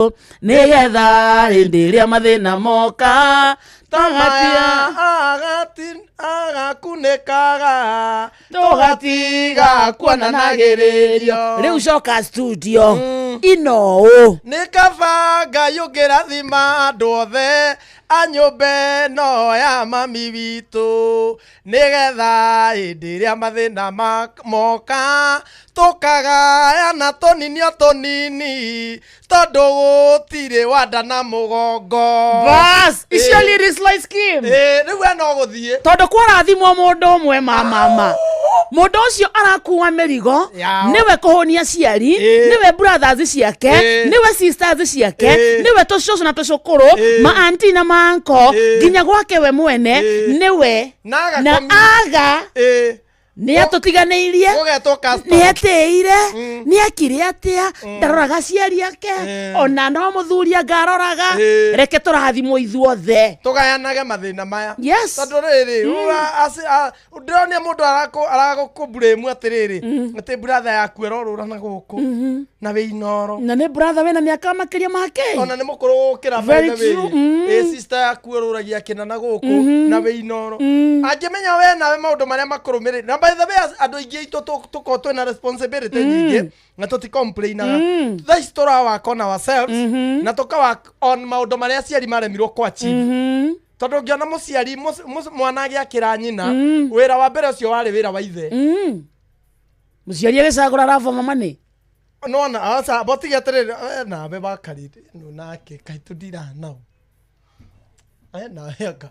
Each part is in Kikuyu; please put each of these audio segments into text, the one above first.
Nĩgetha hĩndĩ ĩrĩa mathĩna moka Tamaya agakunĩkaga tũgatiga kuonanagĩrĩrio. Rĩu coka studio ino ũ. Nĩ kaba Ngai ũngĩrathima andũ othe a nyũmba ĩno ya mami witũ, nĩgetha hĩndĩ ĩrĩa mathĩna moka tũkagayana tũnini o tũnini, tondũ gũtirĩ wanda na mũgongo. Bas, icio lyrics like scheme. Ĩ, rĩu we no gũthiĩ. Tondũ kwarathimwo mũndũ ũmwe, mamama, mũndũ ũcio arakua mĩrigo. Yao. Nĩwe kũhũnia ciari, nĩwe brothers ciake, nĩwe sisters ciake, nĩwe tũcũcũ na tũcũkũrũ, ma auntie na ma uncle, nginya gwake we mwene nĩwe. Na na aga nĩ atũtiganĩirie. Gũgetwo customer. Nĩ etĩire, nĩ ekire atĩa, ndaroraga aciari ake, ona no mũthuri anga aroraga. Reke tũrathimwo ithuothe. Tũgayanage mathĩna maya. Yes. Tondũ rĩrĩ ndĩronia mũndũ aragũkũmburĩmu atĩrĩrĩ, atĩ brother yaku ĩrorũra na gũkũ na wĩ inoro. Na nĩ brother wĩna mĩaka makĩria make. Ona nĩ mũkũrũ gũkĩra, by Very the way. true. Ĩ, sister yaku ĩrũragia kĩna na gũkũ na wĩ inoro, angĩmenya we nawe maũndũ marĩa makũrũmĩrĩire. Na by the way, andũ aingĩ aitũ tũkorwo twĩna responsibility nyingĩ na tũticomplainaga. Thaa ici tũra work on ourselves na tũka work on maũndũ marĩa aciari maremirwo kũ achieve, tondũ ũngĩona mũciari mwana agĩakĩra nyina, wĩra wa mbere ũcio warĩ wĩra wa ithe. Mũciari agĩcagũra raba mama nĩ Nona aca botige atĩrĩrĩ, nawe wakarire no nake kaĩ tũndira nao. Nawe anga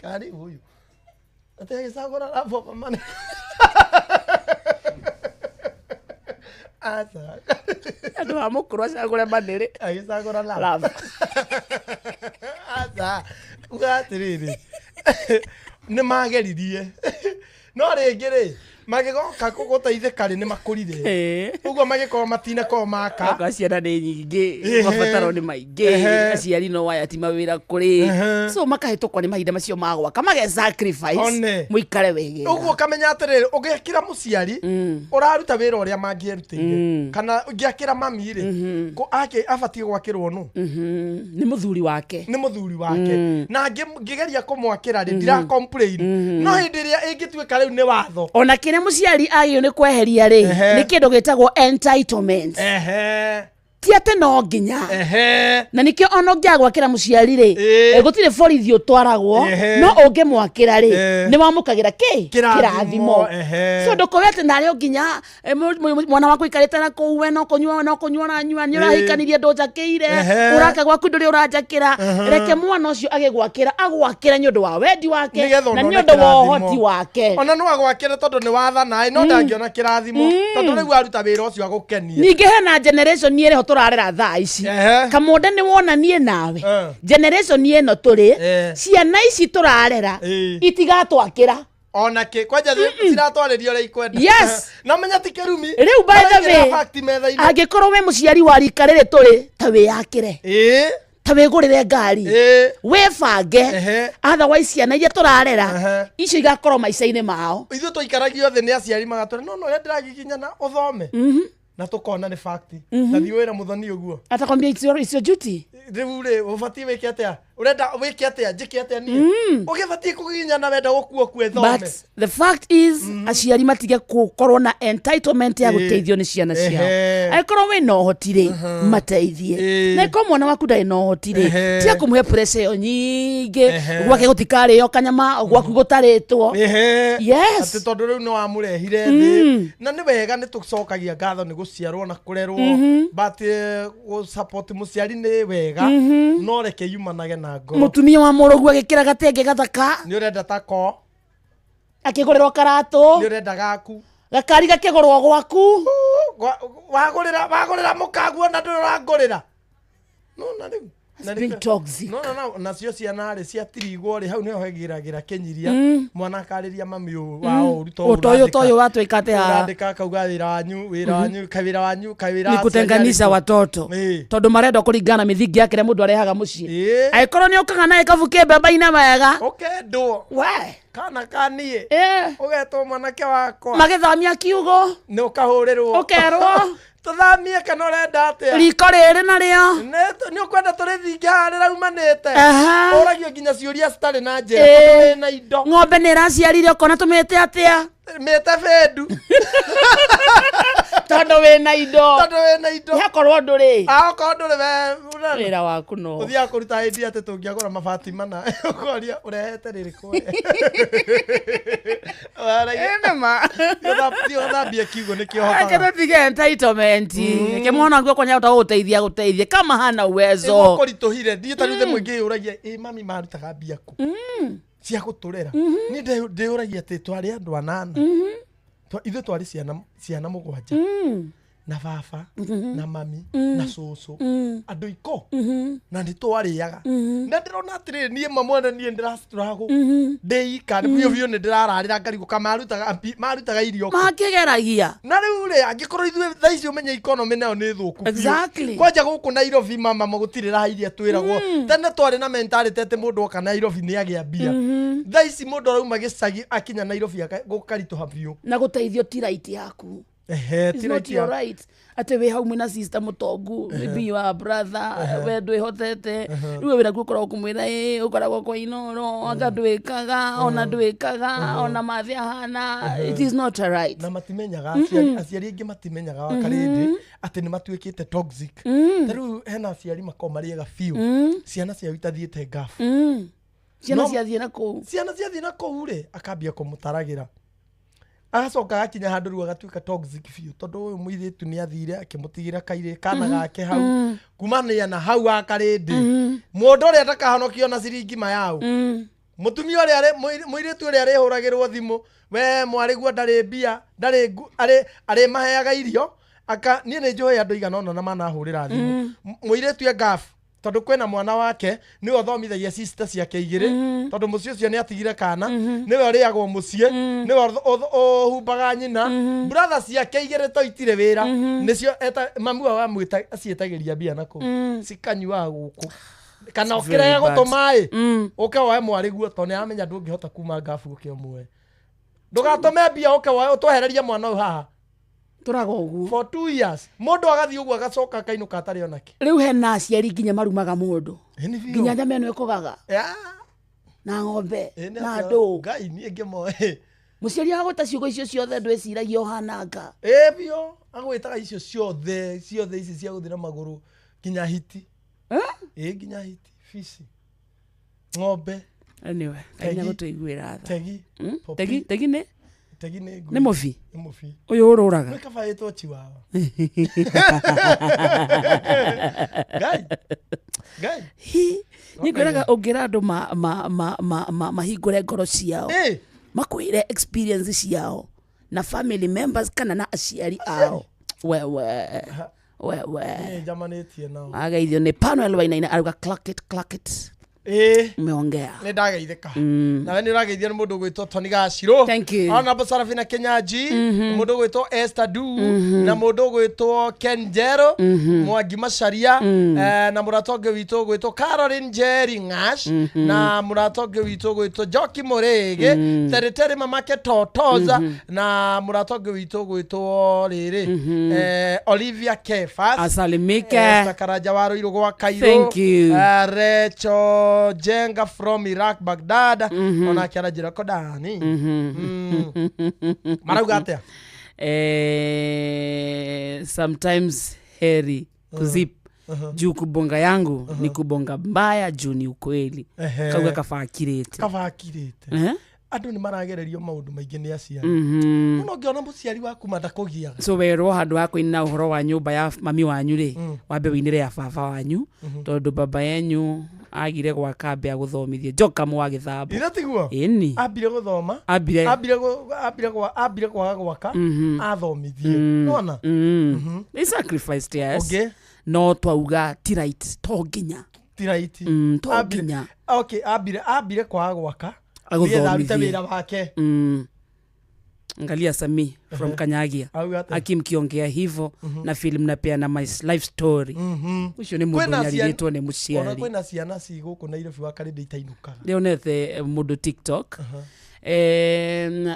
karĩ ũyũ atĩ agĩcagũra raba mama nĩ aca. Andũ a mũkũrũ acagũre manĩrĩ. Agĩcagũra love. Love. Aca, uga atĩrĩrĩ, nĩ mageririe, no rĩngĩ rĩ magĩgoka gũteithĩka rĩ, nĩ makũrire, ũguo magĩkorwo matinakorwo maka. Okorwo ciana nĩ nyingĩ, mabataro nĩ maingĩ, aciari no aya ti mawĩra kũrĩ, so makahĩtũkwo nĩ mahinda macio ma gwaka mage sacrifice. One. Mũikare wegega. Ũguo ũkamenya atĩrĩrĩ, ũgĩakĩra mũciari ũraruta wĩra ũrĩa mangĩerutĩire, kana ũngĩakĩra mami rĩ, abatiĩ gwakĩrwo nũ? Nĩ mũthuri wake. Nĩ mũthuri wake. Na ngĩgeria kũmwakĩra rĩ, ndira complain, no hĩndĩ ĩrĩa ĩngĩtuĩka rĩu nĩ watho. Ona kĩrĩa mũciari agĩrĩirwo nĩ kweheria rĩ, nĩ kĩndũ gĩtagwo entitlement. Ti atĩ no nginya. Na nĩkĩo ona ũngĩaga gwakĩra mũciari rĩ, gũtirĩ borithi ũtwaragwo. No ũngĩmwakĩra rĩ, nĩ wamũkagĩra kĩ? Kĩrathimo. So ndũkoe atĩ narĩ o nginya mwana waku aikarĩte na kũu, we no kũnyua ũranyua, nĩ ũrahikanirie, ndũnjakĩire, ũraka gwaku ndũrĩ ũranjakĩra. Reke mwana ũcio agĩgwakĩra, agwakĩra nĩ ũndũ wa wendi wake Nĩgetha na onone nĩ ũndũ wa kĩrathimo. ũhoti wake. Ona no agwakĩre tondũ nĩ wathana, no ndangĩona kĩrathimo, tondũ rĩu aruta wĩra ũcio agũkenie. Ningĩ hena generation ĩrĩho tũrarera thaa ici. Kamũnda nĩ wona niĩ nawe, generation ĩno tũrĩ, ciana ici tũrarera itigatwakĩra. Ona kä kwanja ciratwarĩria ũrĩa ikwenda. Na menya ti kĩrumi. Rĩu by the Maraigĩrĩra way, fact metha-inĩ. Angĩkorwo wĩ mũciari wa rika rĩrĩ tũrĩ, ta wĩyakĩre, ta wĩgũrĩre ngari, wĩbange. Otherwise ciana iria tũrarera icio igakorwo maica-inĩ mao. Ithuĩ tũikaragio thĩ nĩ aciari magatwĩra no ũrĩa ndĩragiginyana ũthome, na tũkona nĩ fact. Ta thiĩ wĩra mũthoni ũguo. Atakwambia it's your duty. Rĩu rĩ, ũbatiĩ wĩke atĩa? Ũrenda wĩke atĩa? Njĩke atĩa niĩ ũgĩbatiĩ kũgiginyana wenda gũkua kue thome? But the fact is, aciari matige gũkorwo na entitlement ya gũteithio nĩ ciana ciao. Angĩkorwo wĩ na ũhoti rĩ, mateithie. Na ĩkorwo mwana waku ndarĩ na ũhoti rĩ, tiga kũmũhe pressure ĩyo nyingĩ. Gwake gũtikarĩo kanyama gwaku gũtarĩtwo. Yes. Atĩ tondũ rĩu nĩ wamũrehire thĩ, na nĩ wega, nĩ tũcokagia ngatho nĩ gũciarwo na kũrerwo, but gũ support mũciari nĩ wega, no reke yumanage na ngoro. Mũtumia wa mũrũgu agĩkĩra gatenge gathaka, Nĩ ũrenda tako. Akĩgũrĩrwo karatũ. Nĩ ũrenda gaku. Gakari gakĩgũrwo gwaku. Wagũrĩra mũkaguo na ndũrĩ ũrangũrĩra nona rĩu. Na Being toxic. No nacio ciana rĩ ciatirigwo rĩ, hau nĩho hegĩragĩra kĩnyiria, mwana akarĩria mami ũũ wao ũru to. Ũtoyũ toyũ watwĩka atĩ haha? Ũrandĩka akauga wĩra wanyu, wĩra wanyu, kaĩ wĩra wanyu, kaĩ wĩra Ni wa aciari kutenganisha arĩkũ? watoto, tondũ marendwo kũringana na mĩthingi ya kĩrĩa mũndũ arehaga mũciĩ. Angĩkorwo nĩ ũkaga na gĩkabu kĩ mbemba-inĩ wega, ũkendwo we kana kaniĩ ũgetwo mwanake wakwa. Magĩthamia kiugo. Nĩ ũkahũrĩrwo. Ũkerwo. Tũthamie kana ũrenda atĩa? Riko rĩrĩ narĩo. Nĩ ũkwenda tũrĩthinge haha rĩraumanĩte? Aha. Ũragio nginya ciũria citarĩ na njĩra. Ĩĩ. Tondũ wĩna indo. Ng'ombe nĩ ĩraciarire ũkona tũmĩte atĩa? Mĩte bendu. Tondũ wĩna indo. Tondũ wĩna indo. Yakorwo ndũrĩ. Akorwo ndũrĩ we Wĩra waku no. Ũthiaga kũruta idea atĩ tũngĩagũra mabati mana ũkoria ũrehete rĩrĩkũ we? Nĩma. Thiĩ ũthambie kiugũ nĩkĩo Ake hotaga. tũtige entitlement. Reke mwana waku okorwo nĩahota gũgũteithia gũteithie kama hana uwezo. Kũritũhire ndiĩ ta rĩu rĩmwe ngĩyũragia ĩ mami marutaga mbia kũ cia gũtũrera. Niĩ ndĩyũragia atĩ twarĩ andũ anana. Ithuĩ twarĩ ciana mũgwanja. Na baba na mami na cũcũ andũ iko na nĩ twarĩaga. Na ndĩrona atĩrĩrĩ niĩ mamwene niĩ ndĩrastruggle ndĩ ika biũ biũ nĩ ndĩrararĩra ngarigũ ka marutaga irio kũ. Makĩgeragia. Na rĩu rĩ angĩkorwo ithuĩ thaa ici ũmenye economy nayo nĩ thũku biũ. Exactly. Kwanja gũkũ Nairobi mama gũtirĩ raha iria twĩragwo. Tene twarĩ na mentality atĩ mũndũ oka Nairobi nĩ agĩa mbia. Thaa ici mũndũ arauma gĩcagi akinya Nairobi gũkaritũha biũ. Na gũteithio ti right yaku. Ehe, It's ti not right your yaku. right. Atĩ wĩ hau mwĩna sister mũtongu, maybe you are a brother, we ndwĩhotete. Rĩu we wĩra ũkoragwo kũmwĩra ĩ ũkoragwo kwa Inooro, anga ndwĩkaga, ona ndwĩkaga, ona mathĩ ahana. It is not a right. Na matimenyaga aciari aingĩ matimenyaga wa karĩndĩ atĩ nĩ matuĩkĩte toxic. Ta rĩu hena aciari makoragwo marĩ ega biũ. Ciana ciao itathiĩte ngabu. Ciana ciathiĩ na kũu. Ciana ciathiĩ na kũu rĩ, akambia kũmũtaragĩra. Agacoka agakinya handũ rĩu agatuĩka toxic biũ tondũ ũyũ mũirĩtu nĩ athire akĩmũtigĩra kairĩ kana gake hau kumania na hau akarĩndĩ. Mũndũ ũrĩa ndakahonokio na ciringi mayau. Mũtumia ũrĩa mũirĩtu ũrĩa arĩhũragĩrwo thimũ we mwarĩguo ndarĩ mbia ndarĩ arĩ maheaga irio aka niĩ nĩ njũĩ andũ igana ũna na manahũrĩra thimũ. Mũirĩtu e ngabu tondũ kwĩna mwana wake nĩwe ũthomithagia sister ciake igĩrĩ tondũ mũciĩ ũcio nĩ atigire kana nĩwe ũrĩagwo mũciĩ nĩwe ũhumbaga nyina brother ciake igĩrĩ to itirĩ wĩra nĩcio mamu wao amwĩta aciĩtagĩria mbia na kũu cikanyuaga gũkũ kana ũkĩrege gũtũma ĩ ũke woe mwarĩguo tondũ nĩ aramenya ndũngĩhota kuma ngabu ũke ũmuoe ndũgatũme mbia ũke woe ũtwehererie mwana ũyũ haha Tũraga ũguo. For 2 years mũndũ agathiĩ ũguo agacoka akainũka atarĩ onake. Rĩu hena aciari nginya marumaga mũndũ. Nginya nyama ĩno ĩkũgaga. Na ng'ombe na andũ. Ngai niĩ ngĩmoe. Mũciari agagwĩta ciugo icio ciothe ndwĩciragia ũhananga. Ĩ biũ agwĩtaga icio ciothe ciothe ici cia gũthiĩ na magũrũ nginya hiti. Ĩ nginya hiti fici. Ng'ombe. Anyway, Ngai nĩagũtũiguĩra tha. Tegi. Tegi, tegi nĩ? Tegi nĩ ngui. Nĩ mũbi? Nĩ mũbi. Ũyũ ũrũraga. Nĩ kaba ĩtwo chihuahua. Ngai. Ngai. Hi, nĩ ngwĩraga ũngĩra andũ mahingũre ngoro ciao. Makwĩre experience ciao na family members kana na aciari ao. Wewe. Wewe. Nĩ njamanĩtie nao. Ageithio nĩ Panuel Wainaina arauga clack it, clack it. Umeongea. Nĩ ndageithĩka. Nawe nĩ ũrageithio nĩ mũndũ ũgwĩtwo Tony Gacirũ. Thank you. Ona Sarafina Kenyaji, mũndũ ũgwĩtwo Esther Du, na mũndũ ũgwĩtwo Ken Njero, Mwangi Macharia, na mũrata ũngĩ witũ ũgwĩtwo Caroline Njeri Ng'ash, na mũrata ũngĩ witũ ũgwĩtwo Njoki Mũrĩgĩ, Teriteri Mamake Totoza, na mũrata ũngĩ witũ ũgwĩtwo rĩrĩ, Olivia Kefas. Asalimike. Esther Karanja wa Ruiru gwa Kairũ. Thank you. Recho Jenga from Iraq Baghdad. Onake aranjĩra Kodani. Marauga atĩa? Sometimes heri kuzip juu kubonga yangu ni kubonga mbaya juu ni ukweli. Kauga kabakirĩte. Kabakirĩte. Andũ nĩ maragererio maũndũ maingĩ nĩ aciari. Mũno ũngĩona mũciari waku ma ndakũgiaga. So werwo handũ ha kũina ũhoro wa nyũmba ya mami wanyu rĩ, wambe ũinĩre ya baba wanyu tondũ baba yenyu agire gwaka ambe agũthomithie njoka mwa gĩthambo. Ithe tiguo? Ĩni. Ambire gũthoma. Ambire kwaga gwaka athomithie. Nona? They sacrificed, yes. Okay. No twauga ti right to nginya. Ti right. To nginya. Okay, ambire kwaga gwaka. Agũthomithie. Wĩra wake. Angalia Sami from Kanyagia. Akimkiongea hivyo na film na pia na my life story. Ucio ni mundu nyariritwo ni muciari. Ona kwina ciana ci guku Nairobi wa Karindi itainukaga. Ndionete mundu TikTok.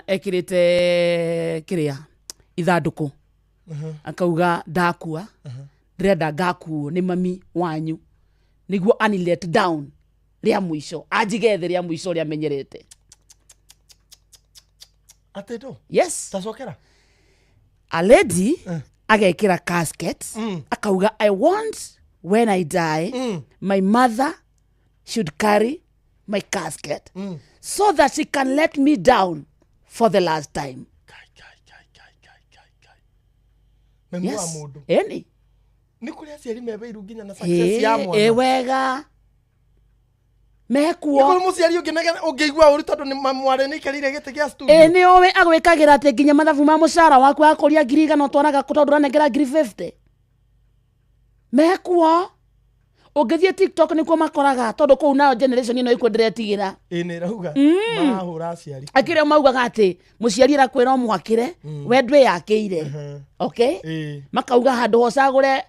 Ekirite kiria ithanduku. Akauga ndakua ndĩrenda ngakuo nĩ mami wanyu nĩguo ani let down rĩa mũico, anjige thĩ rĩa mũico ũrĩa amenyerete. Atĩ ndũ? Yes. Tacokera. A lady agekĩra casket, akauga, "I want when I die, my mother should carry my casket so that she can let me down for the last time." Kai, kai, kai, kai, kai, kai, kai. Mami wa mũndũ. Eni. Nĩ kũrĩ aciari mebeiru nginya na success ya mwana. Ĩ wega. Mekuo. Nĩ kũrĩ mũciari ũngĩigua ũru tondũ nĩ mwarĩ nĩ aikarĩire gĩtĩ gĩa studio. Ĩ nĩ ũĩ agwĩkagĩra atĩ nginya mathabu ma mũcara waku akũria 100,000 ũtwaraga kũ tondũ ũranengera 50,000. Mekuo. Ũngĩthiĩ TikTok nĩkuo makoraga tondũ kũu nayo generation ĩno ĩkuo ndĩretigĩra. Ĩ nĩ ĩrauga marahũra aciari. Akĩrĩa maugaga atĩ mũciari arakwĩra ũmwakĩre, we ndwĩyakĩire. Okay? Makauga handũ ha ũcagũre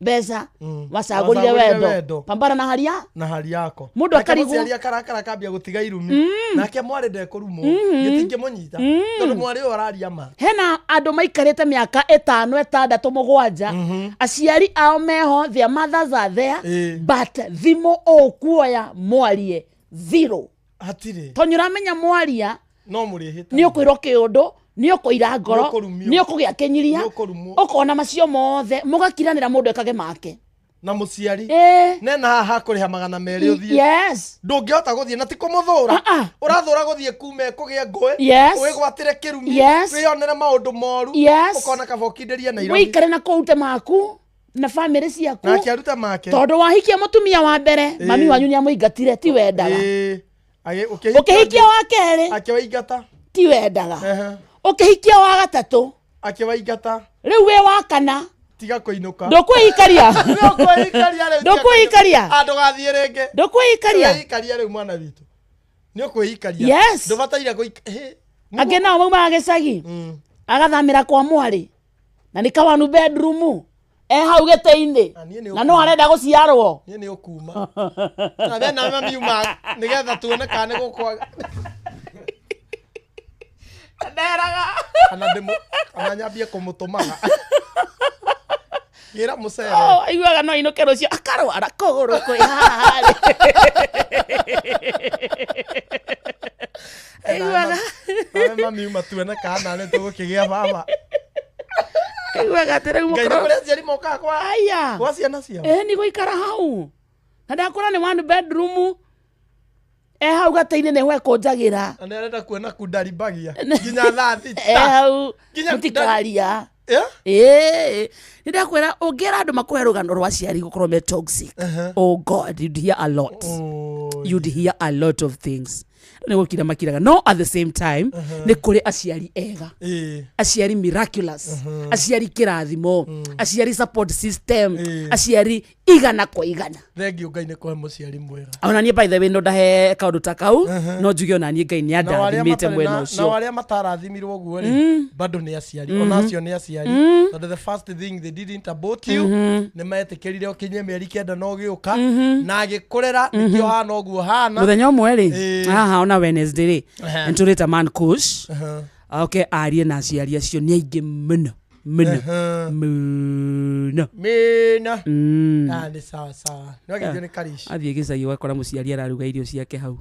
mbeca, wacagũrire Wacagũrire wendo. Wendo. Pambana na haria na hari yako. Mũndũ Nake akarigwo. mũciari akarakara akambia gũtiga irumi, nake mwarĩ ndekũrumwo, gĩtingĩmũnyita tondũ mwarĩ ũyũ araria ma. Hena andũ maikarĩte mĩaka 5, 6, 7, aciari ao meho, their mothers are there, but thimũ ũkuoya mwarie zero. Hatirĩ. Tondũ ũramenya mwaria no mũrĩhĩta, nĩ ũkwĩrwo kĩũndũ, nĩ ũkũira ngoro, Nĩ ũkũrumio. Nĩ ũkũgĩa kĩnyiria, Nĩ ũkũrumwo. Ũkona macio mothe mũgakiranĩra mũndũ ekage make. Na mũciari Ĩ. nena haha hakũrĩha 200 ũthiĩ, Yes. ndũngĩhota gũthiĩ na ti kũmũthũra. Ah, ah. Ũrathũra gũthiĩ kume kũgĩe ngũĩ, wĩgwatĩre kĩrumi, wĩyonere maũndũ moru, ũkona kaba ũkindĩrie Nairobi. Wĩikare na kũu te maku na bamĩrĩ ciaku. Nake aruta make. Tondũ wahikia mũtumia wa mbere, mami wanyu nĩ amũingatire, ti wendaga. Ĩ. Ũkĩhikia Ũkĩhikia wa kerĩ, akĩwaingata. Ti wendaga. Ũkĩhikia wa gatatũ, Akĩwaingata. Rĩu wĩ wa kana, tiga kũinũka. Ndũkwĩikaria. Ndũkwĩikaria rĩu. Ndũkwĩikaria. Ah, ndũgathiĩ rĩngĩ. Ndũkwĩikaria. Ndũkwĩikaria rĩu mwana witũ, nĩ ũkwĩikaria. Yes. Ndũbataire hĩ. Angĩ nao maumaga gĩcagi, agathamĩra kwa mwarĩ na nĩ kawanu bedroom e hau gĩtĩ-inĩ, Na niĩ nĩ na no arenda gũciarwo. Niĩ nĩ ũkuma na we na mamiuma nĩgetha tuone kana nĩ gũkwaga. Nderaga. Kana ndĩmũ kana nyambie kũmũtũmaga gĩra mũcere. Oh, aiguaga no ainũke rũciũ akarwara kũgũrũ kwĩ haha rĩ. Aiguaga nawe mamiuma tuone kana nĩ tũgũkĩgĩa baba. Aiguaga atĩ rĩu Ngai, nĩ mũkũrũ kũrĩ aciari mokaga kwa aya gwa ciana ciao. Ĩ nĩ gũikara hau na ndakũra nĩ one bedroom e hau gatĩ-inĩ nĩho ekũnjagĩra. Na nĩ arenda kuona kundarimbagia nginya thaa E 6 hau Nginya mũtikaria. Eh? Ĩĩ, nĩ ndakwĩra ũngĩra andũ makũhe rũgano rwa aciari gũkorwo me toxic, oh God, you'd hear a lot. You'd hear a lot of things. Nĩ gũkira makiraga, no at the same time nĩ kũrĩ aciari ega, aciari miraculous, aciari kĩrathimo, aciari support system, aciari igana kwa igana. Thengiũ Ngai nĩ kũhe mũciari mwega. Ona niĩ, by the way, no ndahe kaũndũ ta kau, no njuge ona niĩ Ngai nĩ Nao arĩa andathimĩte matarĩ mwena nao ũcio. arĩa matarathimirwo ũguo rĩ, bado nĩ aciari, ona acio nĩ aciari, tondũ the first thing they didn't about you nĩ metĩkĩrire ũkinye mĩeri 9 na ũgĩũka na agĩkũrera, nĩkĩo hana ũguo hana. Mũthenya ũmwe rĩ, haha ona Wednesday rĩ, nĩtũrĩta man coach oke arie na aciari acio nĩ aingĩ mũno mũno mũno. Mina. Ah, nĩ sawa sawa, nĩ wageithio nĩ karici. Athiĩ gĩcagi ũgakora mũciari araruga irio ciake hau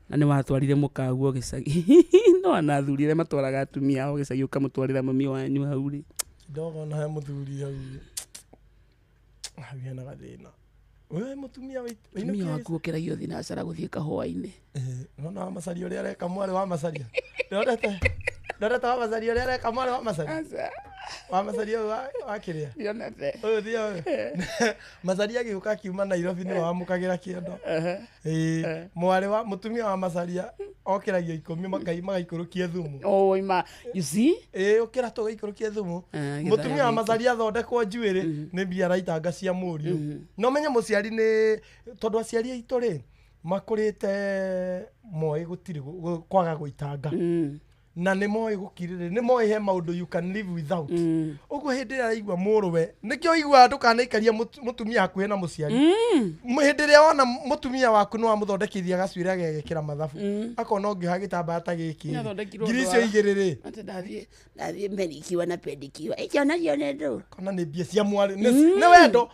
na nĩ watwarire mũkaguo gĩcagi, no ana athuri arĩa matwaraga atumia ao gĩcagi, ũkamũtwarĩra mami wanyu hau rĩ. Ndogo na he mũthuri hau, hau hena gathĩna we mũtumia Mũtumia waku ũkĩragio thinacara gũthiĩ kahũa-inĩ. Nona wa macaria ũrĩa areka mwarĩ wa macaria, ndonete ndonete wa macaria ũrĩa areka mwarĩ wa macaria, wa macaria ũyũ wa kĩrĩa ũyũ thia ũyũ macaria agĩũka akiuma Nairobi nĩwe wamũkagĩra kĩondo. Ĩĩ, mwarĩ wa mũtumia wa macaria okĩragio 10 magaikũrũkie thumu. Oh, ima, you see? Ĩĩ, ũkĩra tũgaikũrũkie thumu. Eh, Mũtumia wa gĩthaya. macaria athondekwo njuĩrĩ nĩ mbia araitanga cia mũriũ, no menye mũciari nĩ tondũ aciari aitũ rĩ makũrĩte moĩ gũtirĩ kwaga gũitanga. Na nĩ moĩ gũkirĩrĩria, nĩ moĩ he maũndũ you can live without. Ũguo hĩndĩ ĩrĩa araigua mũrũwe, nĩkĩo ũiguaga ndũkanaikarie mũtumia hakuhĩ na mũciari. Hĩndĩ ĩrĩa wona mũtumia waku nĩ wamũthondekithia gacuĩrĩ agegekĩra mathabu, akona ũngĩoha gĩtambaya ta gĩkĩ rĩ, Nĩathondekirwo ngiri icio ndwara. igĩrĩ rĩ, Atĩ ndathiĩ merikiwa na pendikiwa icio nacio nĩ ndũ. Kona nĩ mbia cia mwarĩ, nĩ wendo.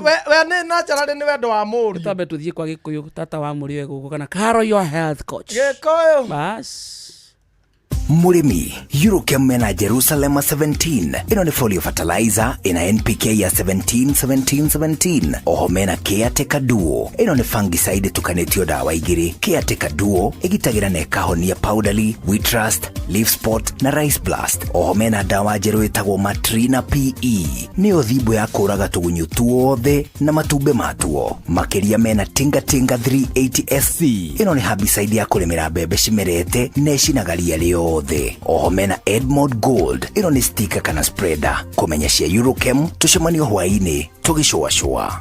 We nĩ naturally nĩ wendo wa mũriũ. Twambe tũthiĩ kwa Gĩkũyũ, tata wa mũrĩo gũkũ kana Karo, your health coach. Gĩkũyũ. Bas. Mũrĩmi, Eurochem mena Jerusalem 17. Ĩno nĩ folio fertilizer ĩna NPK ya 17 17 17. Oho mena Caretaker Duo. Ĩno nĩ fungicide ĩtukanĩtio ndawa igĩrĩ. Caretaker Duo ĩgitagĩra na ĩkahonia powdery, wheat rust, leaf spot na rice blast. Oho mena ndawa njerũ ĩtagwo Matrina PE. Nĩyo thimbo ya kũraga tũgunyũ tuothe na matumbĩ matuo. Makĩria mena Tinga Tinga 380 SC. Ĩno nĩ herbicide ya kũrĩmĩra mbembe cimerete na ĩcinaga ria rĩothe. Oho mena Edmond Gold. Ĩno nĩ sticker kana spreader. Kũmenya cia Eurochem, tũcemanio hwaĩ-inĩ tũgĩcũacũa.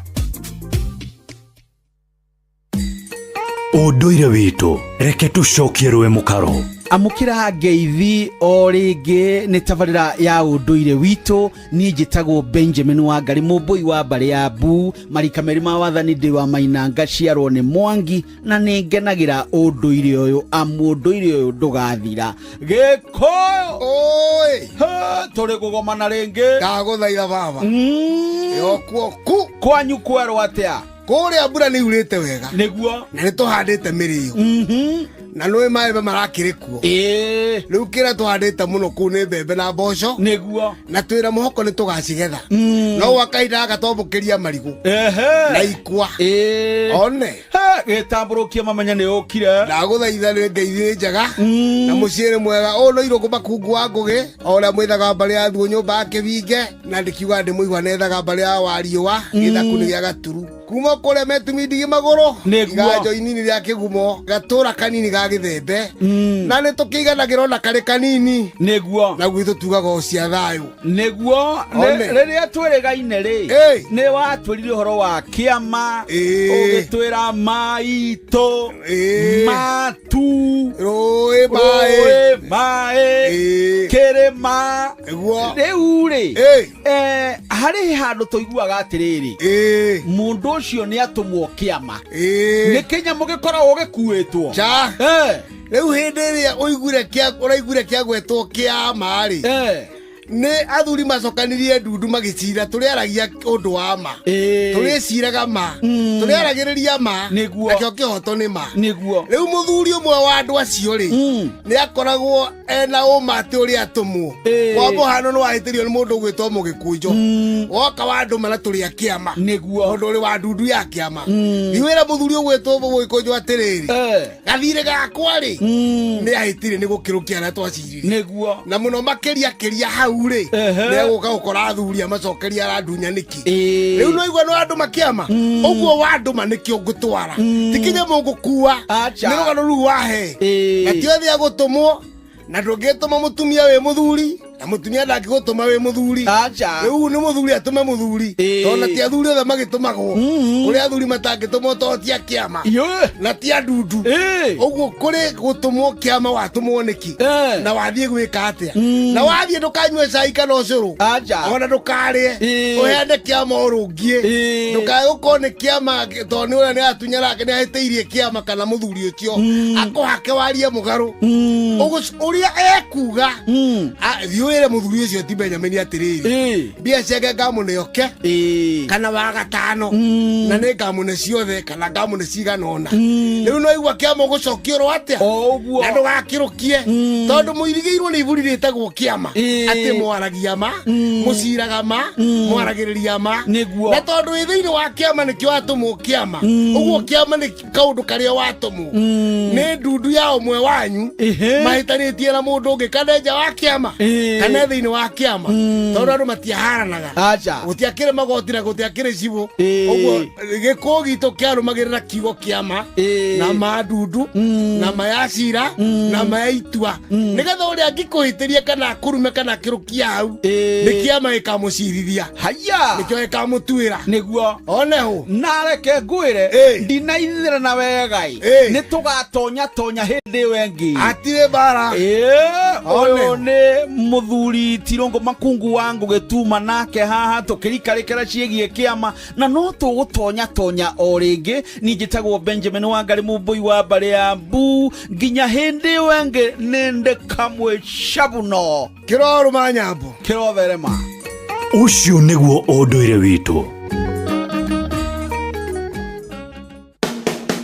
Ũndũire witũ, reke tũcokie rũĩ mũkaro. Amũkĩra ngeithi o rĩngĩ, nĩ tabarĩra ya ũndũire witũ. Niĩ njĩtagwo Benjamin Wangari, mũmbũi wa mbarĩ ya mbu marika merĩ ma wathani, ndĩ wa Maina, ngaciarwo nĩ Mwangi, na nĩ ngenagĩra ũndũire ũyũ, amu ũndũire ũyũ ndũgathira. Gĩkũyũ. Oi. He, tũrĩ kũgomana rĩngĩ. Ndagũthaitha baba. Yokuoku. Kwanyu kwerwo atĩa? Kũrĩa mbura nĩ yurĩte wega. Nĩguo. Na nĩ tũhandĩte mĩrĩo. Na nĩ maembe marakĩrĩ kuo. Rĩu kĩrĩa tũhandĩte mũno kũu nĩ mbembe na mboco. Na twĩna mũhoko nĩ tũgacigetha. No gwa kahinda gaka twamũkĩria marigũ. Na ikwa. One. He, gĩtambũrũkie mamenya nĩ ũkire. Ndagũthaitha, nĩ ngeithi, nĩ njega na mũciĩ nĩ mwega. Ũyũ nĩ irũngũ makungu wa ngũgĩ o ũrĩa mwĩthaga mbarĩ ya thuo nyũmba ya kĩbinge, na ndĩkiuga ndĩ mũigua nethaga mbarĩ ya wariũa gĩthaku nĩ gĩa gaturu kuma kũrĩa metumindigi magũrũ. Iganjo inini rĩa kĩgumo, gatũra kanini ga gĩthembe, na nĩ tũkĩiganagĩra ona karĩ kanini. Na gwitũ tugaga o cia thayũ. One. Rĩrĩa twĩrĩgaine rĩ, Ĩ. nĩ watwĩrire ũhoro wa kĩama. Ĩ. Ũgĩtwĩra maitũ. Ĩ. Matu. Rũĩ maĩ. Rũĩ maĩ. Ĩ. Kĩrĩma. Rĩu rĩ, Ĩ. Harĩ handũ tũiguaga atĩrĩrĩ, Ĩ. mũndũ ũcio nĩ atũmwo kĩama. Ĩ. Nĩ kĩnyamũ gĩkoragwo gĩkuĩtwo. Ca. Rĩu hĩndĩ ĩrĩa ũiguire kĩa ũraiguire kĩagwetwo kĩama rĩ, nĩ athuri macokanirie ndundu magĩcira, tũrĩaragia ũndũ wa ma, tũrĩciraga ma, tũrĩaragĩrĩria ma. Nakĩo kĩhoto nĩ ma. Rĩu mũthuri ũmwe wa andũ acio rĩ, nĩ akoragwo ena ũma atĩ ũrĩa atũmwo. Kwa mũhano, nĩ wahĩtĩrio nĩ mũndũ ũgwĩtwo mũgĩkũnjo, woka wandũma na tũrĩ a kĩama. Mũndũ ũrĩ wa ndundu ya kĩama, thiwĩra mũthuri ũgwĩtwo mũgĩkũnjo atĩrĩrĩ, gathirĩ gakwa rĩ, nĩ ahĩtire nĩ gũkĩrũkia arĩa twacirire. Na mũno makĩria kĩria hau rĩ, nĩ egũka gũkora athuri amacokeria arandunya nĩkĩ. Rĩu no igua nĩ wandũma kĩama, ũguo wandũma nĩkĩo ngũtwara, ti kĩnyamũ ngũkua. Acha. Nĩ rũgano rũu wahe. Na ti othe agũtũmwo, na ndũngĩtũma mũtumia wĩ mũthuri, na mũtumia ndangĩgũtũma wĩ mũthuri. Acha. Rĩu nĩ mũthuri atũme mũthuri. Tondũ na ti athuri othe magĩtũmagwo. Kũrĩ athuri matangĩtũmwo tondũ ti a kĩama na ti a ndundu. Ũguo kũrĩ gũtũmwo kĩama, watũmwo nĩkĩ? Na wathiĩ gwĩka atĩa? Na wathiĩ ndũkanyue cai kana ũcũrũ. Acha. Ona ndũkarĩe. Ũheane kĩama ũrũngie. Ndũkae gũkorwo nĩ kĩama tondũ nĩ ũrĩa nĩ atunyara nĩ ahĩtĩirie kĩama kana mũthuri ũcio akũhake warie mũgarũ. Ũguo ũrĩa ekuga, thiĩ wĩre mũthuri ũcio ti Benjamin atĩrĩrĩ, mbia ciake ngamũne oke kana wa gatano, na nĩ ngamũne ciothe kana ngamũne cigana ũna. Rĩu no igua kĩama ũgũcokia ũrwo atĩa? O ũguo. Na ndũgakĩrũkie, tondũ mũirigĩirwo nĩ iburi rĩtagwo kĩama. Atĩ mwaragia ma, mũciraga ma, mwaragĩrĩria ma. Na tondũ wĩ thĩinĩ wa kĩama, nĩkĩo watũmwo kĩama. Ũguo kĩama nĩ kaũndũ karĩa watũmwo nĩ ndundu ya ũmwe wanyu mahĩtanĩtie na mũndũ ũngĩ kana nja wa kĩama. Kana thĩinĩ wa kĩama, tondũ andũ matiaharanaga. Aca. Gũtiakĩrĩ magoti na gũtiakĩrĩ cibũ. Ĩĩ. Ũguo gĩkũũ gitũ kĩarũmagĩrĩra kiugo kĩama Ĩĩ. na ma ndundu na ma ya cira na ma ya itua, nĩgetha ũrĩa angĩkũhĩtĩria kana akũrume kana akĩrũkia hau, Ĩĩ. nĩ kĩama gĩkamũcirithia, Haya. nĩkĩo gĩkamũtuĩra. Nĩguo. Oneho. Nareke ngwĩre, Ĩĩ. ndinaithĩra wega ĩ. Ĩĩ. Nĩ tũgatonya tonya hĩndĩ ĩyo ĩngĩ. Hatirĩ mbara. Ĩĩ, ũyũ One. nĩ mũthuri Tirũngũ Makungu wa Ngũgĩtuma nake haha tũkĩrikarĩkĩra ciĩgiĩ kĩama, na no tũgũtonya tonya o rĩngĩ. Niĩ njĩtagwo Benjamin Wangari, Mũmbũi wa mbarĩ ya Mbu. Nginya hĩndĩ ĩyo ĩngĩ, nĩ ndĩ kamwe cabuno. Kĩrorũma nyambo. Kĩrotherema. Ũcio nĩguo ũndũire witũ.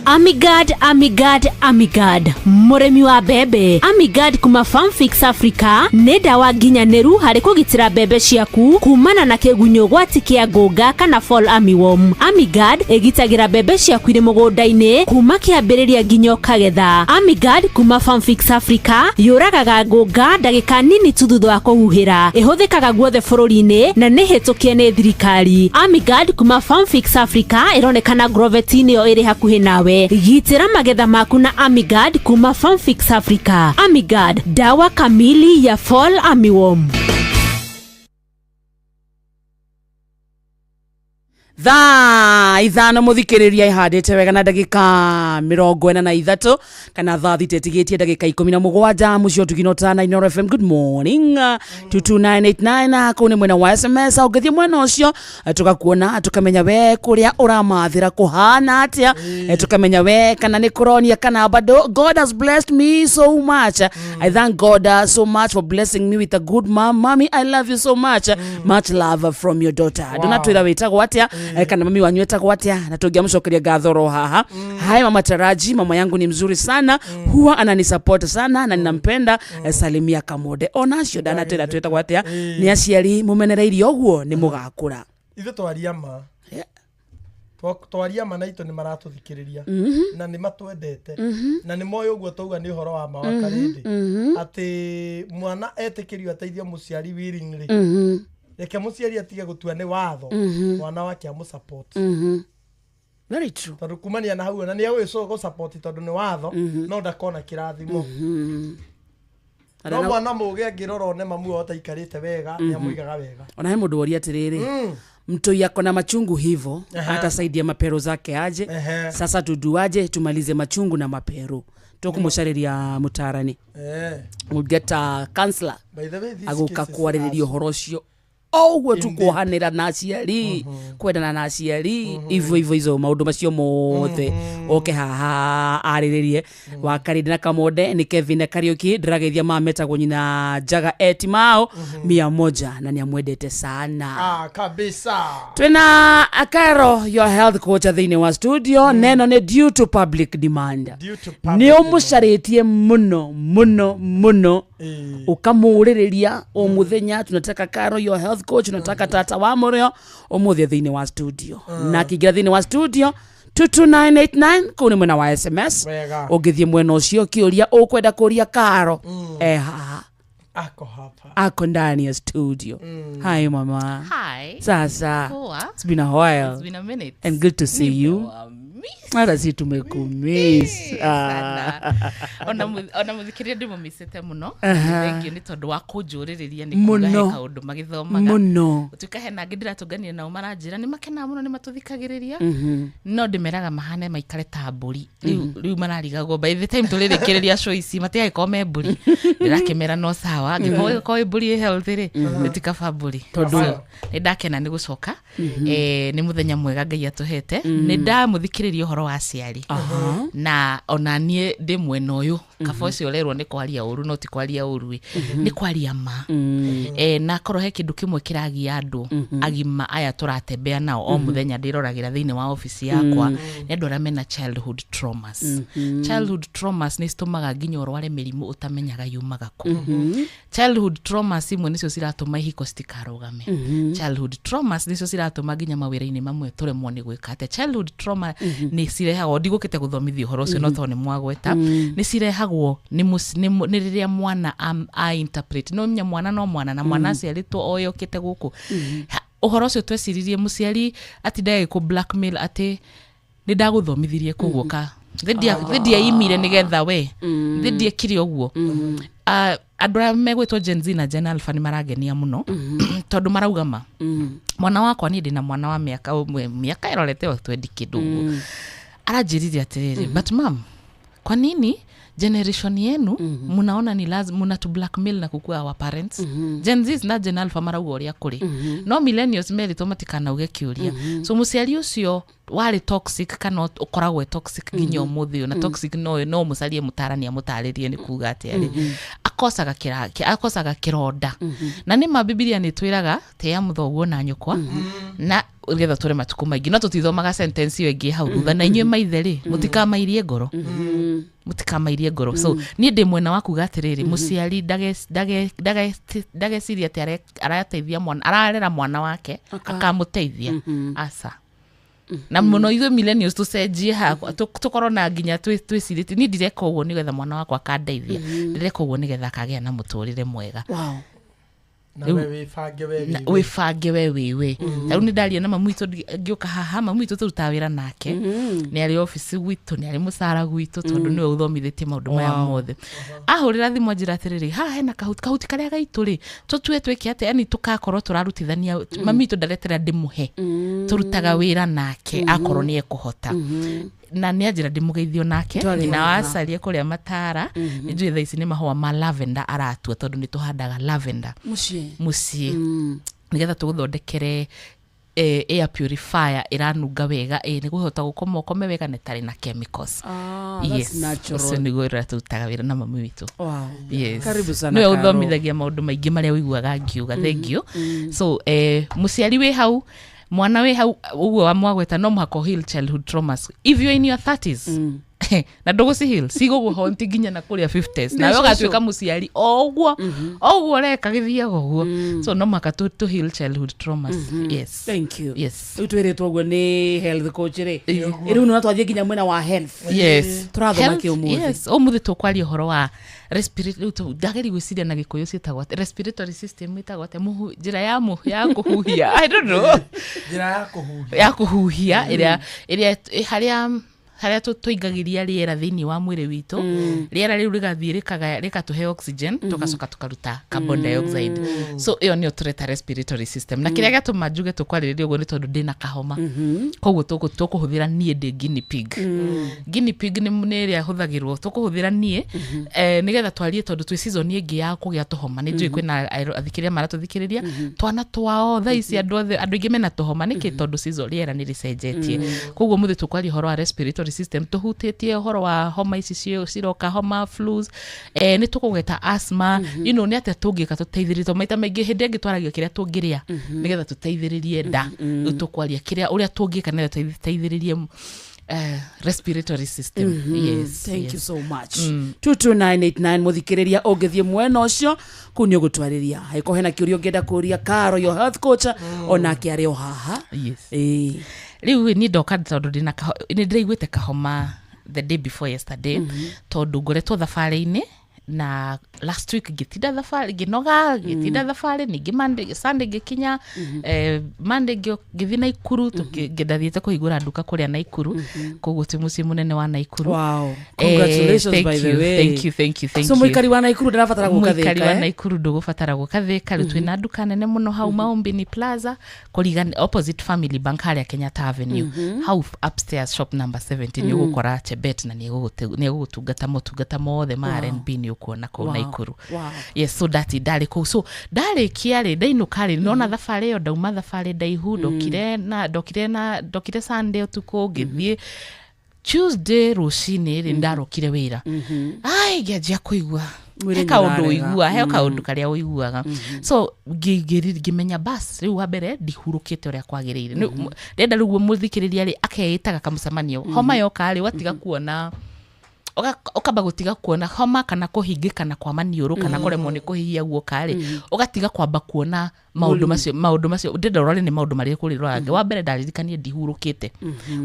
Amigad, Amigad, Amigad, mũrĩmi wa mbembe. Amigad kuma Farmfix Africa nĩ ndawa nginyanĩru harĩ kũgitĩra mbembe ciaku kumana na kĩgunyũ gwati kĩa ngũnga kana fall armyworm. Amigad ĩgitagĩra mbembe ciaku irĩ mũgũnda-inĩ kuma kĩambĩrĩria nginya ũkagetha. Amigad kuma Farmfix Africa yũragaga ngũnga ndagĩka nini tu thutha wa kũhuhĩra. Ĩhũthĩkaga guothe bũrũri-inĩ na nĩ hĩtũkie nĩ thirikari. Amigad kuma Farmfix Africa ĩronekana Grovet-inĩ ĩyo ĩrĩ hakuhĩ nawe. Gitĩra magetha maku na Amigad kuma Farmfix Africa. Amigad, dawa kamili ya fall armyworm. Thaa 5, mũthikĩrĩria, ihandĩte wega na ndagĩka 43, kana thaa 6 ĩtigĩtie ndagĩka 17. Mũcio tugino tana Inoro FM. Good morning. 22989 kũu nĩ mwena wa SMS. Ũngĩthiĩ mwena ũcio, tũgakuona, tũkamenya we kũrĩa ũramathĩra kũhana atĩa. Tũkamenya we kana nĩ kũronia kana bado. God has blessed me so much. I thank God so much for blessing me with a good mom. Mommy, I love you so much. Much love from your daughter. Ndũnatwĩra wĩtagwo atĩa, kana mami wanyu etagwo atĩa, na tũngĩamũcokeria ngatho ro haha. Hai mama Taraji, mama yangu ni mzuri sana, huwa ananisupport sana na ninampenda. Salimia Kamode. Onacio ndanatwĩra twĩtagwo atĩa. Nĩ aciari mũmenereirie ũguo nĩ mũgakũra. Ithuĩ twaria ma. Yeah. Twaria ma na itũ nĩ maratũthikĩrĩria na nĩ matwendete na nĩ moĩ ũguo twauga nĩ ũhoro wa ma wa karĩndĩ, atĩ mwana etĩkĩrio ateithie mũciari willingly. Reke mũciari atige gũtua nĩ watho mwana wake amũsupport. Very true. Tondũ kumania na hau ona nĩ egũgĩcoka gũsupport tondũ nĩ watho, no ndakona kĩrathimo. No mwana mũgĩ angĩrora one mamu wao ataikarĩte wega, nĩ amũigaga wega. Ona he mũndũ woria atĩrĩrĩ, mtoi ako na machungu hivo, atasaidia mapero zake aje? Ehe. Sasa tuduaje tumalize machungu na mapero? Tũkũmũcarĩria mũtarani. We'll get a counselor. By the way, these Agũka cases kwarĩrĩria ũhoro ũcio o ũguo, tukuohanĩra na aciari, kwendana na aciari, ivo ivo izo maũndũ macio mothe oke haha arĩrĩrie. Wa Karĩndĩ na Kamonde nĩ Kevin Kariuki. Ndĩrageithia mama metagwo nyina Njaga Etimao 100, na nĩ amwendete sana. Ah, kabisa. Twina Akaro, your health coach, thĩinĩ wa studio. Neno nĩ due to public demand. Due to public. Nĩ ũmũcarĩtie mũno mũno mũno, Ĩĩ. ũkamũrĩrĩria o mũthenya, tunataka Karo your health coach, tunataka tata wa mũrĩo ũmũthĩ thĩinĩ wa studio. Na akĩingĩra thĩinĩ wa studio, 22989 kũu nĩ mwena wa SMS. Wega. Ũngĩthiĩ mwena ũcio, kĩũria ũkwenda kũria Karo, e haha. Ako hapa. Ako ndani ya studio. Hi mama. Hi. Sasa. Poa. It's been a while. It's been a minute. And good to see you. Nimewamiss Hata si tumekumiss. sana. Ona muthikiria ndimũmicĩte mũno. Thank you nĩ tondũ wa kũnjũrĩrĩria nĩ kuga he Mũno. kaũndũ magĩthomaga. Mũno. Gũtuĩka hena angĩ ndĩratũnganire nao maranjĩra nĩ makenaga mũno nĩ matũthikagĩrĩria, no ndĩmeraga mahane maikare ta mbũri. Rĩu mararigagwo by the time tũrĩrĩkĩrĩria show ici matigagĩkorwo me mbũri. Ndĩrakĩmera no sawa, angĩkorwo ĩgĩkorwo ĩ mbũri ĩ healthy rĩ, nĩ ti kaba mbũri. Tondũ- So, nĩ ndakena nĩ gũcoka. Nĩ mũthenya mwega Ngai atũhete. Nĩ ndamũthikĩrĩria ũhoro wa aciari, na ona niĩ ndĩ mwena ũyũ. Kaba ũcio ũrerwo nĩ kwaria ũru, no ti kwaria ũru ĩ, nĩ kwaria ma. Na korwo he kĩndũ kĩmwe kĩragia andũ agima aya tũratembea nao o mũthenya, ndĩroragĩra thĩinĩ wa obici yakwa, nĩ andũ arĩa mena childhood traumas. Childhood traumas nĩ citũmaga nginya ũrware mĩrimũ ũtamenyaga yumaga kũ. Childhood traumas imwe nĩcio ciratũma ihiko citikarũgame. Childhood traumas nĩcio ciratũma nginya mawĩra-inĩ mamwe tũremwo nĩ gwĩka atĩa. Childhood trauma nĩ nĩ cirehagwo, ndigũkĩte gũthomithia ũhoro ũcio, no tondũ nĩ mwagweta, nĩ cirehagwo nĩ nĩ rĩrĩa mwana a interpret. No menya mwana no mwana, na mwana aciarĩtwo o yokĩte gũkũ. Ũhoro ũcio tweciririe mũciari atindaga agĩkũ blackmail atĩ nĩ ndagũthomithirie, koguo ka thĩ ndiaimire nĩgetha we thĩ ndiekire ũguo. Ah, andũ arĩa megwĩtwo Gen Z na Gen Alpha nĩ marangenia mũno tondũ marauga ma mwana wakwa, niĩ ndĩna mwana wa mĩaka ũmwe, mĩaka ĩrorete o 20 kĩndũ ũguo, aranjĩrire atĩrĩrĩ, "But mam, kwa nini generation yenu munaona ni lazima muna tu blackmail na kukua our parents?" Gen Z na Gen Alpha marauga ũrĩa kũrĩ, no millennials merĩtwo matikanauge kĩũria. So mũciari ũcio warĩ toxic kana ũkoragwo e toxic nginya ũmũthĩ ũyũ, na toxic no mũcarie mũtarani amũtarĩrie nĩ kuga atĩa rĩ, akosaga akosaga kĩronda. Na nĩ ma Bibilia nĩ twĩraga tĩĩa mũthoguo na nyũkwa na getha tũre matukũ maingĩ, no tũtithomaga sentence ĩyo ĩngĩ hau thutha, na inyuĩ maithe rĩ, mũtikamairie ngoro, mũtikamairie ngoro. So niĩ ndĩ mwena wa kuga atĩrĩrĩ, mũciari ndageciria atĩ arateithia mwana, ararera mwana wake akamũteithia, aca. Na mũno ithuĩ millennials tũcenjie hakwa, tũkorwo na nginya twĩcirĩtie, niĩ ndireka ũguo nĩgetha mwana wakwa akandeithia, ndĩreka ũguo nĩgetha akagĩa na mũtũrĩre mwega. Na we wĩbange we Na wĩwe. Wĩbange we wĩwe. Tarĩu nĩ ndaria na mamu witũ ngĩũka haha. Mamu witũ tũrutaga wĩra nake, nĩ arĩ obici gwitũ, nĩ arĩ mũcara gwitũ, tondũ nĩwe ũthomithĩtie maũndũ maya mothe. Ahũrĩra thimũ anjĩra atĩrĩrĩ, haha hena kahuti, kahuti karĩa gaitũ rĩ, tũtue twĩke atĩa? Yani tũkakorwo tũrarutithania. Mami witũ ndaretera ndĩmũhe, tũrutaga wĩra nake akorwo nĩ ekũhota, na nĩ anjĩra ndĩmũgeithio nake. Twarĩ Nyina wega. Wacaria kũrĩa matara nĩ njũĩ thaa ici nĩ mahũa ma lavender aratua, tondũ nĩ tũhandaga lavender Mũciĩ. Mũciĩ, nĩgetha tũgũthondekere air purifier ĩranunga wega, nĩ kũhota gũkoma ũkome wega na ĩtarĩ na chemicals. Ah, that's Yes, natural. ũcio nĩguo ũrĩa tũrutaga wĩra na mami witũ. Yes. Karibu sana, Nĩwe Karo. ũthomithagia maũndũ maingĩ marĩa ũiguaga ngiuga. Thank you. So mũciari wĩ hau, mwana wĩ hau ũguo wa mwagweta, no mũhaka heal childhood traumas. If you're in your 30s na ndũgũci heal, cigũgũhonti nginya na kũrĩa 50s, nawe ũgatuĩka mũciari o ũguo o ũguo ũreka gĩthiaga ũguo. So no mũhaka to heal childhood traumas, yes. Thank you. Yes. Rĩu twĩrĩtwo ũguo nĩ health coach rĩ, rĩu nĩ twathiĩ nginya mwena wa health. Yes. Tũrathoma Health, kĩ ũmũthĩ? Yes, ũmũthĩ tũkwaria ũhoro wa rĩu ndageri gwĩciria na gĩkũyũ ciĩtagwo atĩa, respiratory system ĩtagwo atĩa, njĩra ya ya kũhuhia, I don't know. Njĩra ya kũhuhia. Ya kũhuhia ĩrĩa harĩa tũingagĩria rĩera thĩinĩ wa mwĩrĩ witũ, rĩera rĩu rĩgathiĩ rĩkatũhe oxygen, tũgacoka tũkaruta carbon dioxide. So ĩyo nĩyo tũreta respiratory system. Na kĩrĩa gĩatũma njuge tũkwarĩrĩria ũguo nĩ tondũ ndĩna kahoma, koguo tũkũhũthĩra niĩ ndĩ guinea pig. Guinea pig nĩ ĩrĩa ĩhũthagĩrwo, tũkũhũthĩra niĩ nĩgetha twarie, tondũ twĩ season ĩngĩ ya kũgĩa tũhoma. Nĩ njũĩ kwĩna athikĩrĩria maratũthikĩrĩria twana twao thaa ici, andũ othe, andũ aingĩ mena tũhoma. Nĩkĩ? Tondũ season, rĩera nĩ rĩcenjetie. Koguo mũthĩ tũkwaria ũhoro wa respiratory system, tũhutĩtie ũhoro wa homa ici ciroka, homa, flus, nĩ tũkũgweta asthma, nĩ atĩa tũngĩka tũteithĩrĩrie, tondũ maita maingĩ hĩndĩ ĩngĩ twaragia kĩrĩa tũngĩrĩa nĩgetha tũteithĩrĩrie nda. Rĩu tũkwaria kĩrĩa ũrĩa tũngĩka nĩgetha tũteithĩrĩrie respiratory system. Yes. Thank Yes. you so much. 22989 mũthikĩrĩria, ũngĩthiĩ mwena ũcio kũu nĩ ũgũtwarĩria. Haĩkorwo hena kĩũria ũngĩenda kũria Karo, your health coach, onake arĩ o haha. Yes. Ĩĩ. Rĩu niĩ ndoka tondũ ndĩna nĩ ndĩraiguĩte kahoma the day before yesterday, tondũ ngoretwo thabarĩ-inĩ na last week ngĩtinda thabarĩ, ngĩnoga, ngĩtinda thabarĩ, ningĩ Monday, Sunday ngĩkinya, Monday ngĩthiĩ Naikuru. Ndathiĩte kũhingũra nduka kũrĩa Naikuru, koguo twĩ mũciĩ mũnene wa Naikuru. Wow. Congratulations, Thank by the you, way. Thank you, thank you, thank So you. mũikari wa Naikuru ndarabatara gũka Mũikari wa Thĩka, eh? Naikuru ndũgũbatara gũka Thĩka. Rĩu twĩna nduka nene mũno hau Maumbini Plaza, kũrigana opposite Family Bank, harĩa Kenyatta Avenue, hau upstairs, shop number 70, nĩ ũgũkora Chebet na nĩ egũgũtungata motungata mothe ma R&B nĩ ũkuona kũu Naikuru. Yes, so ndati ndarĩ kũu, so ndarĩkia rĩ, ndainũka rĩ, nona thabarĩ ĩyo ndauma thabarĩ ndaihu, ndokire Sunday ũtukũ, ngĩthiĩ Tuesday rũcinĩ rĩ, ndarokire wĩra, ai, ngĩanjia kũigua Mwĩrĩ he kaũndũ nĩũrarega. ũigua, he kaũndũ karĩa ũiguaga. So ngĩmenya bas rĩu wa mbere ndihurũkĩte ũrĩa kwagĩrĩire. Ndĩrenda rĩu mũthikĩrĩria rĩ akeĩtaga kamũcemanio, homa yoka rĩ, ũgatiga kuona, ũkamba gũtiga kuona homa kana kũhingĩkana kwa maniũrũ kana kũremwo nĩ kũhihia guoka rĩ, ũgatiga kwamba kuona. Maũndũ macio, maũndũ macio ndĩrenda ũrore nĩ maũndũ marĩkũ ũrĩroraga. Wa mbere ndaririkanie ndihurũkĩte.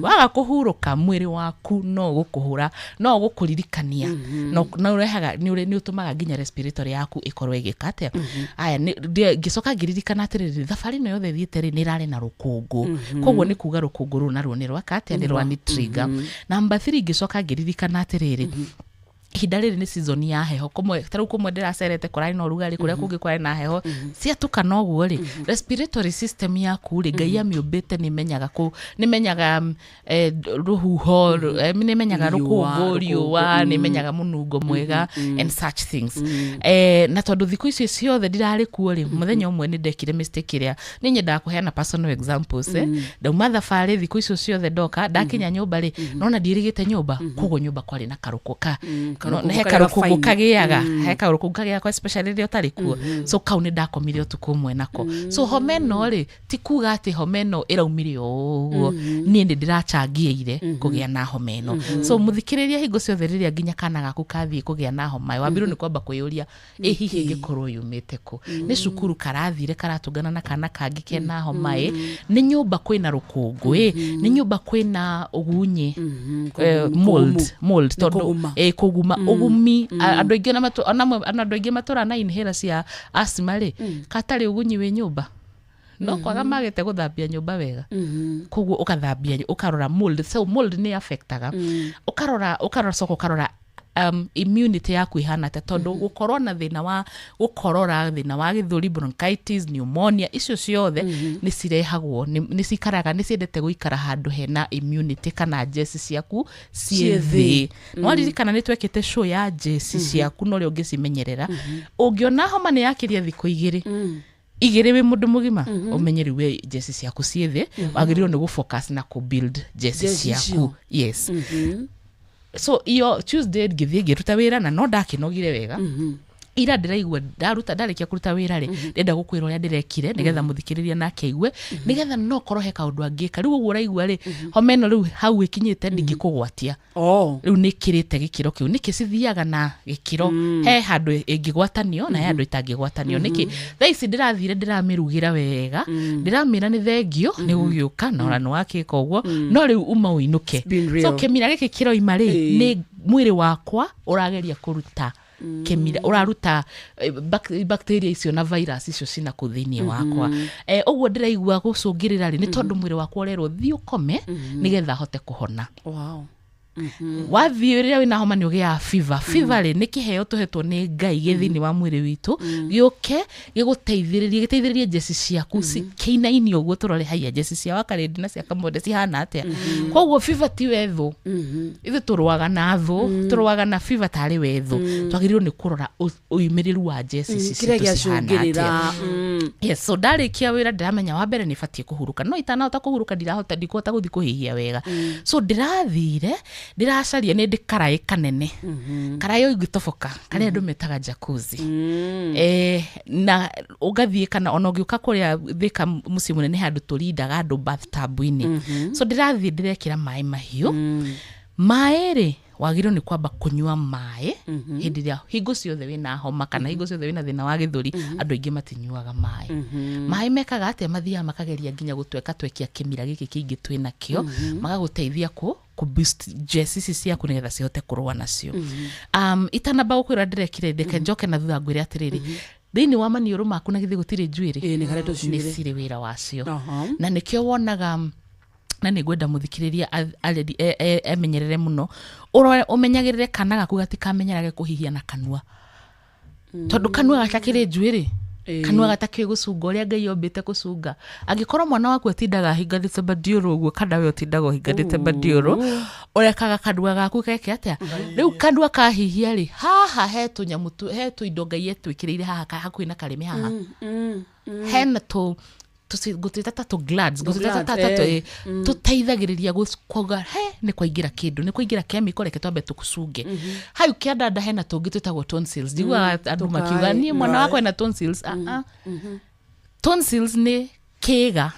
Waga kũhurũka mwĩrĩ waku no ũgũkũhũra, no ũgũkũririkania, na ũrehaga nĩ ũtũmaga nginya respiratory yaku ĩkorwo ĩgĩka atĩa. Aya, ngĩcoka ngĩririkana atĩrĩrĩ, thabarĩ ĩno yothe thiĩte rĩ, nĩ ĩrarĩ na rũkũngũ, koguo nĩ kuga rũkũngũ rũu naruo nĩ rwaka atĩa, nĩ rwa trigger. Number 3, ngĩcoka ngĩririkana atĩrĩrĩ, ihinda rĩrĩ nĩ season ya heho. Kũmwe ta rĩu kũmwe ndĩracerete kũrarĩ na ũrugarĩ, kũrĩa kũngĩ kwarĩ na heho. Ciatukana ũguo rĩ, respiratory system yaku rĩ, Ngai amĩũmbĩte nĩ ĩmenyaga nĩ ĩmenyaga rũhuho, nĩ ĩmenyaga Riũa, rũkũngũ, rũkũngũ, riũa, nĩ ĩmenyaga mũnungo mwega and such things. Na tondũ thikũ icio ciothe ndirarĩ kuo rĩ, mũthenya ũmwe nĩ ndekire mistake ĩrĩa nĩ nyendaga kũheana personal examples. Ndauma thabarĩ thikũ icio ciothe, ndoka ndakinya nyũmba rĩ, nona ndiĩrĩgĩte nyũmba, koguo nyũmba kwarĩ na karũkũ ka Karũkũngũ he karĩa karũkũngũ fine. Kagĩaga, he karũkũngũ kagĩaga, especially rĩrĩa ũtarĩ kuo. So kau nĩ ndakomire ũtukũ ũmwe nako. So homa ĩno rĩ, ti kuga atĩ homa ĩno ĩraumire o ũguo, niĩ nĩ ndĩrachangĩire kũgĩa na homa ĩno. So mũthikĩrĩria, hingo ciothe rĩrĩa nginya kana gaku kathiĩ kũgĩa na homa, wambirwo nĩ kwamba kwĩyũria, ĩ hihi ĩngĩkorwo yumĩte kũ? Nĩ cukuru karathire karatũngana na kana kangĩ kena homa? Ĩ nĩ nyũmba kwĩna rũkũngũ? Ĩ nĩ nyũmba kwĩna ũgunyi, mold, mold, tondũ Kũguma. Ĩ kũguma, ũgumi. Andũ aingĩ ona andũ aingĩ matũraga na inhaler cia asthma rĩ, katarĩ ũgunyi wĩ nyũmba, no kwaga magĩte gũthambia nyũmba wega. Koguo ũgathambia, ũkarora mold. So mold nĩ affectaga, ũkarora coka ũkarora immunity yaku ihana atĩa, tondũ gũkorwo na thĩna wa gũkorora, thĩna wa gĩthũri, bronchitis, pneumonia, icio ciothe nĩ cirehagwo nĩ cikaraga, nĩ ciendete gũikara handũ hena immunity kana njeci ciaku ciĩ Ciĩ thĩ. Nĩwaririkana nĩ twekĩte show ya njeci ciaku na ũrĩa ũngĩcimenyerera. Ũngĩona homa nĩ yakĩria thikũ igĩrĩ igĩrĩ wĩ mũndũ mũgima, ũmenye rĩu we njeci ciaku ciĩ thĩ, wagĩrĩirwo nĩ gũfocus na kũbuild njeci Njeci ciaku. icio. Yes. So iyo Tuesday ngĩthiĩ ngĩruta wĩra na no ndakĩnogire wega. Ira ndĩraigua ndaruta, ndarĩkia kũruta wĩra rĩ, ndĩrenda gũkwĩra ũrĩa ndĩrekire nĩgetha mũthikĩrĩria nake aigue, nĩgetha no korwo he kaũndũ angĩka. Rĩu ũguo ũraigua rĩ, homa ĩno rĩu hau ĩkinyĩte ndingĩkũgwatia. Rĩu nĩ ĩkĩrĩte gĩkĩro kĩu. Nĩkĩ cithiaga na gĩkĩro? He handũ ĩngĩgwatanio na he handũ ĩtangĩgwatanio. Nĩkĩ thaa ici ndĩrathire ndĩramĩrugĩra wega, ndĩramĩra nĩ thengio nĩ gũgĩũka na ona nĩ wakĩka ũguo, no rĩu uma ũinũke. Been real. So kĩmira gĩkĩ kĩroima rĩ, nĩ mwĩrĩ wakwa ũrageria kũruta kĩmira, ũraruta bacteria icio na virus icio cina kũ thĩinĩ wakwa. Ũguo ndĩraigua gũcũngĩrĩra rĩ, nĩ tondũ mwĩrĩ wakwa ũrerwo thiĩ ũkome nĩgetha hote kũhona. Wathiĩ, rĩrĩa wĩna homa nĩ ũgĩaga fever. Fever rĩ, nĩ kĩheo tũhetwo nĩ Ngai gĩ thĩinĩ wa mwĩrĩ witũ, gĩũke gĩgũteithĩrĩrie, gĩteithĩrĩrie njeci ciaku kĩinaini ũguo. Tũrore haiya, njeci cia wakarĩndi na cia kamonde cihana atĩa? Koguo fever ti we thũ. Ithuĩ tũrũaga na thũ, tũrũaga na fever tarĩ we thũ. Twagĩrĩirwo nĩ kũrora ũimĩrĩru wa njeci ici Kĩrĩa citũ cihana gĩacũngĩrĩra. atĩa. Yes, so ndarĩkia wĩra ndĩramenya wa mbere nĩ batiĩ kũhurũka, no itanahota kũhurũka ndirahota, ndikũhota gũthiĩ kũhihia wega. So ndĩrathire ndĩracaria, nĩ ndĩ karaĩ kanene, karaĩ ũngĩtoboka karĩa andũ metaga jacuzzi, na ũgathiĩ kana ona ũngĩũka kũrĩa Thĩka mũciĩ mũnene handũ tũrindaga andũ bathtub-inĩ. So ndĩrathiĩ ndĩrekĩra maĩ mahiũ. Maĩ rĩ, wagĩrĩirwo nĩ kwamba kũnyua maĩ hĩndĩ ĩrĩa hingo ciothe wĩna homa kana hingo ciothe wĩna thĩna wa gĩthũri. Andũ aingĩ matinyuaga maĩ. Maĩ mekaga atĩa? Mathiaga makageria nginya gũtweka twekia kĩmira gĩkĩ kĩingĩ twĩ nakĩo, magagũteithia kũ boost njeci ici ciaku nĩgetha cihote kũrũa nacio. Itanamba gũkwĩra ndĩrekire, reke njoke na thutha ngwĩre atĩrĩrĩ, thĩinĩ wa maniũrũ maku na githĩ gũtirĩ njuĩrĩ? Ĩĩ, nĩ harĩ tũcuĩrĩ. Nĩ cirĩ wĩra wacio. Na nĩkĩo wonaga, na nĩ ngwenda mũthikĩrĩria emenyerere mũno. Ũrore ũmenyagĩrĩre kana gaku gatikamenyerage kũhihia na kanua, tondũ kanua gatakĩrĩ njuĩrĩ, kanua gatakĩũĩ gũcunga ũrĩa Ngai ombĩte kũcunga. Angĩkorwo mwana waku atindaga ahinganĩte maniũrũ ũguo, kana we ũtindaga ũhinganĩte maniũrũ, ũrekaga kanua gaku geke atĩa? Rĩu kanua kahihia rĩ, haha he tũnyamũ he tũindo Ngai etwĩkĩrĩire haha hakuhĩ na karĩmĩ haha, hena tũ ngũtwĩta ta tũ glands, ngũtwĩta ta tũteithagĩrĩria kuauga he nĩ kwaingĩra kĩndũ, nĩ kwaingĩra chemical, reke twambe tũcunge hau kĩandanda. Hena tũngĩ twĩtagwo tonsils. Njiguaga andũ makiuga, niĩ mwana wakwa ena tonsils. Ah, ah. Tonsils nĩ kĩga,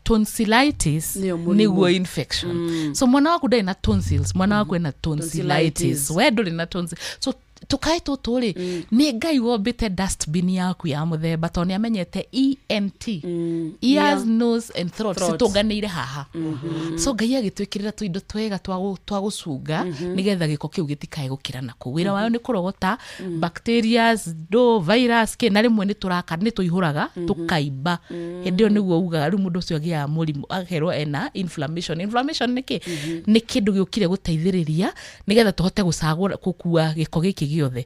tonsillitis Nĩyo mũrimũ. Nĩguo infection. So mwana waku ndarĩ na tonsils, mwana waku ena tonsillitis. Tonsillitis. We ndũrĩ na tonsil. So Tũkaĩ tũtũ rĩ, nĩ Ngai wombĩte dustbin yaku ya mũthemba, tondũ nĩ amenyete ENT, ears, nose and throat, Throat. Citũnganĩire haha. So Ngai agĩtwĩkĩrĩra tũindo twega twa gũcunga nĩgetha gĩko kĩu gĩtikae gũkĩra nakũu. Wĩra wayo nĩ kũrogota bacterias, ndo virus kĩ, na rĩmwe nĩ tũraka, nĩ tũihũraga tũkaimba. Hĩndĩ ĩyo nĩguo ugaga rĩu mũndũ ũcio agĩaga mũrimũ, akerwo ena inflammation. Inflammation nĩ kĩ? Nĩ kĩndũ gĩũkire gũteithĩrĩria nĩgetha tũhote gũcagũra gũkua gĩko gĩkĩ gĩothe.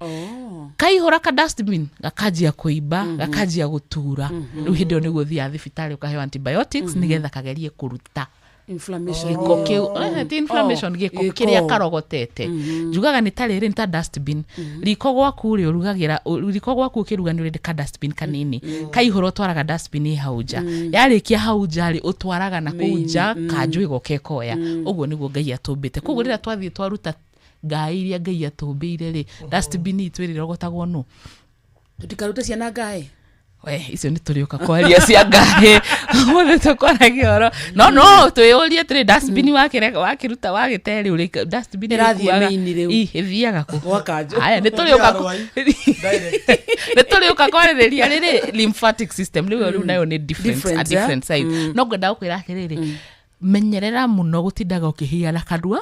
Kaihũra ka dustbin gakanjia kũimba, gakanjia gũtura. Rĩu hĩndĩ ĩyo nĩguo ũthiaga thibitarĩ ũkaheo antibiotics nĩgetha kagerie kũruta inflammation. Gĩko kĩu, ti inflammation, gĩko Gĩko. Kĩrĩa karogotete. Njugaga nĩ ta rĩrĩ, nĩ ta dustbin. Riko gwaku rĩ, ũrugagĩra riko gwaku, ũkĩruga nĩ ũrĩ ka dustbin kanini. Kaihũra ũtwaraga dustbin ĩ hau nja. Yarĩkia hau nja rĩ, ũtwaraga na kũu nja, kanjũ ĩgoka ĩkoya. Ũguo nĩguo Ngai atũmbĩte. Koguo rĩrĩa twathiĩ twaruta ngai iria Ngai atũmbĩire rĩ, dustbin itũ ĩrĩ rogotagwo nũ? Tũtikarute ciana ngaĩ. We, icio nĩ tũrĩũka kwaria cia ngaĩ. Ũmũthĩ tũkwaragia ũhoro no twĩyũrie atĩrĩ, dustbin wakĩruta wagĩte rĩ, ũrĩ dustbin Ĩrathiĩ ĩkuaga- main rĩu. Ĩ, ĩthiaga kũ? Gwa kanjũ. Aya, nĩ tũrĩũka Direct. Nĩ tũrĩũka kwarĩrĩria rĩrĩ lymphatic system rĩu nayo nĩ different, Different, a different side. No ngwenda gũkwĩra atĩrĩrĩ, menyerera mũno gũtindaga ũkĩhiana kanua,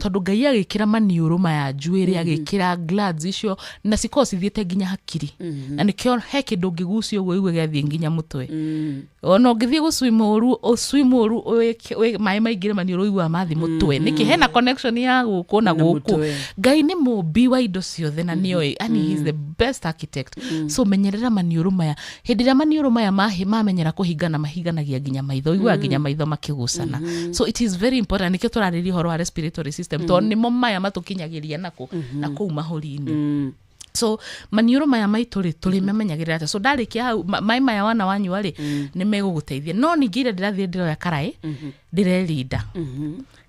tondũ Ngai agĩkĩra maniũrũ maya njuĩrĩ, agĩkĩra glands icio na cikorwo cithiĩte nginya hakiri, na nĩkĩo he kĩndũ ũngĩgucia ũguo igue gĩathiĩ nginya mũtwe. Ona ũngĩthiĩ gũswim ũru, ũswim ũru, maĩ maingĩre maniũrũ, ũiguaga mathiĩ mũtwe. Nĩkĩ? Hena connection ya gũkũ na Na gũkũ. Mũtwe. Ngai nĩ mũmbi wa indo ciothe na nĩoĩ, and he is the best architect. So menyerera maniũrũ maya. Hĩndĩ ĩrĩa maniũrũ maya mamenyera kũhingana, mahinganagia nginya maitho, ũiguaga nginya maitho makĩgucana. So it is very important. Nĩkĩo tũrarĩria ũhoro wa respiratory system, tondũ nĩmo maya matũkinyagĩria nakũ na kũu mahũri-inĩ. So maniũrũ maya maitũ rĩ, tũrĩmamenyagĩrĩra atĩa? So ndarĩkia hau, maĩ maya wana wanyua rĩ, nĩ megũgũteithia. No ningĩ ira ndĩrathiĩ ndĩroya karaĩ, ndĩrerinda,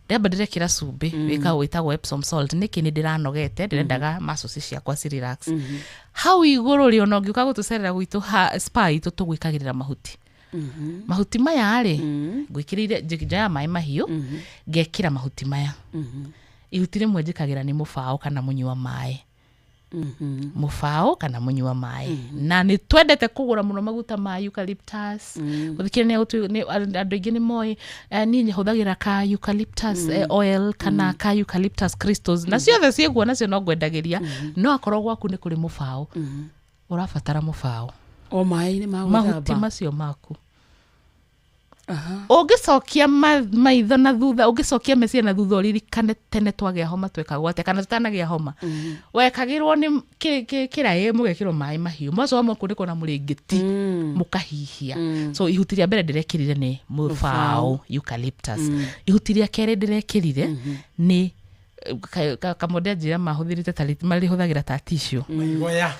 ndamba ndĩrekĩra cumbĩ wĩkagwo wĩtagwo Epsom salt. Nĩkĩ? Nĩ ndĩranogete, ndĩrendaga muscles ciakwa ci relax. Hau igũrũ rĩ, ona ũngĩũka gũtũcerera gwitũ ha spa itũ, tũgwĩkagĩrĩra mahuti. Mahuti maya rĩ, ngwĩkĩrĩire njoya maĩ mahiũ, ngekĩra mahuti maya. Ihuti rĩmwe njĩkagĩra nĩ mũbaũ kana mũnyua maĩ, mũbaũ kana mũnyua maĩ. Na nĩ twendete kũgũra mũno maguta ma eucalyptus. Gũthikĩrĩria andũ aingĩ nĩ moĩ, niĩ hũthagĩra ka eucalyptus oil kana ka eucalyptus crystals, na ciothe ciĩguo, nacio no ngwendagĩria. No akorwo gwaku nĩ kũrĩ mũbaũ, ũrabatara mũbaũ. O maĩ-inĩ ma Mahuti gwĩthamba. Macio maku ũngĩcokia maitho na thutha, ũngĩcokia meciria na thutha, ũririkane tene twagĩa homa twekagwo atĩa, kana tũtanagĩa homa wekagĩrwo nĩ kĩraĩ, mũgekĩrwo maĩ mahiũ, mwacoka mũkunĩkwo na mũrĩngĩti, mũkahihia. So ihuti rĩa mbere ndĩrekĩrire nĩ mũbaũ, eucalyptus. Ihuti rĩa kerĩ ndĩrekĩrire nĩ kamonde anjĩra mahũthĩrĩte tarĩ marĩhũthagĩra ta tissue. Maigoya,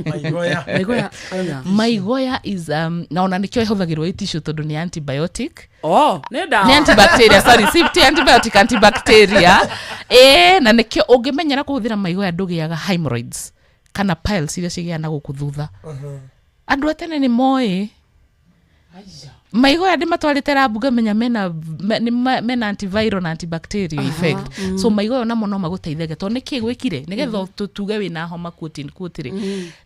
maigoya. Maigoya aya. Maigoya is na ona nĩkĩo ĩhũthagĩrwo ĩ tissue, tondũ nĩ antibiotic. Oh, nĩ ndawa. Nĩ antibacteria, sorry, si ti antibiotic, antibacteria. Na nĩkĩo ũngĩmenyera kũhũthĩra maigoya ndũgĩaga hemorrhoids kana piles iria cigĩaga na gũkũ thutha. Andũ a tene nĩ moĩ maigoya. Ndĩmatwarĩte rabu, ngamenya mena mena antiviral na antibacterial effect. So maigoya namo no magũteithagia, tondũ nĩkĩ gwĩkire nĩgetha tuge wĩna homa, quote in quote rĩ,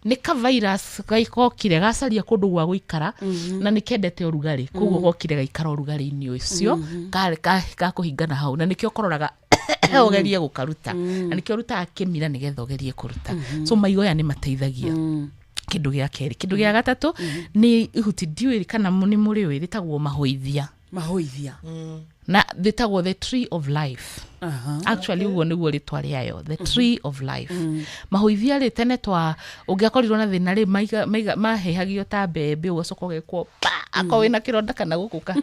nĩ ka virus kokire gacaria kũndũ gwa gũikara, na nĩ kendete ũrugarĩ, koguo gokire gaikara ũrugarĩ-inĩ ũcio, gakũhingana hau, na nĩkĩo kũroraga ũgerie gũkaruta, na nĩkĩo ũrutaga kĩmira nĩgetha ũgerie kũruta. So maigoya nĩ mateithagia. Kĩndũ gĩa kerĩ. Kĩndũ gĩa gatatũ nĩ ihuti, ndiũĩ kana nĩ mũrĩũĩ, rĩtagwo mahũithia. Mahũithia. Na rĩtagwo the tree of life. Actually, ũguo nĩguo rĩtwa rĩayo, the tree of life. Mahũithia rĩ, tene twa ũngĩakorirwo na thĩna rĩ, mahĩhagio ta mbembe, ũgacoka ũgekwo pa akorwo wĩna kĩronda kana gũkũ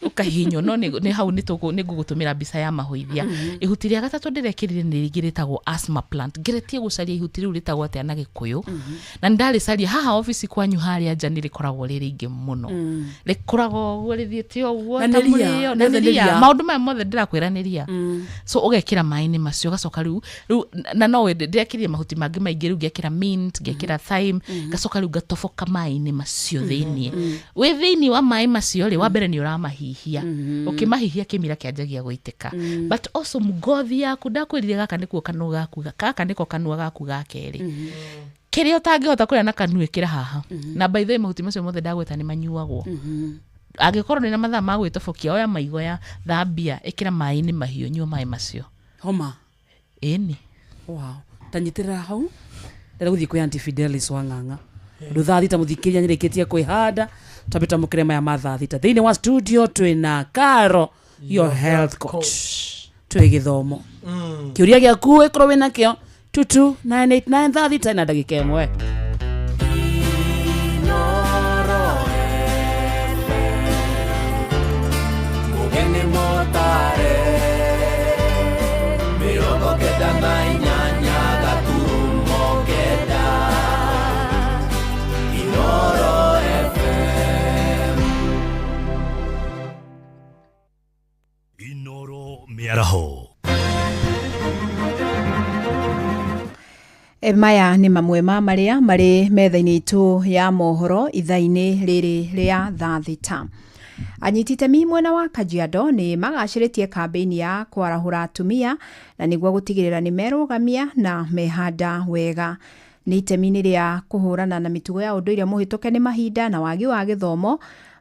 ũkahihinywo. No nĩ hau nĩ ngũgũtũmĩra mbica ya mahũithia. Ihuti rĩa gatatũ ndĩrekĩrire nĩ rĩngĩ rĩtagwo asthma plant. Ngeretie gũcaria ihuti rĩu rĩtagwo atĩa na Gĩkũyũ, na nĩ ndarĩcaria haha obici kwanyu harĩa nja, nĩ rĩkoragwo rĩ rĩingĩ mũno, rĩkũraga ũguo rĩthiĩte ũguo Na ta nĩ ria, mũrĩo. Na rĩothe nĩ nĩ ria. ria. Maũndũ maya mothe ndĩrakwĩra nĩ ria. So ũgekĩra maĩ-inĩ macio, ũgacoka rĩu na no wende ndĩrekĩrire mahuti mangĩ maingĩ, rĩu ngekĩra mint, ngekĩra thyme, ngacoka rĩu ngatoboka maĩ-inĩ macio thĩiniĩ. Wĩ thĩiniĩ wa maĩ macio rĩ, wa mbere nĩ ũramahihia, ũkĩmahihia kĩmira kĩanjagia gũitĩka, but also ngothi yaku, ndakwĩrire gaka nĩkuo kanua gaku, gaka nĩko kanua gaku ga kerĩ, kĩrĩa ũtangĩhota kũrĩa na kanua ĩkĩra haha. Na by the way, mahuti macio mothe ndagweta nĩ manyuagwo. Angĩkorwo nĩ na mathaa ma gwĩtobokia, oya maigoya, thambia, ĩkĩra maĩ-inĩ mahiũ, nyua maĩ macio. Homa. Ĩni. Wow. Tanyitĩrĩra hau, ndĩrenda gũthiĩ kwĩ Aunty Fidelis wa Ng'ang'a, ũndũ 6:00 mũthikĩria nyĩrĩkĩtie kwĩhanda, twambe twamũkĩre maya ma 6:00. Thĩinĩ wa studio twĩna Caro, your health coach, twĩ gĩthomo. Kĩũria gĩaku ĩkorwo wĩna kĩo, 22989, 6:01. Mugeni motare 98.9 Inoro FM. Inoro mĩaraho. Maya nĩ mamwe ma marĩa marĩ metha-inĩ itũ ya mohoro ithaa-inĩ rĩrĩ rĩa 6:00. Anyiti itemi mwena wa Kajiado nĩ magacĩrĩtie kambĩini ya kwarahũra atumia na nĩguo gũtigĩrĩra nĩ merũgamia na mehanda wega. Nĩ itemi-inĩ rĩa kũhũrana na mĩtugo ya ũndũire mũhĩtũke nĩ mahinda na wagi wa gĩthomo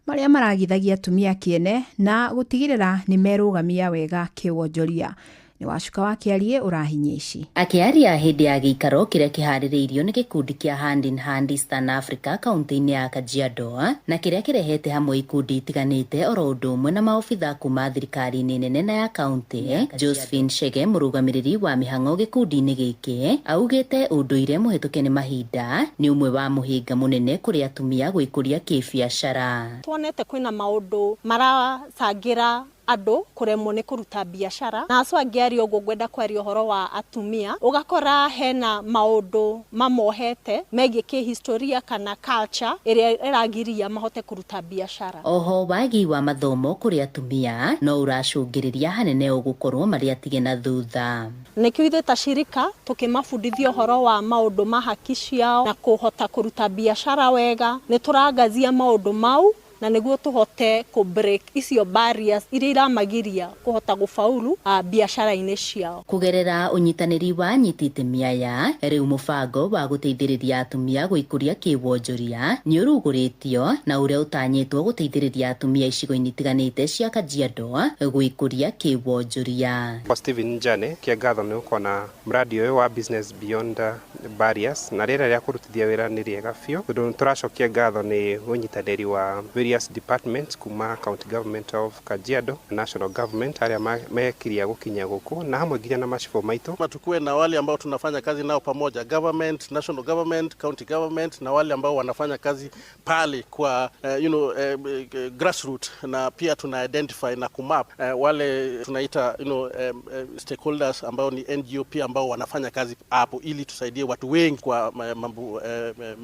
marĩa maragithagia atumia kĩene na gũtigĩrĩra nĩ merũgamia wega kĩwonjoria. Nĩ Wacuka wa Kĩarie ũrahinyia ici. Akĩaria hĩndĩ ya gĩikaro kĩrĩa kĩharĩrĩirio nĩ gĩkundi kĩa Hand in Hand Eastern Africa kaunti-inĩ ya Kajiado, na kĩrĩa kĩrehete hamwe ikundi itiganĩte oro ũndũ ũmwe na maobitha kuma thirikari-inĩ nene na ya kaunti, Josephine Chege, mũrũgamĩrĩri wa mĩhang'o gĩkundi-inĩ gĩkĩ, augĩte ũndũire mũhĩtũke nĩ mahinda nĩ ũmwe wa mũhĩnga mũnene kũrĩ atumia gwĩkũria kĩbiacara. Tuonete kwĩna maũndũ maracangĩra andũ kũremwo nĩ kũruta biacara, na acio angĩ aria ũguo ngwenda kwaria ũhoro wa atumia, ũgakora hena maũndũ mamohete megiĩ kĩhistoria kana culture ĩrĩa ĩragiria mahote kũruta biacara. Oho wagi wa mathomo kũrĩ atumia no ũracũngĩrĩria hanene ũgũkorwo marĩ atige na thutha. Nĩkĩo ithuĩ ta shirika tũkĩmabundithia ũhoro wa maũndũ ma haki ciao na kũhota kũruta biacara wega, nĩ tũrangazia maũndũ mau na nĩguo tũhote kũ break icio barriers iria iramagiria kũhota gũfaulu biacara-inĩ ciao. Kũgerera ũnyitanĩri wa anyiti itemi aya, rĩu mũbango wa gũteithĩrĩria atumia gwĩkũria kĩwonjoria nĩ ũrugũrĩtio na ũrĩa ũtanyĩtwo gũteithĩrĩria atumia icigo-inĩ itiganĩte cia Kajiado gwĩkũria kĩwonjoria. Kwa Steven Njane kia ngatho nĩ gũkorwo na mradi ũyũ wa Business Beyond Barriers, na rĩera rĩa kũrutithia wĩra nĩ rĩega biũ, tondũ tũracokia ngatho nĩ ũnyitanĩri wa various departments kuma county government of Kajiado, national government arĩa mekiria gũkinya gũkũ na hamwe nginya na macibũ maitũ. Tukue na wale ambao tunafanya kazi nao pamoja, government, national government, county government na wale ambao wanafanya kazi pale kwa grassroots, na pia tuna identify na kumap wale tunaita stakeholders ambao ni NGO pia ambao wanafanya kazi hapo, ili tusaidie watu wengi kwa mambo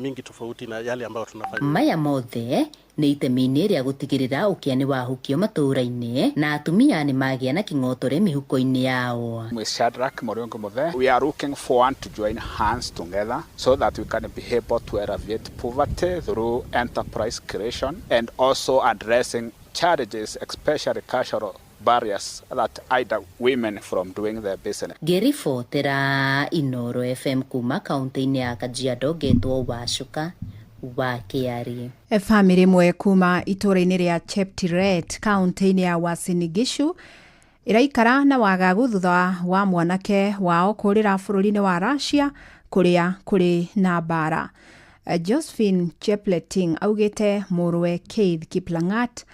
mingi tofauti na yale ambao tunafanya. Maya mothe nĩ itemi-inĩ rĩa gũtigĩrĩra ũkĩa nĩ wahukio matũũra-inĩ na atumia nĩ magĩa na kĩng'otore mĩhuko-inĩ yao. With Shadrach Murungu Muthe, we are looking forward to join hands together so that we can be able to alleviate poverty through enterprise creation and also addressing challenges, especially cultural barriers that hinder women from doing their business. Ngĩribotera Inoro FM kuma kaunti-inĩ ya Kajiado, ngetwo Wacuka wa Kĩarie. Bamĩrĩ ĩmwe kuma itũũra-inĩ rĩa Cheptiret kaunti-inĩ ya Uasin Gishu ĩraikara na wagagu thutha wa mwanake wao kũũrĩra bũrũri-inĩ wa Russia kũrĩa kũrĩ na mbara. Josephine Chepleting augĩte mũrũwe Keith Kiplangat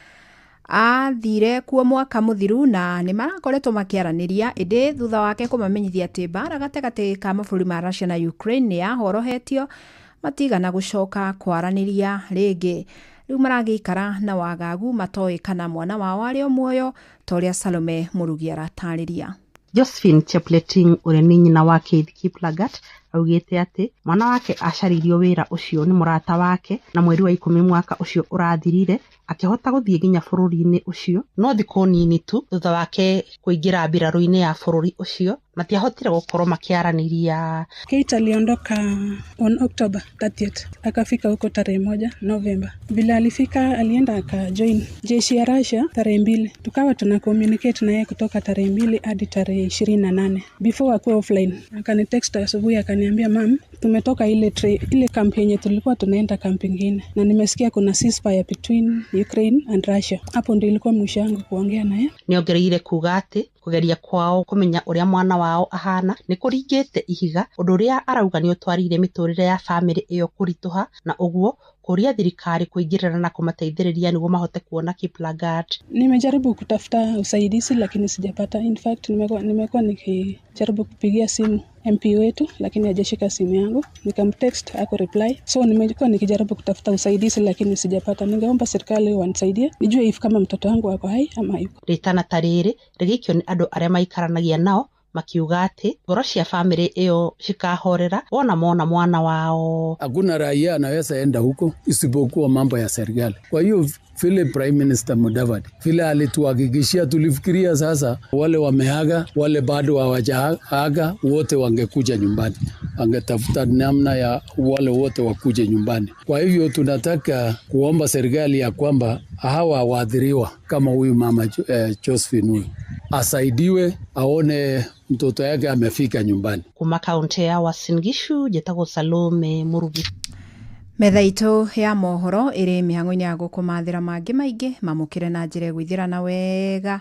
athire kuo mwaka mũthiru na nĩ marakoretwo makĩaranĩria, ĩndĩ thutha wake kũmamenyithia atĩ mbara gatagatĩ ka mabũrũri ma Russia na Ukraine nĩ yahorohetio, matigana gũcoka kwaranĩria rĩngĩ. Rĩu maragĩikara na wagagu matoĩ kana mwana wao arĩ o muoyo, ta ũrĩa Salome Mũrugi aratarĩria. Josephine Chepleting ũrĩa nĩ nyina wa Keith Kiplagat augĩte atĩ mwana wake acaririo wĩra ũcio nĩ mũrata wake na mweri wa 10 mwaka ũcio ũrathirire Akĩhota gũthiĩ nginya bũrũri-inĩ ũcio no thikũ nini tu thutha wake kũingĩra mbirarũ-inĩ ya bũrũri ũcio matiahotire gũkorwo makĩaranĩria. Kate aliondoka on October 30th akafika huko tarehe 1 November. Vile alifika alienda akajoin jeshi ya Russia tarehe 2. Tukawa tuna communicate na yeye kutoka tarehe 2 hadi tarehe 28 before akuwe offline. Akanitext asubuhi akaniambia, mam, tumetoka ile ile camp yenye tulikuwa tunaenda camp ingine, na nimesikia kuna ceasefire between Ukraine and Russia. Hapo ndio ilikuwa mwisho yangu kuongea naye. Niongereire kuga atĩ kũgeria kwao kũmenya ũrĩa mwana wao ahana nĩ kũringĩte ihiga, ũndũ ũrĩa arauga nĩ ũtwarire mĩtũrĩre ya bamĩrĩ ĩyo kũritũha, na ũguo kũria thirikari kũingĩrĩra na kũmateithĩrĩria nĩguo mahote kuona Kiplagat. Nimejaribu kutafuta usaidizi lakini sijapata. In fact, nimekuwa nikijaribu kupigia simu MP wetu lakini hajashika simu yangu. Nikamtext hako reply. So nimekuwa nikijaribu kutafuta usaidizi lakini sijapata. Ningeomba serikali wanisaidie nijue if kama mtoto wangu ako hai ama hayuko. Ritana tarĩrĩ rĩgĩikio nĩ andũ arĩa maikaranagia nao makiuga atĩ ngoro cia bamĩrĩ ĩyo cikahorera wona mona mwana wao. Hakuna raia anaweza enda huko isipokuwa mambo ya serikali. Kwa hiyo vile Prime Minister Mudavadi vile alituhakikishia, tulifikiria sasa wale wameaga, wale bado hawajaaga, wote wangekuja nyumbani, angetafuta namna ya wale wote wakuje nyumbani. Kwa hivyo tunataka kuomba serikali ya kwamba hawa waathiriwa kama huyu mama Josephine huyu asaidiwe, aone mtoto yake amefika nyumbani. Kuma kaunti ya Uasin Gishu, njĩtagwo Salome Murugi. Metha itũ ya mohoro ĩrĩ mĩhang'o-inĩ ya gũkũmathĩra mangĩ maingĩ mamũkĩre na njĩra ĩgũithĩrana wega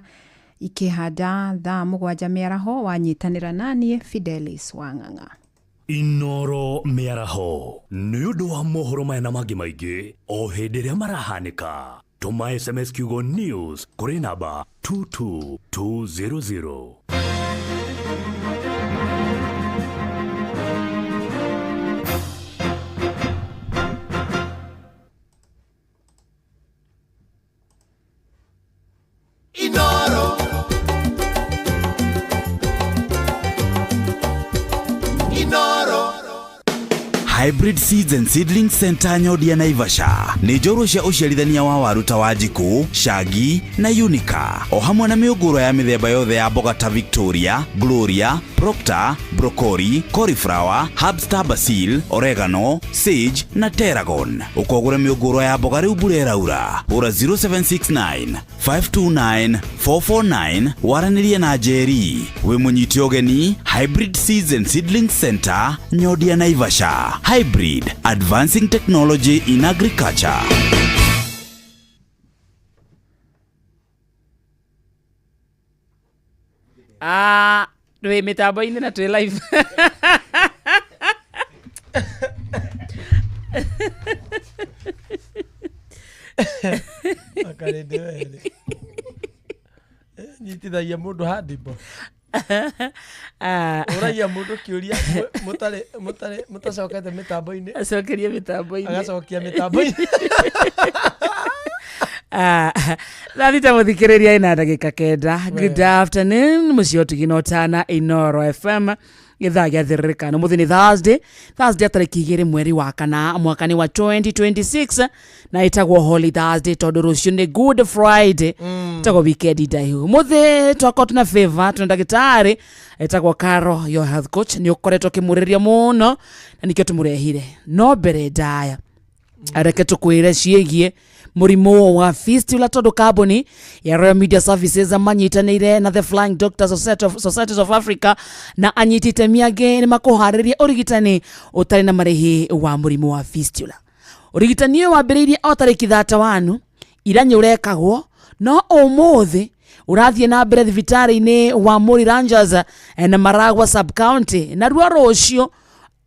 ikĩhanda thaa 7 mĩaraho wanyitanĩra naniĩ Fidelis Wang'ang'a. Inoro mĩaraho nĩ ũndũ wa mohoro maya na mangĩ maingĩ o hĩndĩ ĩrĩa marahanĩka. Tũma SMS kiugo news kũrĩ namba 22200. Inoro Inoro Hybrid Seeds and Seedling Center Nyodia Naivasha nĩ njorua cia ũciarithania wa waru ta Wanjikũ, Shagi na Unica, o hamwe na mĩũngũrwa ya mĩthemba yothe ya mboga ta Victoria, Gloria, Proctor, Broccoli, Cauliflower, Herbstar Basil, Oregano, Sage na Tarragon. Ũkogũra mĩũngũrwa ya mboga rĩu mbura ĩraura, hũra 0769 529 449 waranĩrie na Njeri. Wĩ mũnyite ũgeni Hybrid Seeds and Seedling Center Nyodia Naivasha. Hybrid, advancing technology in agriculture. Twĩ mĩtambo-inĩ na twĩ live. Akarĩndĩ werĩ. Nyitithagia mũndũ handibũ. Ũragia mũndũ kĩũria mũtarĩ mũtacokete mĩtambo-inĩ. Acokerie mĩtambo-inĩ. Agacokia mĩtambo-inĩ. Thaa thita mũthikĩrĩria ĩna ndagĩka 9. Good afternoon mũciĩ ũtugi na ũtana Inoro FM gĩthaa gĩa thĩrĩrĩkano. Mũthĩ nĩ Thursday tarĩki 2 mweri wa 4 mwaka nĩ wa 2026 na ĩtagwo Holy Thursday tondũ rũciũ nĩ Good Friday, ĩtagwo weekend ndaihu. Mũthĩ twakorwo tuna favor tuna ndagĩtarĩ ĩtagwo Caro, your health coach, nĩ ũkoretwo ũkĩmũrĩria mũno na nĩkĩo tũmũrehire. No mbere ndaya reke tũkwĩre ciĩgiĩ mũrimũ wa fistula tondũ kambuni ya Royal Media Services manyitanĩire na The Flying Doctors Societies of Africa na anyiti itemi angĩ nĩ makũharĩria ũrigitani ũtarĩ na marĩhi wa mũrimũ wa fistula. Ũrigitani ũyũ wambĩrĩirie o tarĩki 31 ira nĩ ũrekagwo no ũmũthĩ ũrathiĩ na mbere thibitarĩ-inĩ wa Muri Rangers na Maragua sub-county, naruo rũciũ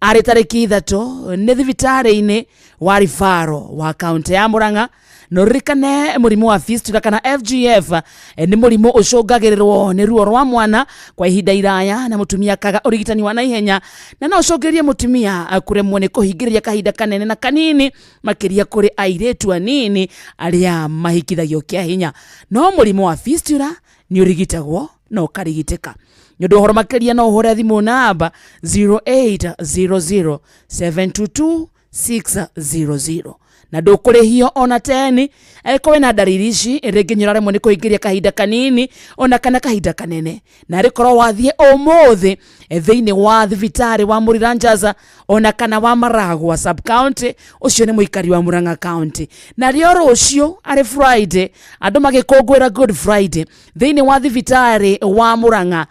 arĩ tarĩki 3 nĩ thibitarĩ-inĩ wa Rifaro wa kaunti ya Murang'a. No ririkane mũrimũ wa fistula kana FGF nĩ mũrimũ ũcũngagĩrĩrwo nĩ ruo rwa mwana kwa ihinda iraya na mũtumia akaga ũrigitani wa naihenya, na no ũcũngĩrĩrie mũtumia kũremwo nĩ kũhingĩrĩria kahinda kanene na kanini, makĩria kũrĩ airĩtu anini arĩa mahikithagio kĩa hinya. No mũrimũ wa fistula nĩ ũrigitagwo na ũkarigitĩka. Nĩ ũndũ ũhoro makĩria no ũhũre thimũ namba 0800 722 600. Na ndũkũrĩhio ona teni angĩkorwo wĩna ndariri ici rĩngĩ nĩ ũraremwo nĩ kũhingĩria kahinda kanini ona kana kahinda kanene na rĩkorwo wathiĩ ũmũthĩ thĩinĩ wa thibitarĩ wa Mũriranjaza ona kana wa Maragwa sub county ũcio nĩ mũikari wa Murang'a county na rĩo rũciũ arĩ Friday andũ magĩkũngũĩra Good Friday thĩinĩ wa thibitarĩ wa Murang'a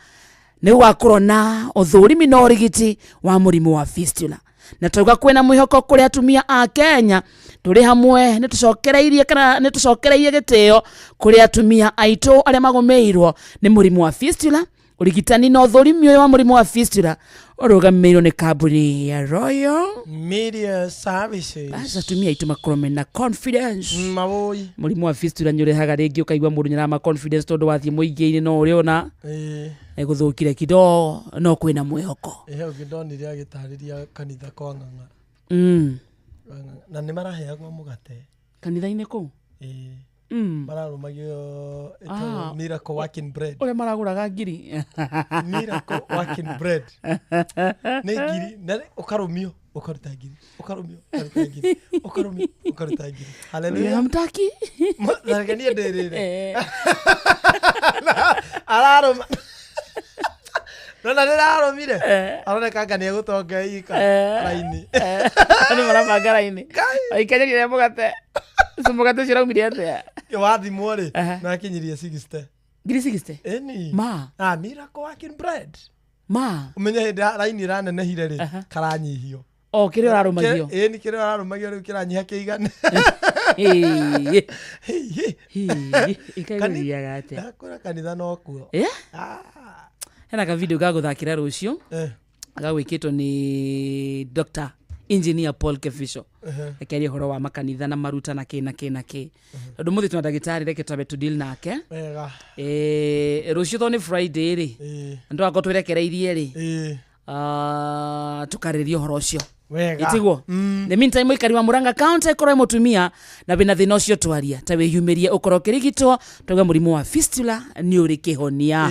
nĩ gũgakorwo na ũthũrimi na ũrigiti wa mũrimũ wa fistula na tauga kwĩna mwĩhoko kũrĩ atumia a Kenya tũrĩ hamwe nĩ tũcokereirie kana nĩ tũcokereirie gĩtĩo kũrĩ atumia aitũ arĩa magũmĩirwo nĩ mũrimũ wa fistula ũrigitani na ũthũrimi ũyũ wa mũrimũ wa fistula ũrũgamĩrĩirwo nĩ kambuni ya Royal Media Services. Basi atumia aitũ makorwo mena confidence mawoi mũrimũ wa fistula nĩ ũrehaga rĩngĩ ũkaigua mũndũ nĩarama confidence tondũ wathiĩ mũingĩ-inĩ no ũrĩona ĩgũthũkire kidogo no kwĩna mwĩhoko. Ĩhe ũngĩ ndonire agĩtarĩria kanitha kwa Ng'ang'a. Na nĩ maraheagwo mũgate kanitha-inĩ kũu? Mararũmagio ĩtagwo miracle working bread. Ũrĩa maragũraga ngiri. Miracle working bread. Nĩ ngiri na ũkarũmio ũkaruta ngiri ũkarũmio ũkaruta ngiri ũkarũmio ũkaruta ngiri. Hallelujah. Hamtaki. Reke niĩ ndĩrĩre. Ararũma. Nona nĩrarũmire. Aroneka anga nĩegũtonga ika raini. Andũ marabanga raini. Aikanyeria mũgate. Ũcio mũgate ũcio ũraumire atĩa? Wathimwo rĩ nakinyirie 60. Ngiri 60? Ĩni. Ma. Ah, miracle working bread. Ma. Ũmenye hĩndĩ raini ĩranenehire rĩ karanyihio. O kĩrĩa ũrarũmagio. Ĩni kĩrĩa ũrarũmagio rĩu kĩranyiha kĩigane. Ikaigũthiaga atĩa? Ndakũra kanitha no kuo. Hena ka video gagũthakĩra rũciũ gagwĩkĩtwo nĩ Dr. Engineer Paul Kefisho akĩaria ũhoro wa makanitha na maruta na kĩ na kĩ na kĩ tondũ mũthĩ twĩna ndagĩtarĩ reke twambe tũ deal nake. Rũciũ tondũ nĩ Friday rĩ na tũgakorwo twĩrekereirie rĩ tũkarĩrĩria ũhoro ũcio. Wega. Itiguo. The meantime mũikari wa Murang'a County ĩkorwo mũtumia na wĩna thĩna ũcio twaria ta wĩyumĩrie ũkorwo ũkĩrigitwo tauga mũrimũ wa fistula nĩ ũrĩ kĩhonia.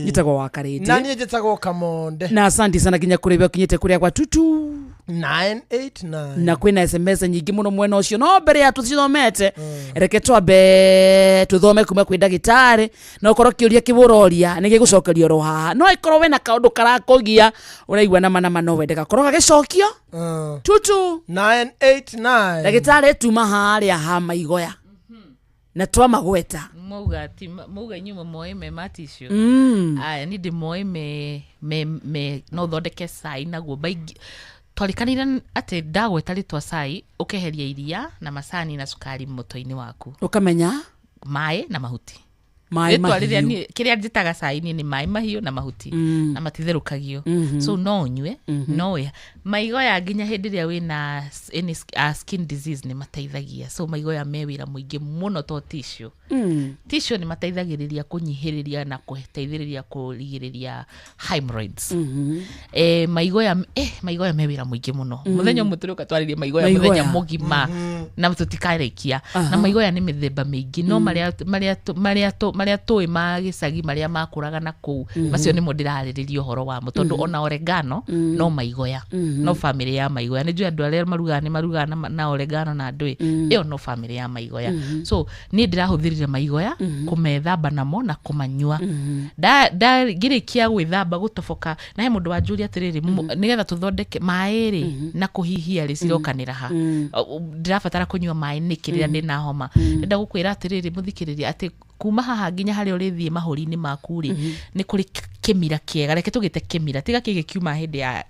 Njĩtagwo wa Karĩndĩ. Na niĩ njĩtagwo Kamonde. Na asante sana nginya kũrĩ we ũkinyĩte kũrĩa gwa tutu 989 na kwĩna SMS nyingĩ mũno mwena ũcio no mbere ya tũcithomete reke twambe tũthome kuma kwĩ ndagĩtarĩ na ũkorwo kĩũria kĩbũroria nĩ gĩgũcokerio oro haha no ĩkorwo wĩna kaũndũ karakũgia ũraigua nama nama no wende gakorwo gagĩcokio tutu 989 ndagĩtarĩ tuma harĩa ha maigoya na twamagweta mauga ti mauga inyuĩ moĩ me maticio. Aya niĩ ndĩmoĩ me no ũthondeke cai naguo baingi twarikanire atĩ ndagweta rĩtwa cai ũkeheria iria na macani na cukari mũtwe-inĩ waku ũkamenya maĩ na mahuti. Maĩ mahiũ. Kĩrĩa njĩtaga cai niĩ nĩ maĩ mahiũ na mahuti na matitherũkagio. So no ũnyue no wĩ maigoya nginya hĩndĩ ĩrĩa wĩna any skin disease nĩ mateithagia. So maigoya me wĩra mũingĩ mũno to tissue. Tissue nĩ mateithagĩrĩria kũnyihĩrĩria na kũteithĩrĩria kũrigĩrĩria hemorrhoids. Maigoya maigoya me wĩra mũingĩ mũno. Mũthenya ũmwe tũrĩũka twarĩrie maigoya mũthenya mũgima na tũtikarĩkia. Na maigoya nĩ mĩthemba mĩingĩ no marĩa tũĩ ma gĩcagi marĩa makũraga na kũu macio nĩmo ndĩrarĩrĩria ũhoro wamo tondũ ona oregano no maigoya no family ya maigoya nĩ njũĩ andũ arĩa marugaga nĩ marugaga na oregano na ndũĩ ĩyo no family ya maigoya. So niĩ ndĩrahũthĩrire maigoya kũmethamba namo na kũmanyua ngĩrĩkia gwĩthamba gũtoboka na he mũndũ wanjũria atĩrĩrĩ nĩgetha tũthondeke maĩ rĩ na kũhihia rĩ cirokanĩra ha ndĩrabatara kũnyua maĩ nĩkĩ rĩrĩa ndĩna homa ndĩrenda gũkwĩra atĩrĩrĩ mũthikĩrĩria atĩ kuma haha nginya harĩa ũrĩthiĩ mahũri-inĩ maku rĩ nĩ kũrĩ kĩmira kĩega reke tũgĩte kĩmira tiga kĩgĩ kiuma hĩndĩ ya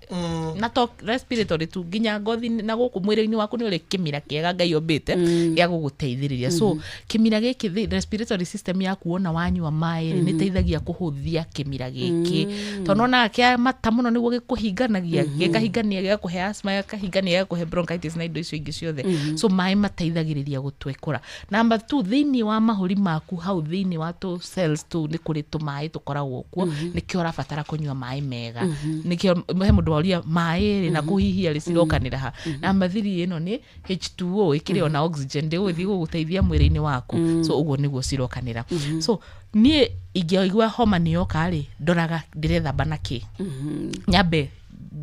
na to respiratory tu nginya ngothi na gũkũ mwĩrĩ-inĩ waku nĩ ũrĩ kĩmira kĩega Ngai ombĩte gĩa gũgũteithĩrĩria. So kĩmira gĩkĩ respiratory system yaku wona wanyua maĩ rĩ nĩ ĩteithagia kũhũthia kĩmira gĩkĩ tondũ onaga kĩa mata mũno nĩguo gĩkũhinganagia gĩkahingania gĩgakũhe asthma gĩkahingania gĩgakũhe bronchitis na indo icio ingĩ ciothe. So maĩ mateithagĩrĩria gũtwekũra. Number 2 thĩinĩ wa mahũri maku hau thĩinĩ wa tũ cells tũu nĩ kũrĩ tũmaĩ tũkoragwo kuo nĩkĩo ũrabatara kũnyua maĩ mega nĩkĩo he mũndũ waũria maĩ rĩ na kũhihia rĩ cirokanĩra ha. Number 3 ĩno nĩ H2O ĩkĩrĩ ona oxygen ndĩgũthiĩ gũgũteithia mwĩrĩ-inĩ waku. So ũguo nĩguo cirokanĩra. So niĩ ingĩigua homa nĩ yoka rĩ ndoraga ndĩrethamba na kĩ nyambe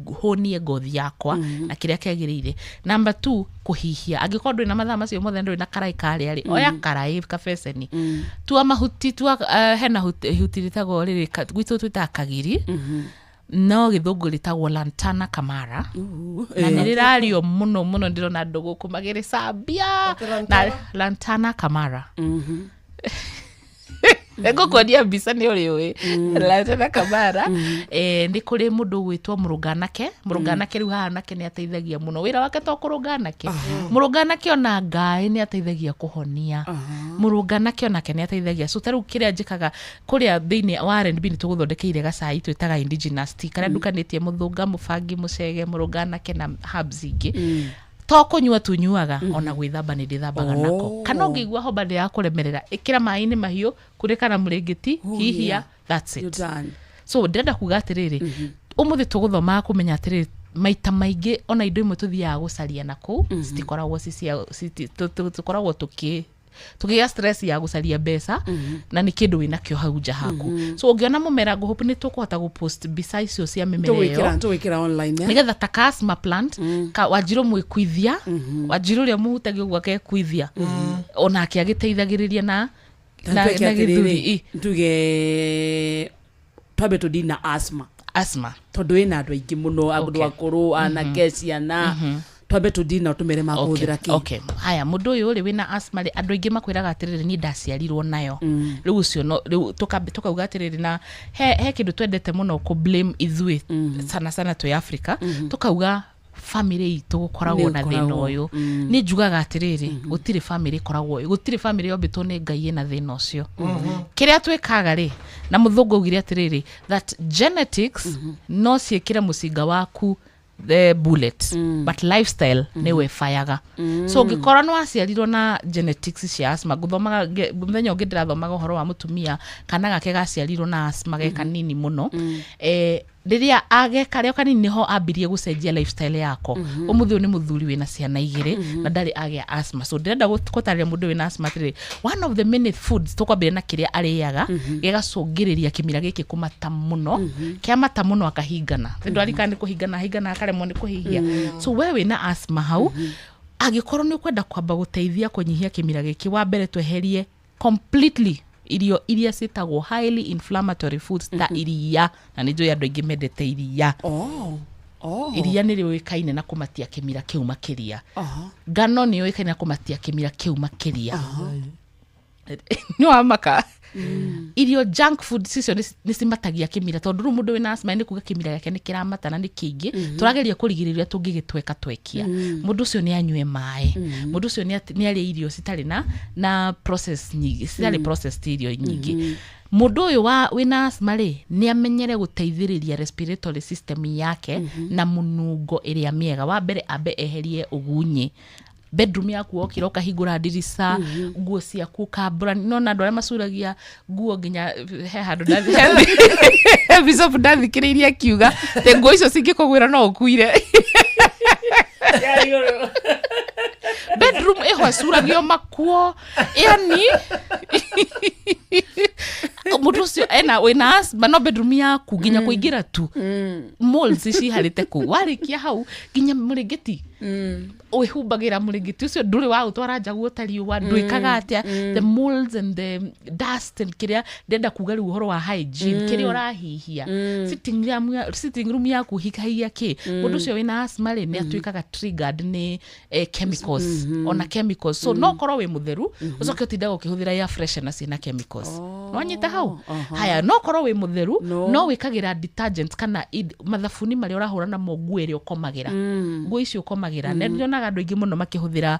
Hũnie ngothi yakwa na kĩrĩa kĩagĩrĩire. Number two, kũhihia. Angĩkorwo ndũrĩ na mathaa macio mothe, ndũrĩ na karaĩ karĩa rĩ, oya karaĩ kabeceni, tua mahuti, tua hena huti rĩtagwo rĩrĩ gwitũ twĩtaga kagiri, no gĩthũngũ rĩtagwo lantana camara, na nĩ rĩrario mũno mũno. Ndĩrona andũ gũkũ magĩrĩcambia na lantana camara. Ngũkuonia mbica nĩ ũrĩ ũĩ lantana camara. Nĩ kũrĩ mũndũ ũgwĩtwo mũrũnganake. Mũrũnganake rĩu haha nake nĩ ateithagia mũno. Wĩra wake to kũrũnganake. Mũrũnganake ona ngaĩ nĩ ateithagia kũhonia. Mũrũnganake onake nĩ ateithagia. So ta rĩu kĩrĩa njĩkaga kũrĩa thĩinĩ wa R&B, nĩ tũgũthondekeire gacai twĩtaga indigenous tea, karĩa ndukanĩtie mũthũnga, mũbangi, mũcege, mũrũnganake na herbs ingĩ. To kũnyua tunyuaga, ona gwĩthamba nĩ ndĩthambaga nako. Kana ũngĩigua homa ndĩ ya kũremerera, ĩkĩra maĩ-inĩ mahiũ, kunĩka na mũrĩngĩti, hihia, that's it. You're done. So ndĩrenda kuga atĩrĩrĩ, ũmũthĩ tũgũthomaga kũmenya atĩrĩrĩ, maita maingĩ ona indo imwe tũthiaga gũcaria na kũu citikoragwo ci cia tũkoragwo tũkĩgĩa stress ya gũcaria mbeca, na nĩ kĩndũ wĩnakĩo hau nja haku. So ũngĩona mũmera, ngũhope nĩ tũkũhota gũpost mbica icio cia mĩmera ĩyo. Tũgwĩkĩra online, eh? Nĩgetha ta ka asthma plant, ka wanjirũ mwĩkuithia, wanjirũ ũrĩa mũhutagia ũguo akekuithia, onake agĩteithagĩrĩria na Tweke na gĩthũri. Atĩrĩrĩ, tuge twambe tũthi na asthma. Asthma. Tondũ ĩna andũ aingĩ mũno, andũ akũrũ, anake, ciana. Twambe tũthi na tũmere makũhũthĩra kĩ. Okay. Haya, mũndũ ũyũ rĩ wĩna asthma rĩ, andũ aingĩ makwĩraga atĩrĩrĩ, niĩ ndaciarirwo nayo. Rĩu ũcio no rĩu tukauga atĩrĩrĩ, na he kĩndũ twendete mũno kũ blame ithuĩ, sana sana twĩ Africa, tukauga family itũ gũkoragwo na thĩna Nĩ ũyũ. Niĩ njugaga atĩrĩrĩ, gũtirĩ family ĩkoragwo, gũtirĩ family yombĩtwo nĩ Ngai ĩna thĩna ũcio. Kĩrĩa twĩkaga rĩ, na mũthũngũ augire atĩrĩrĩ, that genetics no ciĩkĩre mũcinga waku the bullet, but lifestyle nĩwe ĩbayaga. So ũngĩkorwo nĩ waciarirwo na genetics cia asthma, ngũthomaga mũthenya ũngĩ ndĩrathomaga ũhoro wa mũtumia kana gake gaciarirwo na asthma ge kanini mũno. Rĩrĩa ageka rĩo kanini nĩho ambirie gũcenjia lifestyle yako. Ũmũthĩ ũyũ nĩ mũthuri wĩna ciana 2 na ndarĩ agĩa asthma. So ndĩrenda gũtarĩria mũndũ wĩna asthma atĩrĩrĩ, one of the many foods, tũkwambĩrĩria na kĩrĩa arĩaga gĩgacũngĩrĩria kĩmira gĩkĩ kũmata mũno. Kĩamata mũno akahingana, tondũ arikana nĩ kũhingana ahingana, akaremwo nĩ kũhihia. So we wĩna asthma hau, angĩkorwo nĩ ũkwenda kwamba gũteithia kũnyihia kĩmira gĩkĩ, wa mbere tweherie completely irio iria ciĩtagwo highly inflammatory foods ta iria, na nĩ njũĩ andũ aingĩ mendete iria. Oh. Iria nĩ rĩũĩkaine na kũmatia kĩmira kĩu makĩria. Ngano nĩ yũĩkaine na kũmatia kĩmira kĩu makĩria. Nĩ wamaka irio junk food cicio nĩ cimatagia kĩmira, tondũ rĩu mũndũ wĩna asthma nĩ kuga kĩmira gĩake nĩ kĩramata na nĩ kĩingĩ. Tũrageria kũrigĩrĩria tũngĩgĩtweka twekia. Mũndũ ũcio nĩ anyue maĩ. Mũndũ ũcio nĩ arĩe irio citarĩ na process nyingĩ, citarĩ processed irio nyingĩ. Mũndũ ũyũ wa wĩna asthma rĩ, nĩ amenyere gũteithĩrĩria respiratory system yake na mũnungo ĩrĩa mĩega. Wa mbere ambe eherie ũgunyĩ bedroom yaku, wokĩra ũkahingũra ndirica, nguo ciaku ũkambũra. Nona andũ arĩa macuragia nguo nginya he handũ he bishop ndathikĩrĩirie akiuga te nguo icio cingĩkũgwĩra no ũkuire. Bedroom ĩho ĩcuragio makuo, yani mũndũ ũcio ena wĩna asthma, no bedroom yaku nginya kũingĩra tu molds ciharĩte kũu. Warĩkia hau, nginya mũrĩngĩti wĩhumbagĩra mũrĩngĩti ũcio ndũrĩ wa gũtwara nja guota riũa, ndwĩkaga atĩa, the molds and the dust and kĩrĩa ndĩrenda kuga rĩu ũhoro wa hygiene, kĩrĩa ũrahihia sitting room yaku, hikahigia kĩ. Mũndũ ũcio wĩna asthma rĩ, nĩ atuĩkaga triggered nĩ chemicals, ona chemicals. So no korwo wĩ mũtheru, ũcoke ũtindaga ũkĩhũthĩra air freshener ciĩna chemicals. Nwanyita hau? Haya, no korwo wĩ mũtheru, no wĩkagĩra detergent kana mathabuni marĩa ũrahũra namo nguo ĩrĩa ũkomagĩra, nguo icio ũkomagĩra. Mm. Nyonaga andũ aingĩ mũno makĩhũthĩra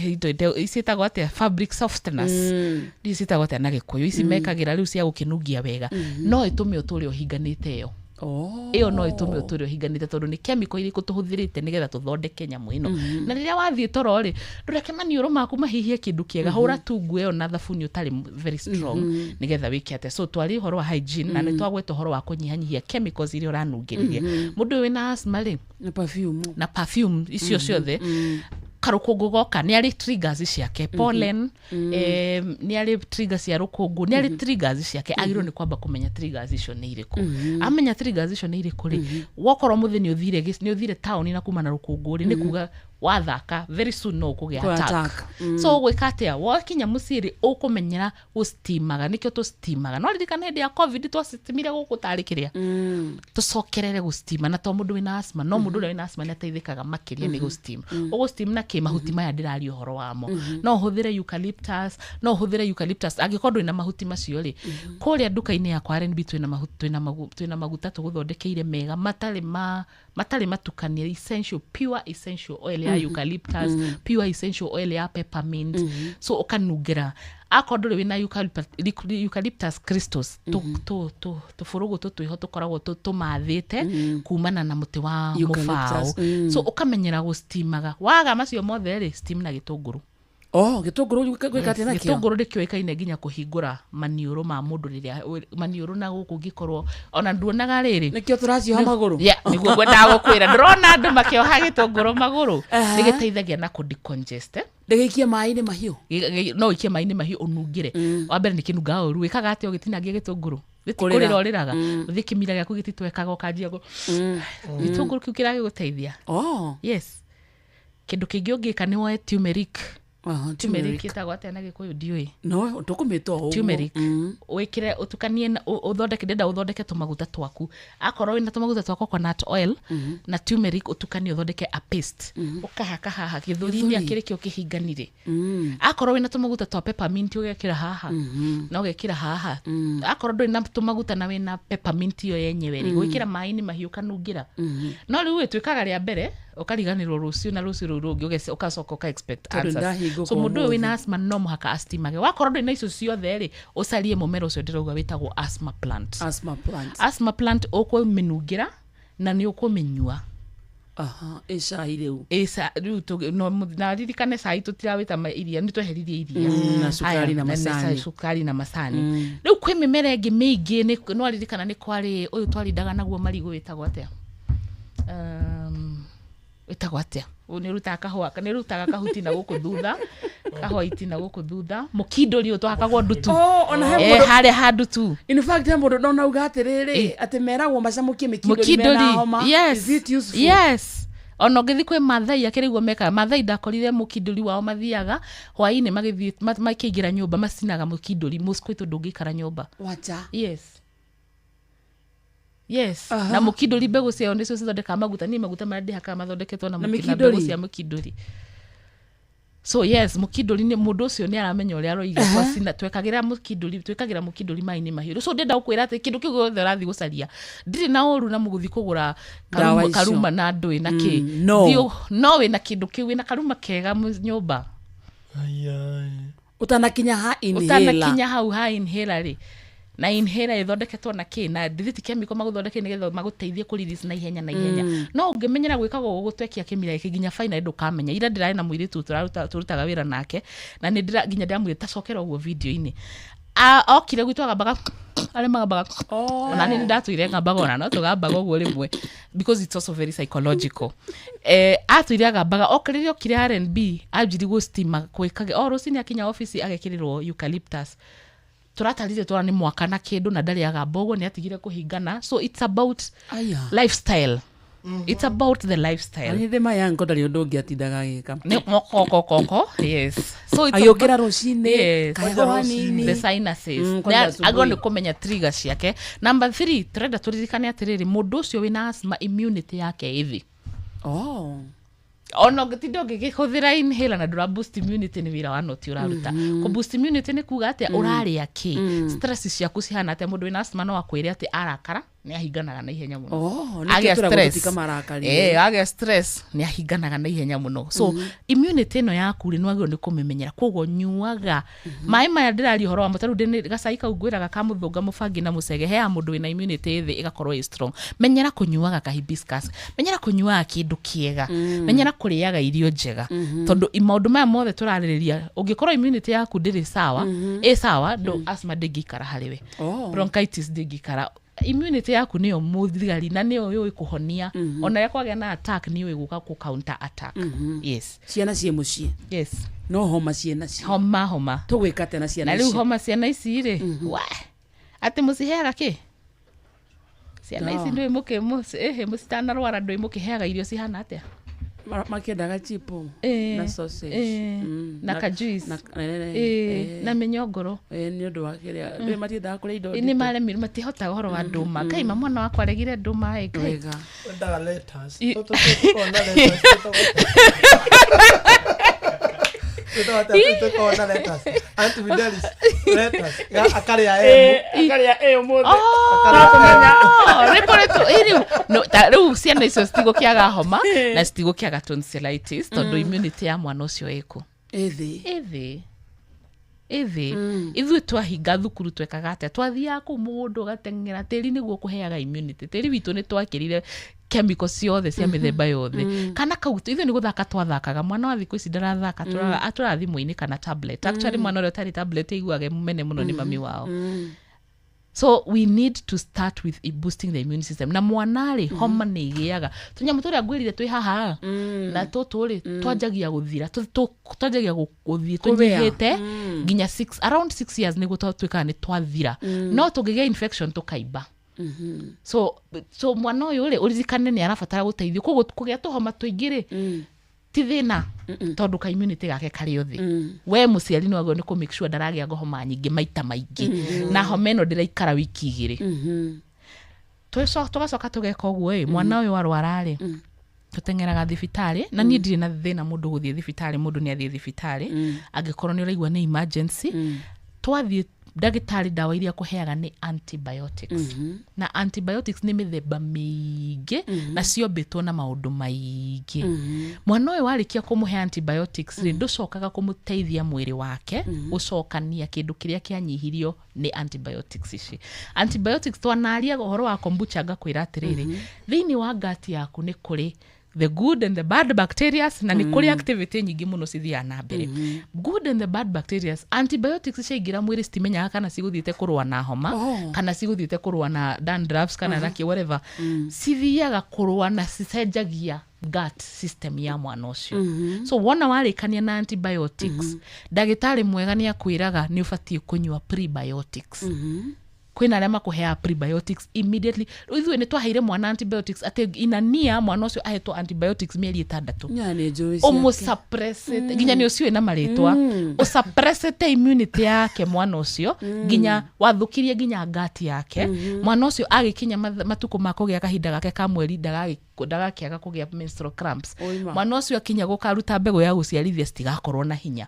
indo ciĩtagwo atĩa, fabric softeners. Ndiũĩ ciĩtagwo atĩa na Gĩkũyũ ici mekagĩra rĩu cia gũkĩnungia wega. No ĩtũme ũtũre ũhinganĩte ĩyo. Ĩyo no ĩtũme ũtũre ũhinganĩte, tondũ nĩ chemical irĩkũ tũhũthĩrĩte nĩgetha tũthondeke nyamũ ĩno. Na rĩrĩa wathiĩ toro rĩ, ndũreke maniũrũ maku mahihie kĩndũ kĩega. Hũra tu nguo ĩyo na thabuni ũtarĩ very strong, nĩgetha wĩke atĩa. So twari ũhoro wa hygiene, na nĩ twagweta ũhoro wa kũnyihanyihia chemicals iria ũranungĩrĩria. Mũndũ ũyũ wĩna asthma rĩ, Na perfume. Na perfume icio ciothe. Karũkũngũ goka nĩ arĩ triggers ciake, pollen, nĩ arĩ triggers cia rũkũngũ, nĩ arĩ triggers ciake. Agĩrĩirwo nĩ kwamba kũmenya triggers icio nĩ irĩkũ. Amenya triggers icio nĩ irĩkũ rĩ, wokorwo mũthĩ nĩ ũthire nĩ ũthire taũni na kuma na rũkũngũ rĩ, nĩ kuga wathaka very soon no ũkũgĩa Kũ attack. attack. So ũgwĩka atĩa wakinya mũciĩ rĩ? Ũkũmenyera gũstimaga, nĩkĩo tũstimaga. No ririkana hĩndĩ ya COVID twastimire gũkũ tarĩ kĩrĩa tũcokerere gũstima, na to mũndũ wĩna asthma, no mũndũ ũrĩa wĩna asthma nĩ ateithĩkaga makĩria nĩ gũstim. Ũgũstim na kĩ? Mahuti maya ndĩraria ũhoro wamo. No ũhũthĩre eucalyptus, no ũhũthĩre eucalyptus. Angĩkorwo ndũrĩ na mahuti macio rĩ, kũrĩa nduka-inĩ yakwa R&B twĩna mahuti, twĩna maguta tũgũthondekeire mega, matarĩ ma matarĩ matukanie, essential, pure essential oil ya eucalyptus, pure essential oil ya peppermint. So ũkanungĩra. Akorwo ndũrĩ wĩna eucalyptus crystals, tũbũrũgũ tũtwĩho tũkoragwo tũmathĩte kumana na mũtĩ wa Eucalyptus, mũbaũ. So ũkamenyera gũstimaga. Waga macio mothe rĩ, steam na gĩtũngũrũ. Oh, gĩtũngũrũ gwĩka atĩa nakĩo? Gĩtũngũrũ nĩkĩũĩkaine nginya kũhingũra maniũrũ ma mũndũ rĩrĩa maniũrũ na gũkũ ngĩkorwo ona nduonaga rĩrĩ. Nĩkĩo tũracioha magũrũ. Yeah, nĩguo ngwendaga gũkwĩra, ndĩrona andũ makĩoha gĩtũngũrũ magũrũ. Nĩ gĩteithagia na kũ decongest, eh? Ndĩgĩikie maĩ-inĩ mahiũ? No ũikie maĩ-inĩ mahiũ ũnungĩre. Wa mbere nĩ kĩnungaga ũru. Wĩkaga atĩa ũgĩtinangia gĩtũngũrũ? Kũrĩra. Kũrĩra ũrĩraga, ũthiĩ kĩmira gĩaku gĩtitwekaga, ũkanjia gĩtũngũrũ kĩu kĩragĩgũteithia. Oh. Yes, kĩndũ kĩngĩ ũngĩka nĩ woe turmeric. Turmeric Turmeric. ĩtagwo atĩa na Gĩkũyũ? Ndiũĩ. No tũkũmĩta o ũguo. Turmeric wĩkĩre, ũtukanie na- ũthondeke, ndĩrenda ũthondeke tũmaguta twaku. Akorwo wĩna tũmaguta twa coconut oil na turmeric, ũtukanie ũthondeke a paste, ũkahaka haha gĩthũri-inĩ. Gĩthũri. Akĩrĩ kĩo kĩhinganire. Akorwo wĩna tũmaguta twa peppermint, ũgekĩra haha na ũgekĩra haha. Akorwo ndũrĩ na tũmaguta na wĩna peppermint ĩyo yenyewe rĩ, gwĩkĩra maĩ-inĩ mahiũ ũkanungĩra. No rĩu ĩ, twĩkaga rĩa mbere, ũkariganĩrwo rũciũ na rũciũ rũu rũngĩ, ũgacoka ũka expect Tondũ answers. ndahingũka So mũndũ ũyũ ũmũthĩ. wĩna asthma no mũhaka astimage. Wakorwo ndũrĩ na icio ciothe rĩ, ũcarie mũmera ũcio ndĩrauga wĩtagwo asthma plant. Asthma plant. Asthma plant ũkũmĩnungĩra na nĩ ũkũmĩnyua. Aha, ĩ cai rĩu? Ĩ rĩu no na ririkane cai tũtirawĩta iria, nĩ tweheririe iria. Na cukari. Aya, Na nĩ macani. Cukari na macani. Rĩu kwĩ mĩmera ĩngĩ mĩingĩ, no ririkana nĩ kwarĩ ũyũ twarindaga naguo marigũ, wĩtagwo atĩa? Wĩtagwo atĩa? Ũyũ nĩ ũrutaga kahũa, nĩ ũrutaga kahuti na gũkũ thutha, kahwaiti na gũkũ thutha, mũkindũri ũyũ twahakagwo ndutu. Oh, ona he Eh, mũndũ- harĩa ha ndutu. In fact, he mũndũ ndona uga atĩrĩrĩ, atĩ meragwo macamũkie mĩkindũri mena Mũkindũri, homa. yes. Is it useful? Yes, ona ũngĩthiĩ kwĩ Mathai akĩrĩ guo mekaga. Mathai ndakorire mũkindũri wao, mathiaga hwainĩ magĩthiĩ makĩingĩra nyũmba macinaga mũkindũri. Mosquito ndũngĩikara nyũmba. Wacha. Yes, na mũkindũri mbegũ ciayo nĩcio cithondekaga maguta. Niĩ maguta marĩa ndĩhakaga mathondeketwo na Na na mbegũ mĩkindũri? cia mũkindũri. So yes, mũkindũri nĩ mũndũ ũcio nĩ aramenya ũrĩa aroiga. Twacina, twekagĩra mũkindũri, twĩkagĩra mũkindũri maĩ-inĩ mahiũ. So ndĩrenda gũkwĩra atĩ kĩndũ kĩu gĩothe ũrathiĩ gũcaria, ndirĩ na ũru na mũgũthiĩ kũgũra Ndawa karuma, icio. karuma na ndũĩ na kĩ. No. Thiĩ no wĩna kĩndũ kĩu, wĩna karuma kega nyũmba. Ũtanakinya ha inhaler. Ũtanakinya hau ha inhaler rĩ, na inhaler ĩthondeketwo na kĩ? Na ndithiti chemical magũthondeke nĩgetha magũteithie kũ release na ihenya na ihenya. No ũngĩmenyera gwĩkaga ũguo, gũtwekia kĩmira gĩkĩ nginya finally ndũkamenya. Ira ndĩrarĩ na mũirĩtu tũrutaga wĩra nake, na nĩ ndĩra nginya ndĩramwĩra tacokera ũguo video-inĩ. Okire gwitũ agambaga, arĩa magambaga, ona nĩ ndatũire ngambaga, ona no tũgambaga ũguo rĩmwe, because it's also very psychological. Atũire agambaga rĩrĩa okire R&B anjiri gũstima gwĩkage o rũcinĩ, akinya obici agekĩrĩrwo eucalyptus. Tũratarire twara nĩ mwaka na kĩndũ na ndarĩ agamba ũguo, nĩ atigire kũhingana. So it's about Aya. lifestyle, it's about the lifestyle. Nĩ thĩ mayango ndarĩ ũndũ ũngĩ atindaga agĩka. Nĩ mokokokoko, yes. So it's Agĩũkĩra rũcinĩ, Yes. kaheho hanini. The sinuses. Kwanja Nĩ agĩrĩirwo nĩ asubuhi. kũmenya trigger ciake. Number three, tũrenda tũririkane atĩrĩrĩ, mũndũ ũcio wĩna asthma immunity yake ĩthĩ. Oh. Ona ũngĩtinda ũngĩkĩhũthĩra inhaler na ndũra boost immunity, nĩ wĩra wa noti ũraruta. Kũ boost immunity nĩ kuga atĩa? Ũrarĩa kĩ? Stress ciaku cihana atĩa? Mũndũ wĩna asthma no akwĩre atĩ arakara nĩ ahinganaga na ihenya mũno. Oh, nĩkĩo Agĩa tũragwo stress. tũtikamarakarie. Eh, agĩa stress nĩ ahinganaga na ihenya mũno. So immunity ĩno yaku rĩ, nĩ wagĩrĩirwo nĩ kũmĩmenyera. Koguo nyuaga maĩ maya ndĩraria ũhoro wamo. Tarĩu ndĩ gacai kau ngwĩraga ka mũthũnga, mũbangi na mũcege, heaga mũndũ wĩna immunity thĩ ĩgakorwo ĩ strong. Menyera kũnyuaga ka hibiscus, menyera kũnyuaga kĩndũ kĩega, menyera kũrĩaga irio njega, tondũ maũndũ maya mothe tũrarĩrĩria, ũngĩkorwo immunity yaku ndĩrĩ sawa, ĩ sawa, ndũ asthma ndĩngĩikara harĩ we. Oh. Bronchitis ndĩngĩikara. Immunity yaku nĩyo mũthigari na nĩyo yũĩ kũhonia. Ona rĩrĩa kwagĩa na attack, nĩ yũĩ gũka kũ counter attack. Yes. Ciana ciĩ mũciĩ. Yes. No homa ciĩ nacio. Homa, homa. Tũgwĩka atĩa na ciana Na rĩu ici? Homa ciana ici rĩ, wa atĩ mũciheaga kĩ ciana ici? Ndawa. Ndũĩ mũkĩ ĩhĩ, mũcitanarwara ndũĩ mũkĩheaga irio cihana atĩa? Makĩendaga chipo na sausage. Na ka juice. Na mĩnyongoro. Nĩ ũndũ wa kĩrĩa ndũĩ matiendaga kũrĩa indo Nĩ nditũ. maremirwo, matihotaga ũhoro wa ndũma. Kaima mwana wakwa aregire ndũma ĩ, Ngai. Wega. Wendaga lettuce. Tũtũ na lettuce, twĩtagwo atĩa? Tũkoragwo na lettuce. Aunt Fidelis, lettuce. Akarĩa emu. Akarĩa ĩ ũmũthĩ. Nĩ kũrĩ ĩ, rĩu no, ta rĩu ciana icio citigũkĩaga homa na citigũkĩaga tonsillitis tondũ immunity ya mwana ũcio ĩkũ? Ĩthĩ. Ĩthĩ, ĩthĩ. Ithuĩ twahinga thukuru twekaga atĩa? Twathiaga kũu mũgũnda ũgateng'era tĩri nĩguo kũheaga immunity. Tĩri witũ nĩ twakĩrire chemical ciothe cia mĩthemba yothe. Kana kau ithuĩ nĩ gũthaka twathakaga. Mwana wa thikũ ici ndarathaka, atũraga thimũ-inĩ kana tablet. Actually, mwana ũrĩa ũtarĩ tablet aiguaga e mũmene mũno nĩ mami wao. So we need to start with boosting the immune system. Na mwana rĩ, homa nĩ ĩgĩaga tũnyamũ tũrĩa ngwĩrire twĩ haha na tũtũ rĩ, twanjagia gũthira, twanjagia gũthiĩ Kũrĩa. tũnyihĩte nginya around 6 years nĩguo twatuĩkaga nĩ twathira. No tũngĩgĩa infection tũkaimba. So mwana ũyũ rĩ, ũririkane nĩ arabatara gũteithio. Koguo kũgĩa tũhoma tũingĩ rĩ, ti thĩna tondũ ka immunity gake karĩ o thĩ. We mũciari nĩ wagĩrĩirwo nĩ kũ make sure ndaragĩa homa nyingĩ maita maingĩ na homa ĩno ndĩraikara wiki 2. Tũgacoka tũgeka ũguo ĩ, mwana ũyũ arwara rĩ, tũteng'eraga thibitarĩ. Na niĩ ndirĩ na thĩna mũndũ gũthiĩ thibitarĩ. Mũndũ nĩ athiĩ thibitarĩ angĩkorwo nĩ ũraigua nĩ emergency. Twathiĩ ndagĩtarĩ, ndawa iria kũheaga nĩ antibiotics. Na antibiotics nĩ mĩthemba mĩingĩ na ciombĩtwo na maũndũ maingĩ. Mwana ũyũ warĩkia kũmũhe antibiotics rĩ, ndũcokaga kũmũteithia mwĩrĩ wake gũcokania kĩndũ kĩrĩa kĩanyihirio nĩ antibiotics ici. Antibiotics, twanaria ũhoro wa kombucha, ngakwĩra atĩrĩrĩ, thĩinĩ wa gut yaku nĩ kũrĩ the good and the bad bacterias, na nĩ kũrĩ activity nyingĩ mũno cithiaga na mbere. Good and the bad bacterias, antibiotics ciaingĩra mwĩrĩ citimenyaga kana cigũthiĩte kũrũa na homa kana cigũthiĩte kũrũa na dandruffs kana na kĩ whatever. Cithiaga kũrũa na cicenjagia gut system ya mwana ũcio. So wona warĩkania na antibiotics, ndagĩtarĩ mwega nĩ akwĩraga nĩ ũbatiĩ kũnyua prebiotics. Kwĩna arĩa makũheaga prebiotics immediately. Rĩu ithuĩ nĩ twaheire mwana antibiotics atĩ inania mwana ũcio ahetwo antibiotics mĩeri 6. Nya nĩ njũĩ ciake. Ũmũsuppressĩte nginya nĩ ũciũĩ na marĩtwa, ũsuppressĩte immunity yake mwana ũcio, nginya wathũkirie nginya gut yake. Mwana ũcio agĩkinya matukũ ma kũgĩa kahinda gake ka mweri, ndagakĩaga kũgĩa menstrual cramps. Oima. Mwana ũcio akinya gũkaruta mbegũ ya gũciarithia, citigakorwo na hinya.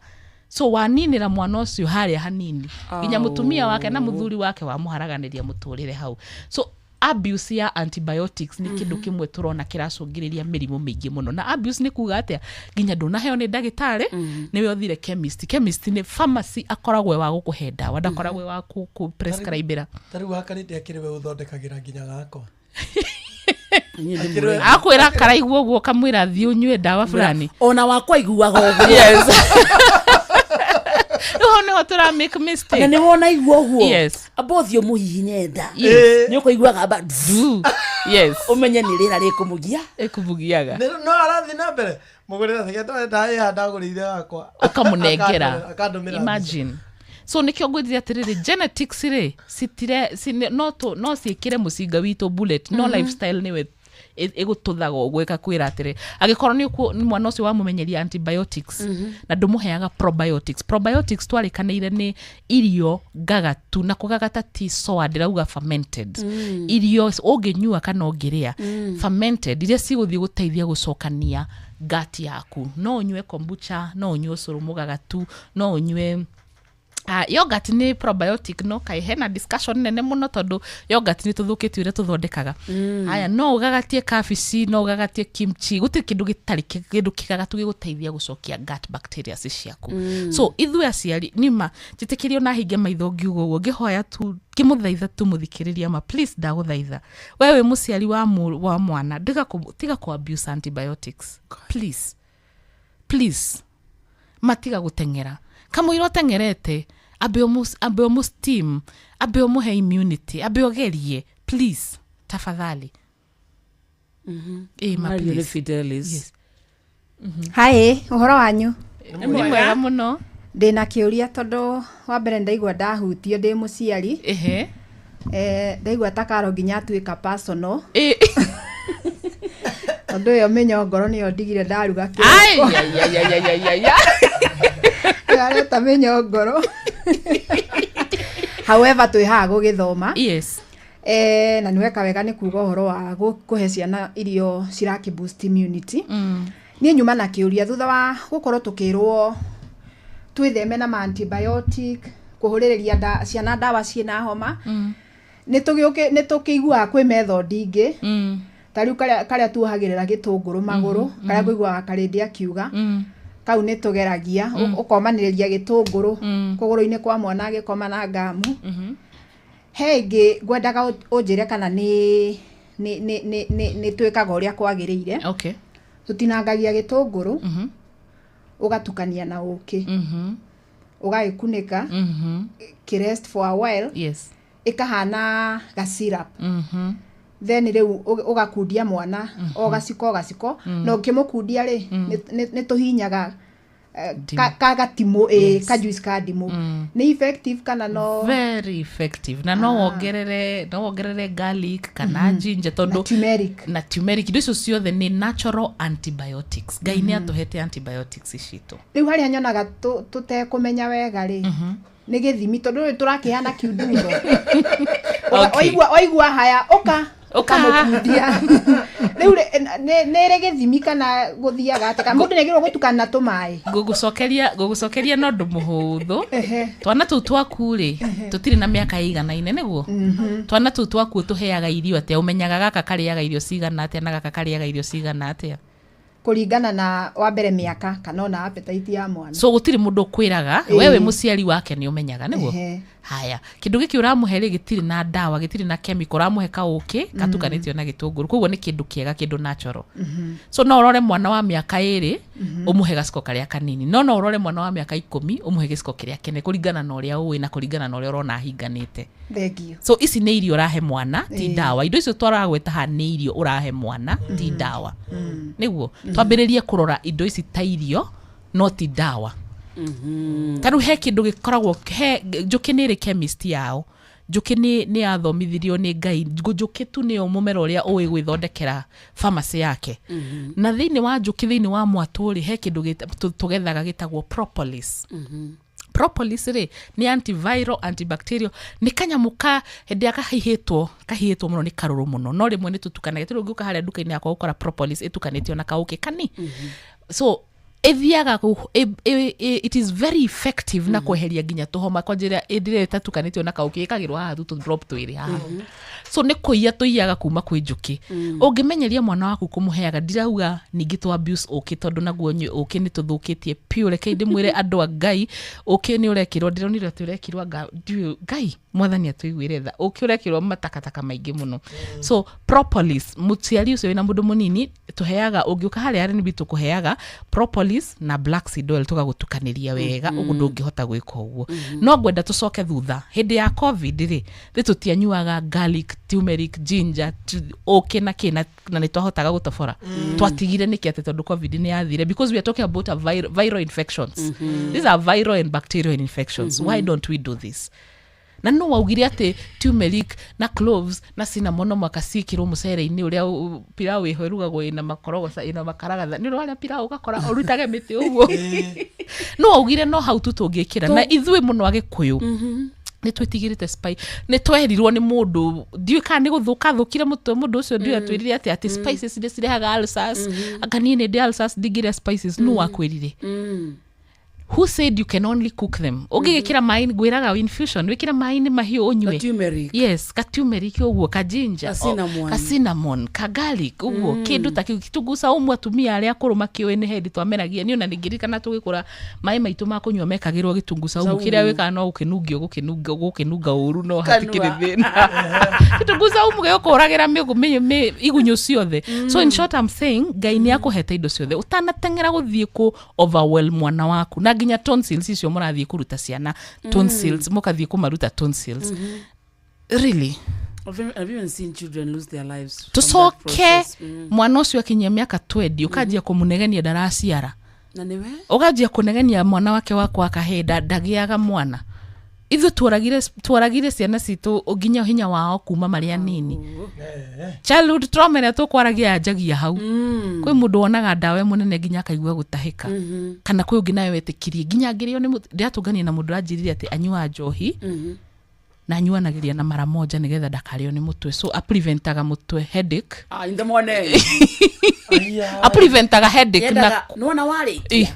So waninĩra mwana ũcio harĩa hanini nginya mũtumia wake na mũthuri wake wamũharaganĩria mũtũrĩre hau. So abuse ya antibiotics nĩ kĩndũ kĩmwe tũrona kĩracũngĩrĩria mĩrimũ mĩingĩ mũno. Na abuse nĩ kuga atĩa? Nginya ndũnaheo nĩ ndagĩtarĩ, nĩwe ũthire chemist. Chemist nĩ pharmacy, akoragwo e wa gũkũhe ndawa, ndakoragwo e wa kũ prescribĩra. Ta rĩu hakarĩte akĩrĩ we ũthondekagĩra nginya gakwa. Akwĩra karaigua ũguo, ũkamwĩra thiĩ ũnyue ndawa fulani. Ona wakwa iguaga ũguo. Yes, rĩu hau nĩho tũra make mistake. Na nĩ wona igua ũguo, amba ũthiĩ ũmũhihinye nda. Nĩ ũkũiguaga amba ũmenye nĩ rĩera rĩkũmũgia. Ĩkũmugiaga. No arathiĩ na mbere mũgũrĩra thigete ndaĩ ndagũrĩire wakwa. Ũkamũnengera. Akandũmĩra. Imagine. So nĩkĩo ngwĩrire atĩrĩrĩ, genetics rĩ, citire no no ciĩkĩre mũcinga witũ bullet, no lifestyle nĩwe ĩgũtũthaga ũguo ĩkakwĩra atĩrĩ, angĩkorwo nĩ mwana ũcio wamũmenyeria antibiotics na ndũmũheaga probiotics. Probiotics twarĩkanĩire nĩ irio ngagatu, na kũgagata ti soa, ndĩrauga fermented irio ũngĩnyua kana ũngĩrĩa, fermented iria cigũthiĩ gũteithia gũcokania gut yaku. No ũnyue kombucha, no ũnyue ũcũrũ mũgagatu, no ũnyue yogurt nĩ probiotic. No kaĩ hena discussion nene mũno tondũ yogurt nĩ tũthũkĩtie ũrĩa tũthondekaga. Haya, no ũgagatie kabici, no ũgagatie kimchi, gũtirĩ kĩndũ gĩtarĩ kĩndũ kĩgagatu gĩgũteithia gũcokia gut bacteria ciaku. So ithuĩ aciari nĩma njĩtĩkĩrio na hinge maitho ngiuga ũguo, ngĩhoya tu, ngĩmũthaitha tu mũthikĩrĩria ma, please, ndagũthaitha we wĩ mũciari wa mwana, tiga kũ abuse antibiotics, please, please. Matiga gũteng'era kamũira ũteng'erete, ambe ũmũ steam, ambe ũmũhe immunity, ambe ũgerie. Please, tafadhali. Ĩ ma, Mario nĩ please. Fidelis. Yes. Hi, ũhoro wanyu? Nĩ mwega mũno. Ndĩna kĩũria tondũ wa mbere ndaigua ndahutio ndĩ mũciari. Ehe. Eh, ndaigua ta karo nginya atuĩka personal. Ĩ. Tondũ ĩyo mĩnyongoro nĩyo ndigire ndaruga Ai, kĩroko. ai, ai, ai, ai, ai, ai, ai. Areta mĩnyongoro. However, twĩ haha gũgĩthoma. Yes. Eh, na nĩ weka wega nĩ kuga ũhoro wa kũhe ciana irio cirakĩ boost immunity. Niĩ nyuma na kĩũria thutha wa gũkorwo tũkĩrwo twĩtheme na ma antibiotic, kũhũrĩrĩria ciana ndawa ciĩna homa. Nĩ tũkĩiguaga kwĩ method ingĩ. Ta rĩu karĩa tuohagĩrĩra gĩtũngũrũ magũrũ, karĩa ngũiguaga Karĩndĩ akiuga. Kau nĩ tũgeragia, ũkomanĩrĩria gĩtũngũrũ kũgũrũ-inĩ kwa mwana agĩkoma na ngamu. He ĩngĩ ngwendaga ũnjĩre kana nĩ twĩkaga ũrĩa kwagĩrĩire. Okay. Tũtinangagia gĩtũngũrũ, ũgatukania na ũkĩ, ũgagĩkunĩka, kĩ rest for a while. Yes. Ĩkahana ga syrup. Then rĩu ũgakundia mwana o gaciko o gaciko, na ũkĩmũkundia rĩ, nĩ tũhinyaga ka gatimũ, ĩ, ka juice ka ndimũ. Nĩ effective kana no? Very effective, na no wongerere garlic kana ginger, tondũ Na turmeric. Na turmeric, indo icio ciothe nĩ natural antibiotics. Ngai nĩ atũhete antibiotics citũ. Rĩu harĩa nyonaga tũtekũmenya wega rĩ, nĩ gĩthimi, tondũ rĩu tũrakĩhana kiundutho. Waigua haya, ũka Ũka. ũkamũkundia. Rĩu rĩ, nĩ ĩrĩ gĩthimi kana gũthiaga atĩa? Kana mũndũ nĩagĩrĩirwo gũtukana na tũmaĩ? Ngũgũcokeria na ũndũ mũhũthũ. Twana tũu twaku rĩ, tũtirĩ na mĩaka ĩiganaine, nĩguo? Twana tũu twaku tũheaga irio atĩa? Ũmenyaga gaka karĩaga irio cigana atĩa na gaka karĩaga irio cigana atĩa? Kũringana na wa mbere mĩaka kana ona appetite ya mwana. So gũtirĩ mũndũ ũkwĩraga, we wĩ mũciari wake nĩ ũmenyaga, nĩguo? Haya, kĩndũ gĩkĩ ũramũhe rĩ, gĩtirĩ na ndawa, gĩtirĩ na chemical, ũramũhe kaũkĩ gatukanĩtio na gĩtũngũrũ, koguo nĩ kĩndũ kĩega, kĩndũ natural. So no ũrore mwana wa mĩaka 2, ũmũhe gaciko karĩa kanini, no ũrore mwana wa mĩaka 10, ũmũhe gĩciko kĩrĩa kĩnene, kũringana na ũrĩa ũĩ na kũringana na ũrĩa ũrona ahinganĩte. Thengiũ. So ici nĩ irio ũrahe mwana, ti ndawa. Indo icio twaragweta haha nĩ irio ũrahe mwana, ti ndawa, nĩguo twambĩrĩrie kũrora indo ici ta irio no ti ndawa. Ta rĩu he kĩndũ gĩkoragwo he njũkĩ, nĩ ĩrĩ chemist yao. Njũkĩ nĩ yathomithirio nĩ Ngai. Njũkĩ tu nĩyo mũmera ũrĩa ũĩ gwĩthondekera pharmacy yake. Na thĩinĩ wa njũkĩ, thĩinĩ wa mwatũ rĩ, he kĩndũ tũgethaga gĩtagwo propolis. Propolis rĩ, nĩ antiviral, antibacterial, nĩ kanyamũ ka hĩndĩ ĩrĩa kahihĩtwo mũno nĩ karũrũ mũno, no rĩmwe nĩ tũtukanagia. Tũrĩ ũngĩũka harĩa nduka-inĩ yakwa gũkora propolis ĩtukanĩtio na kaũkĩ kani. So ĩthiaga it is very effective na kweheria nginya tũhoma kwa njĩra ĩndĩ ĩrĩa ĩtatukanĩtio na kaũkĩ, ĩkagĩrwo haha tu tũ drop twĩrĩ haha. So nĩ kũiya tũiyaga kuma kwĩ njũkĩ. Ũngĩmenyeria mwana waku kũmũheaga, ndirauga ningĩ tũ abuse ũkĩ, tondũ naguo ũkĩ nĩ tũthũkĩtie piũ. Rekei ndĩmwĩre andũ a Ngai, ũkĩ nĩ ũrekĩrwo, ndĩronire atĩ ũrekĩrwo anga ndiũĩ. Ngai mwathani atũiguĩre tha, ũkĩ ũrekĩrwo matakataka maingĩ mũno. So propolis, mũciari ũcio wĩna mũndũ mũnini, tũheaga, ũngĩũka harĩa RNB, tũkũheaga propolis na black seed oil, tũgagũtukanĩria wega. Ũguo ndũngĩhota gwĩka ũguo. No ngwenda tũcoke thutha, hĩndĩ ya COVID rĩ, tũtianyuaga garlic, turmeric, ginger, ũkĩ na kĩ, na nĩ twahotaga gũtobora. Twatigire nĩkĩ atĩ tondũ COVID nĩ yathire? Because we are talking about a viral infections. These are viral and bacterial infections. Why don't we do this? Na no waugire atĩ turmeric na cloves na cinnamon no mwaka ciĩkĩrwo mũcere-inĩ ũrĩa pilau ĩho ĩrugagwo ĩna makorogoca, ĩna makaragatha, nĩ ũrĩa pilau ũgakora ũrutage mĩtĩ ũguo, no waugire no hau tu tũngĩkĩra. Na ithuĩ mũno Agĩkũyũ nĩ twĩtigĩrĩte spice. Nĩ twerirwo nĩ mũndũ, ndiũĩ kana nĩ gũthũka thũkire mũtwe mũndũ ũcio, ndiũĩ atwĩrire atĩ spices nĩ cirehaga ulcers. Anga niĩ nĩ ndĩ ulcers, ndingĩrĩa spices. Nũ wakwĩrire? Who said you can only cook them? Ũngĩgĩkĩra maĩ, ngwĩraga infusion, wĩkĩre maĩ-inĩ mahiũ ũnyue. Ka turmeric. Yes, ka turmeric ũguo, ka ginger, Ka cinnamon. Ka cinnamon, ka garlic ũguo, kĩndũ ta kĩu, kitunguu saumu. Atumia arĩa akũrũ makĩũĩ nĩ hĩndĩ twameragia. Niĩ ona ningĩririkana tũgĩkũra, maĩ maitũ ma kũnyua mekagĩrwo gĩtunguu saumu. Saumu. Kĩrĩa wĩkaga no gũkĩnungio, gũkĩnunga ũru, no Kanua. hatikĩrĩ thĩna. Gĩtunguu saumu gĩgũkũragĩra igunyũ ciothe. So in short, I'm saying Ngai nĩ akũhete indo ciothe, ũtanateng'era gũthiĩ kũ overwhelm mwana waku na nginya tonsils icio mũrathiĩ kũruta ciana tonsils, mũkathiĩ kũmaruta tonsils. Really, I've even seen children lose their lives from that tũcoke process. Mm. mwana ũcio akinyia mĩaka 20 ũkanjia kũmũnegenia ndaraciara Na nĩwe? ũkanjia kũnegenia mwana wake wakwa kahĩĩ ndagĩaga mwana ithuĩ tworagire ciana citũ nginya hinya wao kuma marĩ anini childhood trauma ĩrĩa tũkwaragia yanjagia hau kwĩ mũndũ wonaga ndawa ĩ mũnene nginya akaigua gũtahĩka kana kwĩ ũngĩ nawe wetĩkirie nginya ngĩrĩo nĩ ndĩratũngania na mũndũ ũranjĩrire atĩ anyuaga njohi na anyuanagĩria na mara moja nĩgetha ndakarĩo nĩ mũtwe so apreventaga mũtwe headache Ah, inda mwane. apreventaga headache na Yendaga, nĩwona warĩkia Ĩ.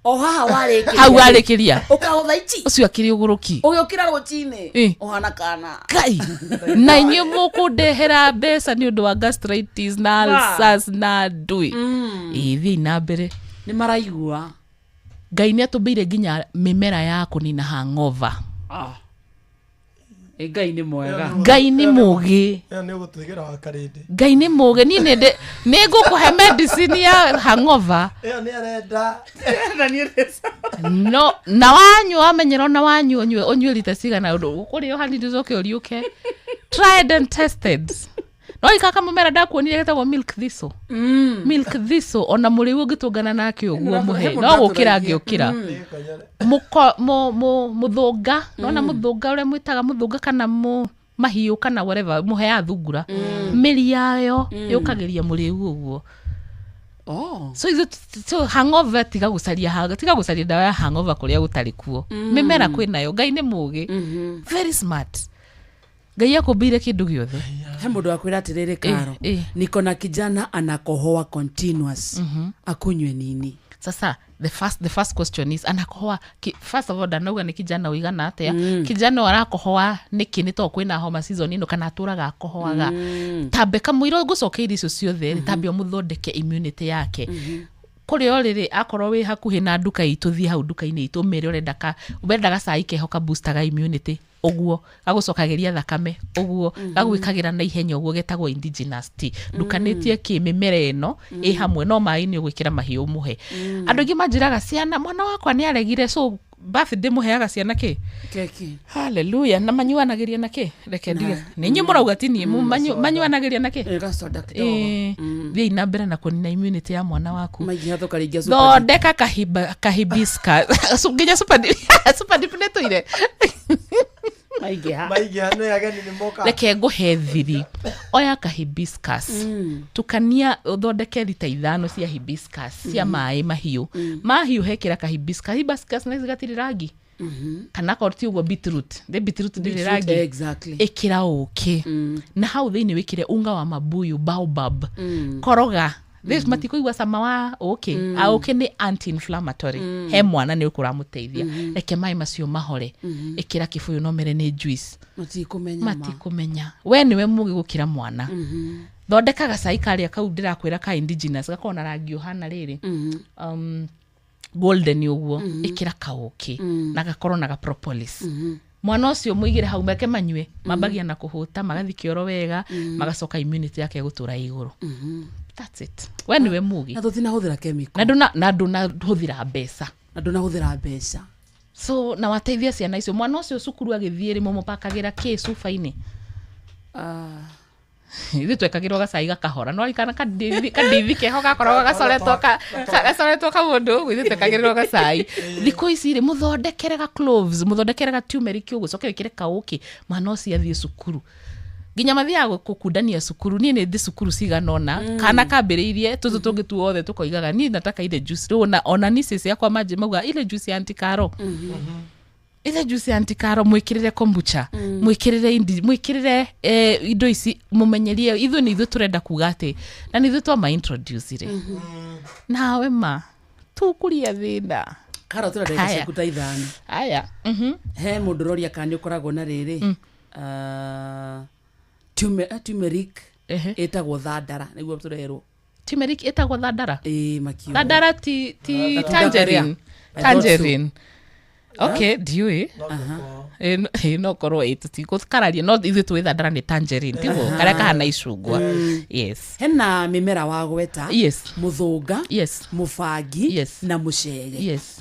o haha warĩkĩria hau warĩkĩria ũkahũtha ici ũcio akĩrĩ ũgũrũki ũgĩũkĩra rũcinĩ Ĩ. ũhana kana ngai na inyuĩ mũkũndehera mbeca nĩ ũndũ wa gastritis na ulcers na ndui ĩ thiĩi na mbere nĩ maraigua ngai nĩ atũmbĩire nginya mĩmera ya kũnina hangover Ah. Ĩ, ngai nĩ mwega ngai nĩ mũgĩ ĩyo nĩ ũgũtwĩgĩra wa karĩndĩ ngai nĩ mũgĩ niĩ nĩ nĩ ngũkũhe medicine ya hangover ĩyo nĩ arenda no na wanyua wamenyera ona wanyua ũnyue ũnyue rita cigana ũndũ ũkũrĩo hanini ũcoke ũriũke tried and tested no ikaka mũmera ndakuonire getagwo milk thistle milk thistle ona mũrĩu ũngĩtũngana nake ũguo mũhe no gũkĩra angĩũkĩra mũthũnga nona mũthũnga ũrĩa mwĩtaga mũthũnga kana mũ mahiũ kana whatever mũheaga thungura mĩri yayo yũkagĩria mũrĩu ũguo Oh. so ithuĩ so hangover tiga gũcaria tiga gũcaria ndawa ya hangover kũrĩa gũtarĩ kuo mĩmera kwĩ nayo ngai nĩ mũgĩ very smart ngai akũmbĩire kĩndũ gĩothe he mũndũ wakwĩra atĩrĩrĩ karo Eh, eh. niko na kijana anakohoa continuous akunywe nini sasa the first question is anakohoa ki, first of all ndanauga nĩ kijana ũigana atĩa kijana ũyũ arakohoa nĩkĩ nĩ tondũ kwĩna homa season ĩno kana atũraga akohoaga tambe kamũira ngũcokeirie icio ciothe rĩ tambe ũmũthondeke immunity yake kũrĩa ũrĩ rĩ akorwo wĩ hakuhĩ na nduka itũ thiĩ hau nduka-inĩ itũ ũmĩre ũrenda ka ũrenda gacai keho ka boostaga immunity ũguo gagũcokagĩria thakame ũguo gagwĩkagĩra na ihenya ũguo getagwo indigenous tea ndukanĩtie kĩ mĩmera ĩno ĩ hamwe no maĩ nĩ ũgwĩkĩra mahiũ mũhe andũ aingĩ manjĩraga ciana mwana wakwa nĩ aregire so birthday mũheaga ciana kĩ keki haleluya na manyuanagĩria na kĩ reke ndige nĩ inyuĩ mũrauga ti niĩ manyuanagĩria na kĩ gacoda kidogo Ĩ, thiĩi na mbere na kũnina immunity ya mwana waku maingĩha tũkaringia super thondeka kahibiscus nginya super dip super dip nĩ tũire maingĩha maingĩha nĩ ageni nĩ moka reke ngũhe thiri oya kahibiscus tukania ũthondeke lita 5 cia hibiscus cia maĩ mahiũ mahiũ hekĩra kahibiscus hibiscus nĩ gatirĩ rangi kana akorwo ti ũguo beetroot nĩ beetroot ndĩrĩ Beetroot, rangi exactly. ĩkĩra ũkĩ na hau thĩinĩ wĩkĩre unga wa mabuyu baobab koroga mm. matikũigua cama wa ũkĩ mm. ũkĩ nĩ anti inflammatory he mwana nĩ ũkũramũteithia reke maĩ macio mahore ĩkĩra kĩbũyũ no mere nĩ juice matikũmenya ma. matikũmenya we nĩwe mũgĩ gũkĩra mwana thondeka gacai karĩa kau ndĩrakwĩra ka indigenous gakorwo na rangi ũhana rĩrĩ golden ũguo ĩkĩra kaũkĩ na gakorwo na gapropolis mwana ũcio mũigĩre hau meke manyue mambagia na kũhũta magathi kĩoro wega magacoka immunity yake gũtũra igũrũ that's it we nĩwe mũgĩ na tũtinahũthĩra chemical na ndũna na ndũnahũthĩra mbeca na ndũnahũthĩra mbeca so na wateithia ciana icio mwana ũcio cukuru agĩthiĩ rĩ mũmũpakagĩra kĩ cuba-inĩ ithuĩ twekagĩrwo gacai gakahora no kana kandithi keho gakoragwo gacoretwo gacoretwo kaũndũ ũguo ithuĩ twekagĩrĩrwo gacai thikũ ici rĩ mũthondekere ga cloves mũthondekere ga turmeric ũguo coke wĩkĩre kaũkĩ mwana ũcio athiĩ cukuru nginya mathiaga gũkundania cukuru niĩ nĩ ndĩ cukuru cigana ũna kana kambĩrĩirie tũtũ tũngĩ tuothe tũkoigaga niĩ nataka ile juice rĩu ona nieces yakwa manjĩ mauga ile juice ya Aunty Caro ile juice ya Aunty Caro mwĩkĩrĩre kombucha mwĩkĩrĩre indi mwĩkĩrĩre indo ici mũmenyerie ithuĩ nĩ ithuĩ tũrenda kuga atĩ na nĩ ithuĩ twama introduce rĩ nawe ma tũkũria thĩna karo tũrenda ndagĩka Haya. ciaku ta 5 aya he mũndũ ũroria kana nĩ ũkoragwo na rĩrĩ turmeric ĩtagwo thandara nĩguo tũrerwo turmeric ĩtagwo thandara ĩĩ makiuga thandara ti Gatunda tangerine karĩa. I thought so. tangerine okay ndiũĩ Ĩ, no korwo ĩ tũtigũkararia no ithuĩ tũĩ thandara nĩ tangerine tiguo karĩa kahana icungwa yes hena mĩmera wagweta Yes. mũthũnga yes mũbangi yes na mũcege yes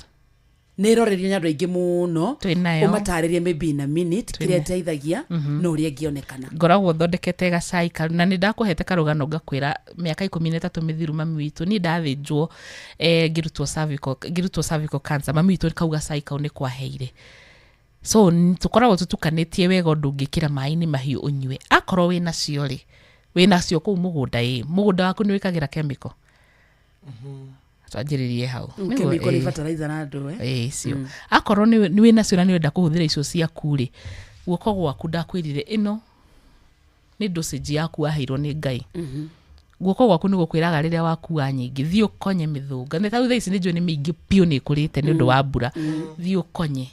Nä ĩrorerio nĩ andũ aingĩ mũno. Twĩnayo. Ũmatarĩrie maybe in a minute Twĩna- kĩrĩa ĩteithagia na ũrĩa ĩngĩonekana. Ngoragwo thondekete gacai kau na nĩ ndakũhete karũgano ngakwĩra mĩaka 13 mĩthiru mami witũ niĩ ndathĩnjwo, ngĩrutwo cervical cancer, mami witũ kau gacai kau nĩ kwaheire. So tũkoragwo tũtukanĩtie wega ũndũ ũngĩkĩra maĩ-inĩ mahiũ ũnyue. Akorwo wĩ nacio rĩ, wĩ nacio kũu mũgũnda, ĩ mũgũnda waku nĩ wĩkagĩra chemical? Twanjĩrĩrie hau. Chemical nĩ fertilizer na andũ, eh? Ĩĩ, icio akorwo nĩ wĩ nacio na nĩ ũrenda kũhũthĩra icio ciaku rĩ, guoko gwaku, ndakwĩrire ĩno nĩ dosage yaku waheirwo nĩ Ngai. Guoko gwaku nĩ gũkwĩraga rĩrĩa wakua nyingĩ, thiĩ ũkonye mĩthũnga. Nĩ tarĩu thaa ici nĩ njũĩ nĩ mĩingĩ biũ, nĩ ĩkũrĩte nĩ ũndũ wa mbura. Thiĩ ũkonye,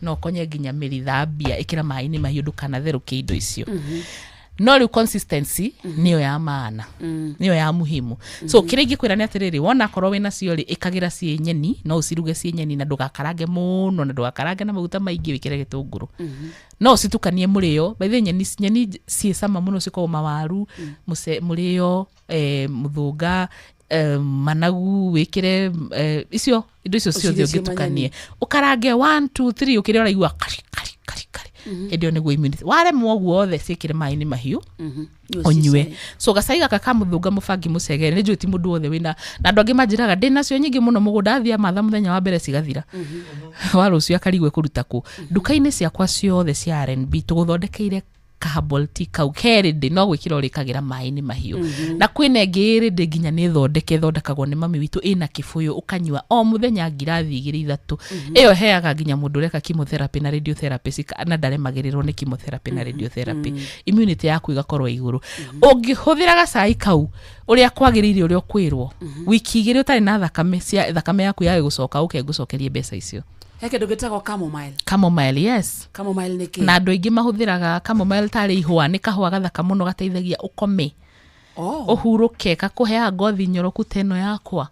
no ũkonye nginya mĩri, thambia, ĩkĩra maĩ-inĩ mahiũ, ndũkanatherũkie indo icio. No rĩu consistency nĩyo ya maana, nĩyo ya muhimu. So kĩrĩa ingĩkwĩra nĩ atĩrĩrĩ, wona akorwo wĩna cio rĩ, ĩkagĩra ciĩ nyeni, no ũciruge ciĩ nyeni na ndũgakarange mũno na ndũgakarange na maguta maingĩ, wĩkĩre gĩtũngũrũ. No ũcitukanie mũrĩo. By the way, nyeni ciĩ cama mũno, cikoragwo mawaru, mũrĩo, mũthũnga, managu, wĩkĩre icio indo icio ciothe. Ũcirĩe ciĩ Ũngĩtukanie manyeni. ũkarange 1 2 3, ũkĩrĩa ũraigua kari kari kari kari. Hĩndĩ ĩyo nĩguo immunity. Waremwo ũguo othe, ciĩkĩre maĩ-inĩ mahiũ ũnyue. So gacai gaka ka mũthũnga mũbangi mũcegere, nĩ njũĩ ti mũndũ wothe wĩna, na andũ angĩ manjĩraga ndĩ nacio nyingĩ mũno mũgũnda, athiĩ amatha mũthenya wa mbere cigathira, wa rũciũ akarigwo kũruta kũ. Nduka-inĩ ciakwa ciothe cia R&B tũgũthondekeire ka herbal tea kau kerĩndĩ, no gwĩkĩra ũrĩkagĩra maĩ-inĩ mahiũ. Na kwĩna ĩngĩ ĩrĩndĩ nginya nĩ thondeke, ĩthondekagwo nĩ mami witũ, ĩna kĩbũyũ, ũkanyua o mũthenya ngirathi igĩrĩ ithatũ. Ĩyo heaga nginya mũndũ ũreka chemotherapy na radiotherapy na ndaremagĩrĩrwo nĩ chemotherapy na radiotherapy. Immunity yaku ĩgakorwo igũrũ. Ũngĩhũthĩra gacai kau ũrĩa kwagĩrĩire, ũrĩa ũkwĩrwo, wiki 2 ũtarĩ na thakame cia thakame yaku yage gũcoka, ũke ngũcokerie mbeca icio. He kĩndũ gĩtagwo chamomile. Chamomile, yes. Chamomile nĩ kĩ? Na andũ aingĩ mahũthĩraga chamomile tarĩ ihũa. Nĩ kahũa gathaka mũno, gateithagia ũkome, ũhurũke, kakũheaga ngothi nyoroku ta ĩno yakwa.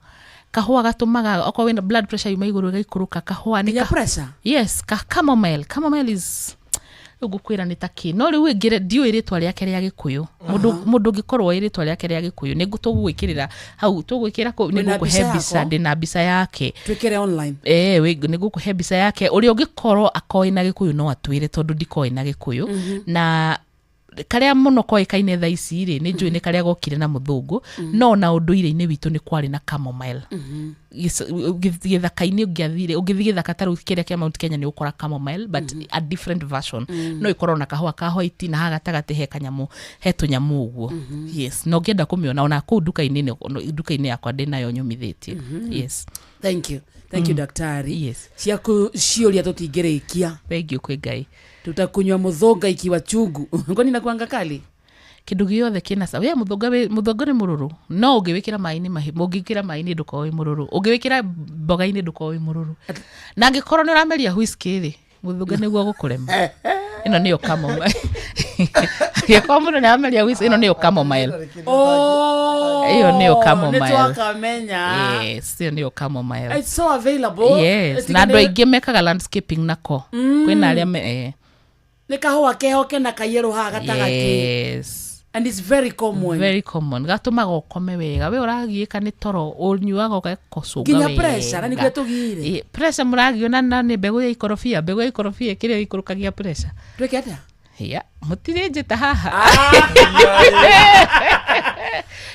Kahũa gatũmaga okorwo wĩna blood pressure yuma igũrũ ĩgaikũrũka. Kahũa nĩ Nginya pressure? Yes, chamomile is, rĩu ngũkwĩra nĩ ta kĩ, no rĩu ĩngĩ ndiũĩ rĩtwa rĩake rĩa Gĩkũyũ. Mũndũ ũngĩkorwo ĩ rĩtwa rĩake rĩa Gĩkũyũ, nĩ tũgũgwĩkĩrĩra hau, tũgwĩkĩra kũu, nĩ Wĩna ngũkũhe mbica mbica. yako? Ndĩna mbica yake. Twĩkĩre online. Nĩ ngũkũhe mbica yake. Ũrĩa ũngĩkorwo akoĩ na Gĩkũyũ no atwĩre, tondũ ndikoĩ na Gĩkũyũ. Na karĩa mũno koĩkaine thaa ici rĩ, nĩ njũĩ nĩ karĩa gokire na mũthũngũ, no na ũndũire-inĩ witũ nĩ kwarĩ na chamomile. Gĩthaka-inĩ ũngĩathire, ũngĩthiĩ gĩthaka ta rĩu kĩrĩa kĩa Mount Kenya, nĩ ũkora chamomile but a different version. No ĩkorwo na kahũa ka white na haha gatagatĩ he kanyamũ, he tũnyamũ ũguo. Yes, na ũngĩenda kũmĩona ona kũu nduka-inĩ, nduka-inĩ yakwa ndĩnayo nyũmithĩtie. Yes. Thank you, thank you, daktari. Yes. Ciaku ciũria tũtingĩrĩkia. Thank you kwĩ Ngai. Tutakunywa muthonga ikiwa chungu, kwani nakuanga kali? Kĩndũ gĩothe kĩna we mũthũnga, mũthũnga nĩ mũrũrũ, no ũngĩwĩkĩra maĩ-inĩ mahiũ, ũngĩkĩra maĩ-inĩ ndũkorwo wĩ mũrũrũ, ũngĩwĩkĩra mboga-inĩ ndũkorwo wĩ mũrũrũ. Na angĩkorwo nĩ ũrameria whisky rĩ, mũthũnga nĩguo gũkũrema. Ĩno nĩyo chamomile. Angĩkorwo mũndũ nĩ arameria whisky, ĩno nĩyo chamomile. Ĩyo nĩyo chamomile. Nĩ twakamenya. Yes, ĩyo nĩyo chamomile. It's so available. Yes, na andũ aingĩ mekaga landscaping nako. Kwĩna arĩa Nĩ kahũa keho kena kayellow haha gatagatĩ. Yes. And it's very common. Very common. Gatũmaga ũkome wega. We ũragiĩka nĩ toro, ũnyuaga ũgekũcũnga Nginya wega. pressure, na nĩguo tũgire. Ĩ, pressure mũragio na nĩ mbegũ ya ikorobia. Mbegũ ya ikorobia kĩrĩa ĩikũrũkagia pressure. Twĩke atĩa? Ya, mũtirĩ njĩta haha.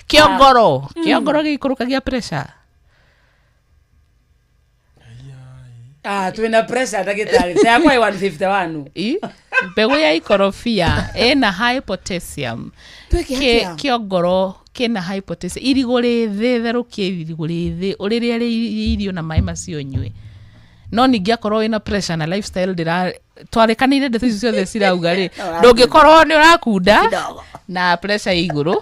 Kĩongoro, kĩongoro gĩikũrũkagia pressure. Ah, twĩna pressure, ndagĩtarĩ, ta yakwa ĩ 151. Ĩ, mbegũ ya ikorobia ĩna high potassium. Twĩke atĩa? Kĩongoro kĩna high potassium. Irigũ rĩthĩ, therũkia irigũ rĩthĩ, ũrĩrĩe rĩ irio na maĩ macio ũnyue. No ningĩ akorwo wĩna pressure na lifestyle ndĩra twarĩkanĩire, ndeto icio ciothe cirauga rĩ, ndũngĩkorwo nĩ ũrakunda na pressure ĩ igũrũ,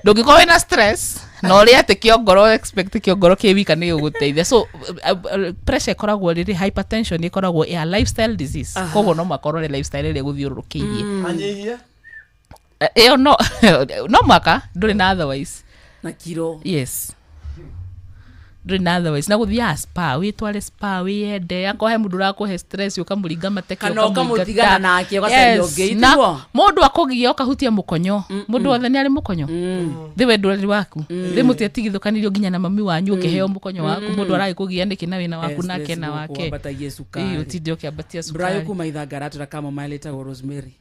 ndũngĩkorwo wĩna stress na ũrĩa atĩ kĩongoro, expect kĩongoro kĩ wika nĩ gĩgũteithia. So pressure ĩkoragwo rĩrĩ, hypertension ĩkoragwo ya lifestyle disease. Koguo no makorwo nĩ lifestyle ĩrĩa ĩgũthiũrũrũkĩirie. Anyihie. Ĩyo no mwaka ndũrĩ na otherwise. Na kiro. Yes. Ndũrĩ na otherwise na gũthiaga spa, wĩtware spa, wĩyende. Akorwo he mũndũ ũrakũhe stress, ũkamũringa mateke. Kana ũkamũtigana nake, ũgacaria ũngĩ, Na itiguo? Mũndũ akũgia ũkahutia mũkonyo. Mũndũ wothe nĩ arĩ mũkonyo. Thĩ we ndũrĩ waku, thĩ mũtiatigithũkanirio nginya na mami wanyu ũkĩheo mũkonyo waku. Mũndũ aragĩkũgia nĩkĩ na wĩna waku nake na wake? Wambatagie cukari. Ĩĩ, ũtinde ũkĩambatia Brayo cukari. kuma ithangara tũra kamomile ĩtagwo rosemary.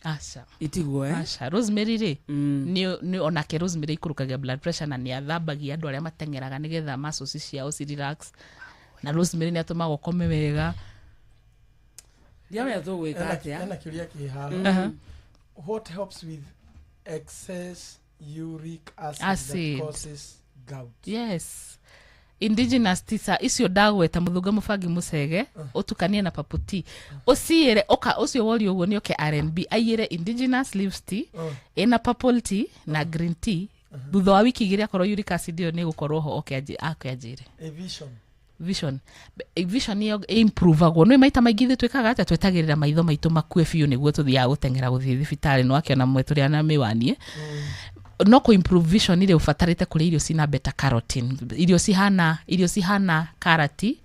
Aca. Itiguo, eh? Aca, rosemary rĩ, nĩ onake rosemary ikũrũkagia blood pressure na nĩ athambagia andũ arĩa mateng'eraga nĩgetha muscles ciao ci relax, na rosemary nĩ atũmaga ũkome wega. Ndiamenya tũgwĩka atĩa. Hena kĩũria kĩ haha. What helps with excess uric acid, Acid. that causes gout? Yes, indigenous tisa icio ndagweta, mũthunga, mũbangi, mũcege, ũtukanie na paputi, ũciĩre ũka ũcio woria ũguo nĩ oke rnb aiyĩre indigenous leaves tea ĩna purple tea na green tea. Thutha wa wiki 2, akorwo uric acid ĩyo nĩ ĩgũkorwo ho, oke ake anjĩre. A vision. Vision ĩyo improvagwo nĩ maita maingĩ. Ithuĩ twĩkaga atĩa? Twetagĩrĩra maitho maitũ makue biũ nĩguo tũthiaga gũteng'era gũthiĩ thibitarĩ, no akĩona mwe tũrĩa na mĩwanie. No kũ improve vision rĩ, ũbatarĩte kũrĩa irio cina beta carotene, irio cihana karati,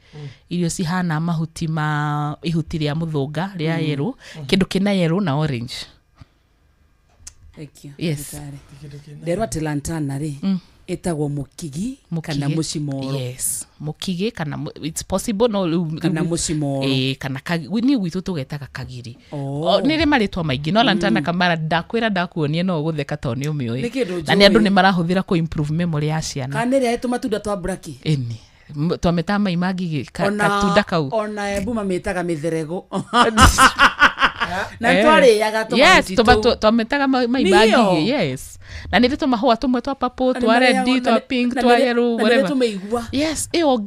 irio cihana mahuti ma ihuti rĩa mũthũnga rĩa yerũ, kĩndũ kĩna yerũ na orange. Thank you, Yes. ndagĩtarĩ. Nderwo atĩ lantana rĩ, ĩtagwo mũkigi kana mũcimoro. Yes, mũkigi kana it's possible, no rĩu Kana mũcimoro. Ĩĩ, kana niĩ gwitũ tũgetaga kagiri. Oh. O, nĩ rĩ marĩtwa maingĩ, no lantana kamara ndakwĩra ndakuonia no ũgũtheka tondũ nĩ ũmĩũĩ. Nĩ kĩndũ Na nĩ andũ njũĩ. nĩ marahũthĩra kũ improve memory ya ciana. Kana ĩrĩa tũmatunda twa braki. Ĩni twamĩtaga mai ma ngigĩ katunda kau. Ona Embu mamĩtaga mĩtherego na twarĩaga Yes, tũmahuti tũu. twamĩtaga mai ma Nĩyo. ngigĩ, yes, na nĩ rĩ tũmahũa tũmwe twa purple, Na twa nĩmarĩagwo- red, twa pink, na twa nĩrĩ- yellow, na nĩrĩ whatever. tũmĩigua. Yes, ĩyo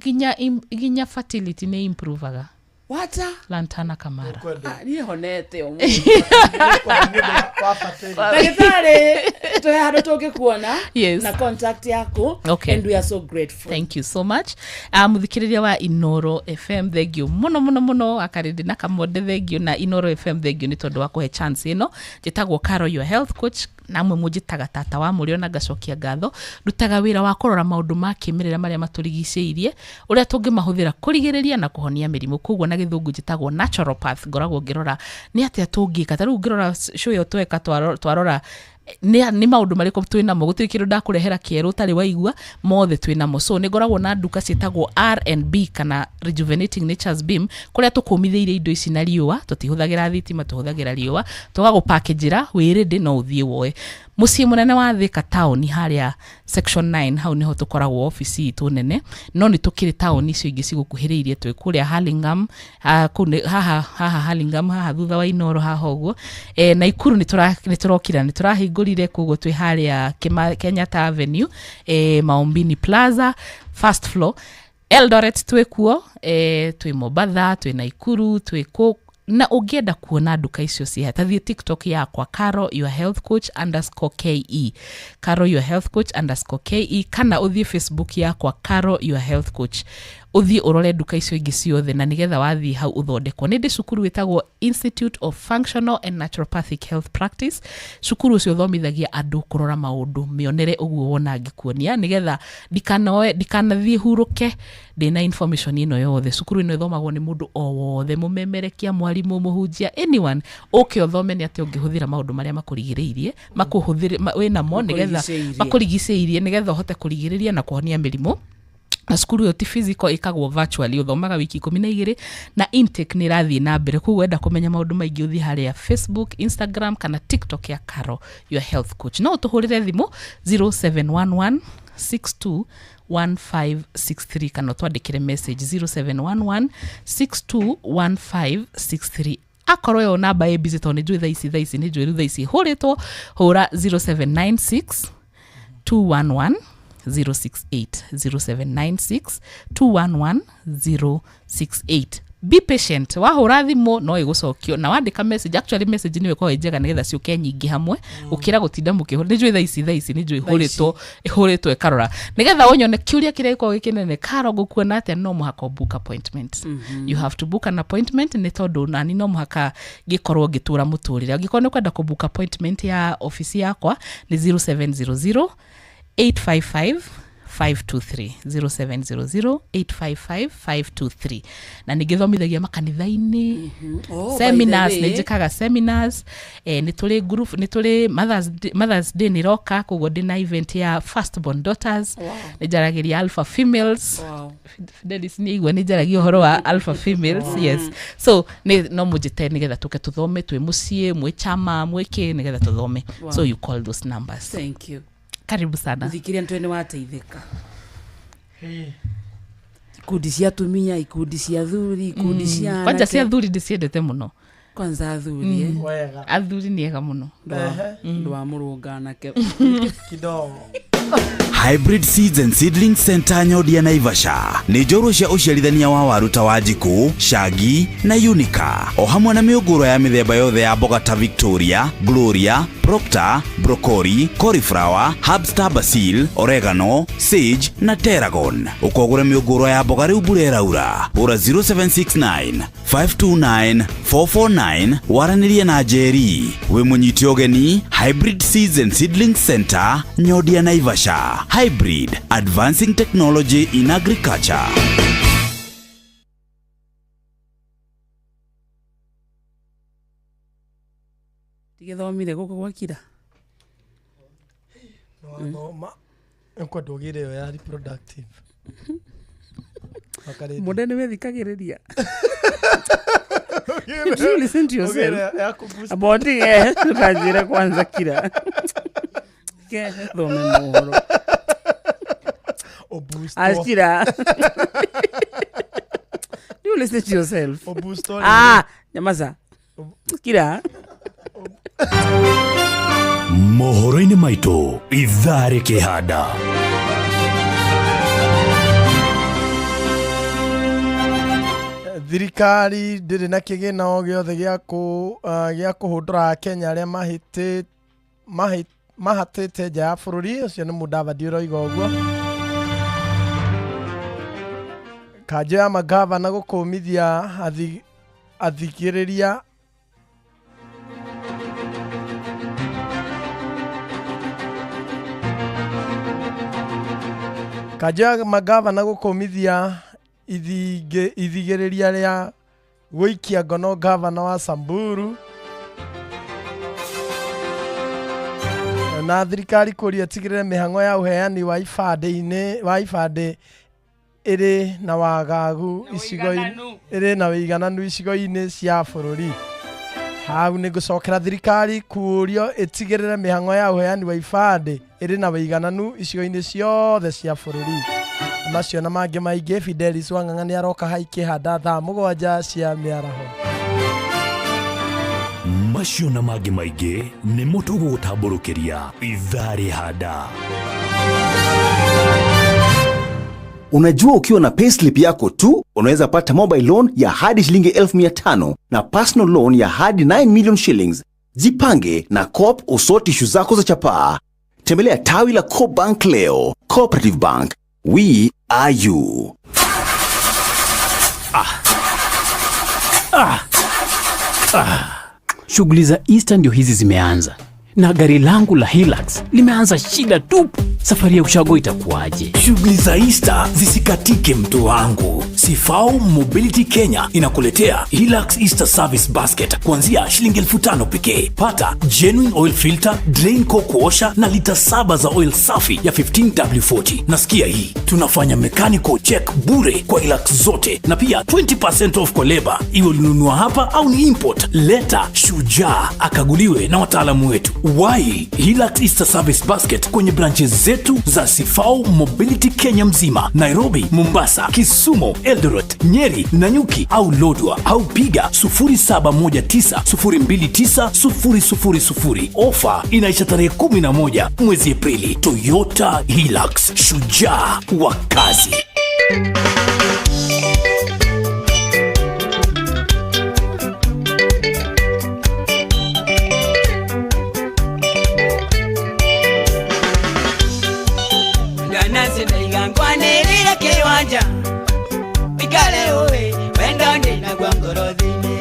nginya fertility nĩ improvaga. Wata. Lantana kamara. Ah, niĩ honete ndagĩtarĩ, twĩ handũ tũngĩkuona Yes. na contact yaku. Okay. And we are so grateful. Thank you so much. Muthikiriria wa Inoro FM, thengio muno muno muno. Akarindi na Kamonde, thengio, na Inoro FM, thengio nĩ tondũ wa kũhe chance ĩno. Njĩtagwo Caro, your health coach, namwe mũnjĩtaga tata wa mũrĩo, na ngacokia ngatho. Ndutaga wĩra wa kũrora maũndũ ma kĩmerera marĩa matũrigicĩirie, ũrĩa tũngĩmahũthĩra kũrigĩrĩria na kũhonia mĩrimũ. Koguo na gĩthũngũ njĩtagwo naturopath. Ngoragwo ngĩrora nĩ atĩa tũngĩka. Ta rĩu ngĩrora show ĩyo tweka, twarora nĩ maũndũ marĩkũ twĩ namo. Gũtirĩ kĩndũ ndakũrehera kĩerũ ũtarĩ waigua, mothe twĩ namo. So nĩ ngoragwo na nduka ciĩtagwo R&B kana Rejuvenating Nature's Beam, kũrĩa tũkũmithĩirie indo ici na riũa. Tũtihũthagĩra thitima, tũhũthagĩra riũa. Tũgagũpackagĩra wĩ ready, no ũthiĩ woe. Mũciĩ mũnene wa Thika taũni, harĩa section 9, hau nĩho tũkoragwo obici itũ nene, no nĩ tũkĩrĩ taũni icio ingĩ cigũkuhĩrĩirie. Twĩ kũrĩa Hurlingham, kũu haha Hurlingham, haha thutha wa Inoro haha ũguo. Naikuru nĩ tũrokire, nĩ tũrahingũrire, koguo twĩ harĩa Kenyatta Avenue, Maombini Plaza, first floor. Eldoret twĩ kuo, twĩ Mombatha, twĩ Naikuru, twĩ kũ. Na ũngĩenda kuona nduka icio ciĩ, tathiĩ TikTok yakwa, Caro your health coach underscore ke, Caro your health coach underscore ke, kana ũthiĩ Facebook yakwa, Caro your health coach, ũthiĩ ũrore nduka icio ingĩ ciothe, na nĩgetha wathiĩ hau ũthondekwo. Nĩ ndĩ cukuru wĩtagwo Institute of Functional and Naturopathic Health Practice. Cukuru ũcio ũthomithagia andũ kũrora maũndũ mĩonere ũguo wona ngĩkuonia, nĩgetha ndikanoe ndikanathiĩ hurũke ndĩna information ĩno yothe. Cukuru ĩno ĩthomagwo nĩ mũndũ o wothe, mũmemerekia, mwarimũ, mũhunjia, anyone, ũke ũthome nĩ atĩ ũngĩhũthĩra maũndũ marĩa makũrigĩrĩirie makũhũthĩre wĩnamo nĩgetha Makũrigicĩirie. makũrigicĩirie, nĩgetha ũhote kũrigĩrĩria na kũhonia mĩrimũ. Na cukuru ĩyo ti physical, ĩkagwo virtually. Ũthomaga wiki 12, na intake nĩ ĩrathiĩ na mbere. Koguo wenda kũmenya maũndũ maingĩ, ũthiĩ harĩa Facebook, Instagram kana TikTok ya Caro your health coach. No ũtũhũrĩre thimũ 0711 62 1563, kana ũtwandĩkĩre message 0711 621563. Akorwo ĩyo namba ĩ busy, tondũ nĩ njũĩ thaa ici nĩ njũĩ rĩu thaa ici hũrĩtwo, hũra 0796 211 068, 0796 211 068. Be patient, wahũra thimũ no ĩgũcokio, na wandĩka message, actually message nĩyo ĩkoragwo ĩ njega, nĩgetha ciũke nyingĩ hamwe gũkĩra gũtinda mũkĩhũra. Nĩ njũĩ thaa ici nĩ njũĩ ĩhũrĩtwo ĩkarora nĩgetha ũnyone. Kĩũria kĩrĩa gĩkoragwo gĩ kĩnene, Karo, ngũkuona atĩa? No mũhaka book appointment. You have to book an appointment, nĩ tondũ nani no mũhaka ngĩkorwo ngĩtũra mũtũrĩre. Angĩkorwo nĩ ũkwenda kũ book appointment ya obici yakwa, nĩ 0700 855. 523, 0700 855 523. Na ningĩ thomithagia makanitha-inĩ. Oh, by the Seminars. way. Nĩ njĩkaga seminars, nĩ tũrĩ group, nĩ tũrĩ Mother's Day nĩ roka, koguo ndĩ na event ya firstborn daughters. Nĩ njaragĩria alpha females. Fidelis nĩ igua nĩ njaragia ũhoro wa alpha females. Yes, so nĩ no mũnjĩte nĩgetha tũke tũthome twĩ mũciĩ, mwĩ chama, mwĩ kĩ, nĩgetha tũthome. So you call those numbers. Thank you. Karibu sana. Mũthikĩria nĩtwe nĩ wateithĩka. Ikundi cia atumia, ikundi cia thuri, ikundi cia Kwanja anake. cia thuri ndĩciendete mũno. Kwanza athuri, eh? Athuri nĩ ega mũno. Ndũ wa mũrũnga anake. Kidogo. Hybrid Seeds and Seedling Center Nyodia Naivasha nĩ njorua cia ũciarithania wa waru ta Wanjikũ, Shagi na Unica, o hamwe na mĩũngũrwa ya mĩthemba yothe ya mboga ta Victoria, Gloria, Proctor, Broccoli, Cauliflower, Herbstar Basil, Oregano, Sage na Tarragon. Ũkogũra mĩũngũrwa ya mboga rĩu mbura ĩraura. Hũra 0769 529 449 waranĩrie na Njeri. Wĩ mũnyite ũgeni Hybrid Seeds and Seedling Center Nyodia Naivasha. Hybrid, advancing technology in agriculture. Tigĩthomire gũkũ gwakira. Wathoma nĩkwenda ũgĩre ĩyo ya reproductive. Makarĩthi. Mũnde nĩ wethikagĩrĩria. Do you listen to yourself? Ũgĩre ya kũboost. Abotige ndũkanjĩre kwanza kira. Ke thome mohoro. Ũboostwo. Akira. Do you listen to yourself? Ũboostwo. Ah, nyamaza. Kira. Mohoro-inĩ maitũ ithaa rĩkĩhanda. Thirikari ndĩrĩ na kĩgĩna o gĩothe gĩa kũhũndũra Akenya arĩa mahatĩte nja ya bũrũri. Ũcio nĩ Mudavadi ũroiga ũguo. Kanjũ ya magavana gũkũmithia athikĩrĩria kanjũ ya magavana gũkũmithia ithigĩrĩria rĩa gũikia ngono gavana wa Samburu. Na thirikari kũria ĩtigĩrĩre mĩhang'o ya ũheani wa ibandĩ-inĩ wa ibandĩ ĩrĩ na wagagu icigo-inĩ, ĩrĩ na ũigananu icigo-inĩ cia bũrũri. Hau nĩ ngũcokera thirikari kũũrio ĩtigĩrĩre mĩhang'o ya ũheani wa ibandĩ ĩrĩ na ũigananu icigo-inĩ ciothe cia bũrũri. Macio na mangĩ maingĩ, Fidelis Wang'ang'a nĩ aroka haikĩhanda thaa 7 cia mĩaraho. Macio na mangĩ maingĩ nĩmo tũgũgũtambũrũkĩria ithaa rĩhanda. Unajua ukiwa na payslip yako tu unaweza pata mobile loan ya hadi shilingi 1500 na personal loan ya hadi 9 million shillings. Jipange na Coop usort issue zako za chapaa. Tembelea tawi la Coop Bank leo. Cooperative Bank, we are you. Ah. Ah. Shughuli za Easter ndio hizi zimeanza, na gari langu la Hilux limeanza shida tupu. Safari ya ushago itakuwaje? Shughuli za Easter zisikatike mtu wangu. Sifau Mobility Kenya inakuletea Hilux Easter Service Basket kuanzia shilingi 5,000 pekee. Pata genuine oil filter, drain coke washer na lita 7 za oil safi ya 15W40. Nasikia hii, tunafanya mechanical check bure kwa Hilux zote na pia 20% off kwa labor. Iwe ulinunua hapa au ni import, leta shujaa akaguliwe na wataalamu wetu. Wai Hilux Easter Service Basket kwenye branches zetu za Sifau Mobility Kenya mzima, Nairobi, Mombasa, Kisumu, Eldoret, Nyeri, Nanyuki au Lodwar, au piga 0719029000. Ofa inaisha tarehe 11 mwezi Aprili. Toyota Hilux, shujaa wa kazi. Ngwanĩrĩire kĩwanja ikare ũĩ wendo ndĩnagua ngoro thĩinĩ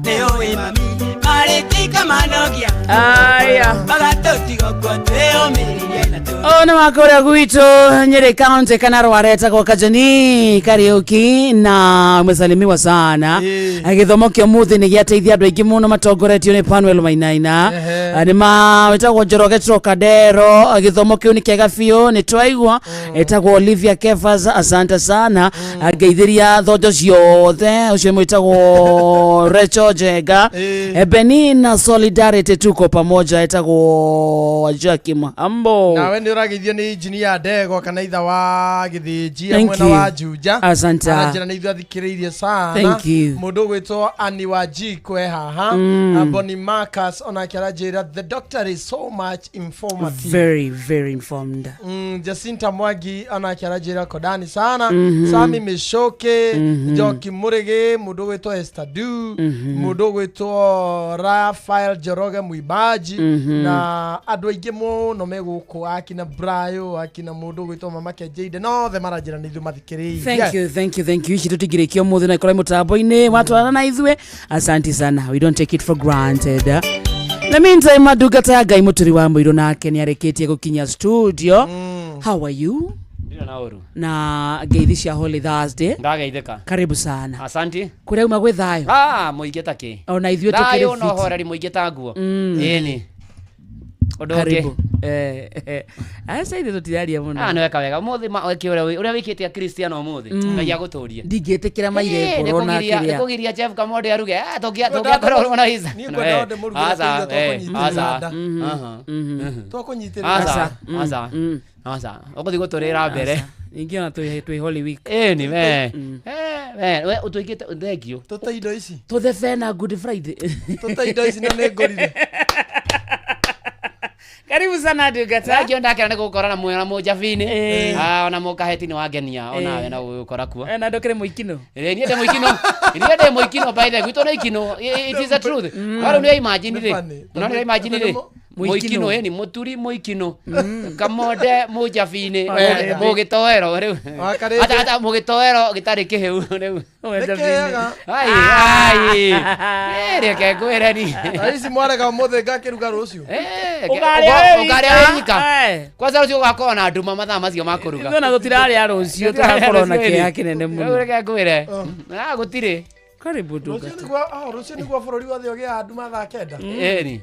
nĩ ũĩ mami marĩtika manogia Aya. magatũtiga kuo twĩyũmĩrĩrie na tũgĩte. Ũyũ nĩ wa kũrĩa gwitũ Nyeri County kana Rware etagwo Kajani Kariuki na umesalimiwa sana. Gĩthomo kĩa ũmũthĩ nĩ gĩateithia andũ aingĩ mũno matongoretio nĩ Panuel Mainaina. Nĩ ma wĩtagwo Njoroge Trocadero. Gĩthomo kĩu nĩ kĩega biũ, nĩ twaigua. Ĩtagwo Olivia Kefas, asante sana. Ngeithĩria thonjo ciothe, ũcio mwĩtagwo Rachel Njenga. Benina Solidarity, tuko pamoja, ĩtagwo Jackie Mahambo. Nawe nä å rageithio nä injinia ndegwa kana itha wa gä thä nji Thank mwena you. wa Juja. Asante. Aranjä ra nä ithuä athikä rä irie sana. Thank you. Må ndå å gwä two Ani wa Jiko e haha. Boni Marcus onake aranjä ra the doctor is so much informative. Very, very informed. Jacinta Mwangi onake aranjä ra kodani sana. Sami Micoke, Njoki Mũrĩgĩ, mũndũ ũgwĩtwo Esther Du, mũndũ ũgwĩtwo Rafael Njoroge Mwimbaji, na andũ aingĩ mũno me gũkũ, akina Brayo, akina mũndũ ũgwĩtwo Mama Kenjeide, nothe maranjĩra nĩ ithuĩ mathikĩrĩirie. Thank you, thank you, thank you. Ici tũtingĩrĩkia ũmũthĩ na ikorwo mũtambo-inĩ watwarana na ithuĩ. Asante sana, we don't take it for granted. Na meantime, ndungata ya Ngai Mũturi wa Mũirũ nake nĩ arĩkĩtie gũkinya studio. How are you? Ndirĩ na ũru. Na ngeithi cia Holy Thursday. Ndageithĩka. Karibu sana. Asanti. Kũrĩa uma gwĩ thayũ? Ah, mũingĩ ta kĩ. Ona ithuĩ tũkĩrĩ Thayũ na fit. ũhoreri mũingĩ ta nguo. Ĩni. Ũndũ ũngĩ. Karibu. Aca ithuĩ tũtiraria mũno. Ah, nĩ weka wega. Ũmũthĩ ũrĩa wĩkĩte Akristiano ũmũthĩ. Ngai agũtũrie. Ndingĩtĩkĩra maire Ĩĩ, nĩ ngorwo na kũgiria- nĩ kĩrĩa. kũgiria Jeff Kamonde aruge. Ah, tũngĩakorwo na Isa. Niĩ ngwenda ndĩmũrugĩre Aca, tũirio twakũnyitĩrĩra aca. nda. Aha. Twakũnyitĩrĩra Aca, nda. aca. Aca. Ũgũthiĩ gũtũrĩra mbere. Ningĩ ona twĩ Holy Week. Ĩni we. We ũtũikĩte thank you. Tũte indo ici. Tũthebe na Good Friday. Tũte indo ici na nĩ ngũrire. Karibu sana ndungata. Thank you, ndakena nĩ gũgũkora na mwena mũnjabinĩ. Ah, ona mũkaheti nĩ wangenia onawe na gũgũkora kuo. Na ndũkĩrĩ mũikino. Ĩ, niĩ ndĩ mũikino. Niĩ ndĩ mũikino by the way, gwitũ nĩ ikino. It is the truth. No rĩu nĩ imagine rĩ. No nĩ imagine rĩ. Mũikino ĩni mũturi mũikino. Kamonde mũnjabinĩ. Mũgĩtoero rĩu. Ata ata mũgĩtoero gĩtarĩ kĩhĩu rĩu. Nĩkĩaga. Ai ai. Ĩ, reke ngwĩre ni. Thaa ici mwarega ũmũthĩ ngakĩruga rũciũ. Ũkarĩa wĩ nyika. Kwanza rũciũ ũgakorwo na nduma mathaa macio ma kũruga. Ithuĩ ona tũtirarĩa rũciũ, tũgakorwo na kĩeha kĩnene mũno. Rĩu reke ngwĩre. Ah, gũtirĩ. Karibu Rũciũ ndungata. nĩguo, rũciũ nĩguo bũrũri wothe ũgĩaga nduma thaa 9. Ĩni.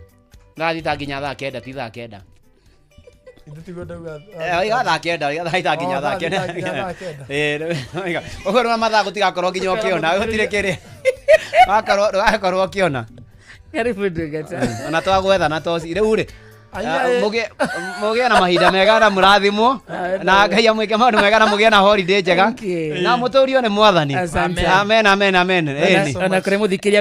Thaa thita nginya thaa 9, ti thaa 9. Ithe tiguo ndauga. Oiga thaa 9, oiga thaa thita nginya Oh, thaa thaa 9. thita nginya thaa 9. Ĩ, oiga. Ũguo nĩ mathaa gũtigakorwo nginya ũkĩona, gũtirĩ kĩrĩa. Wakorwo ndũgakorwo ũkĩona. Karibu ndungata. Ona twagwetha na toci rĩu rĩ. Aya, ĩ. Mũgĩe na mahinda mega na mũrathimwo na Ngai amwĩke maũndũ mega na mũgĩe na holiday njega Thank you. na mũtũrio nĩ mwathani. Asante. Amen, amen, amen. Ĩni. Ona kũrĩ mũthikĩria.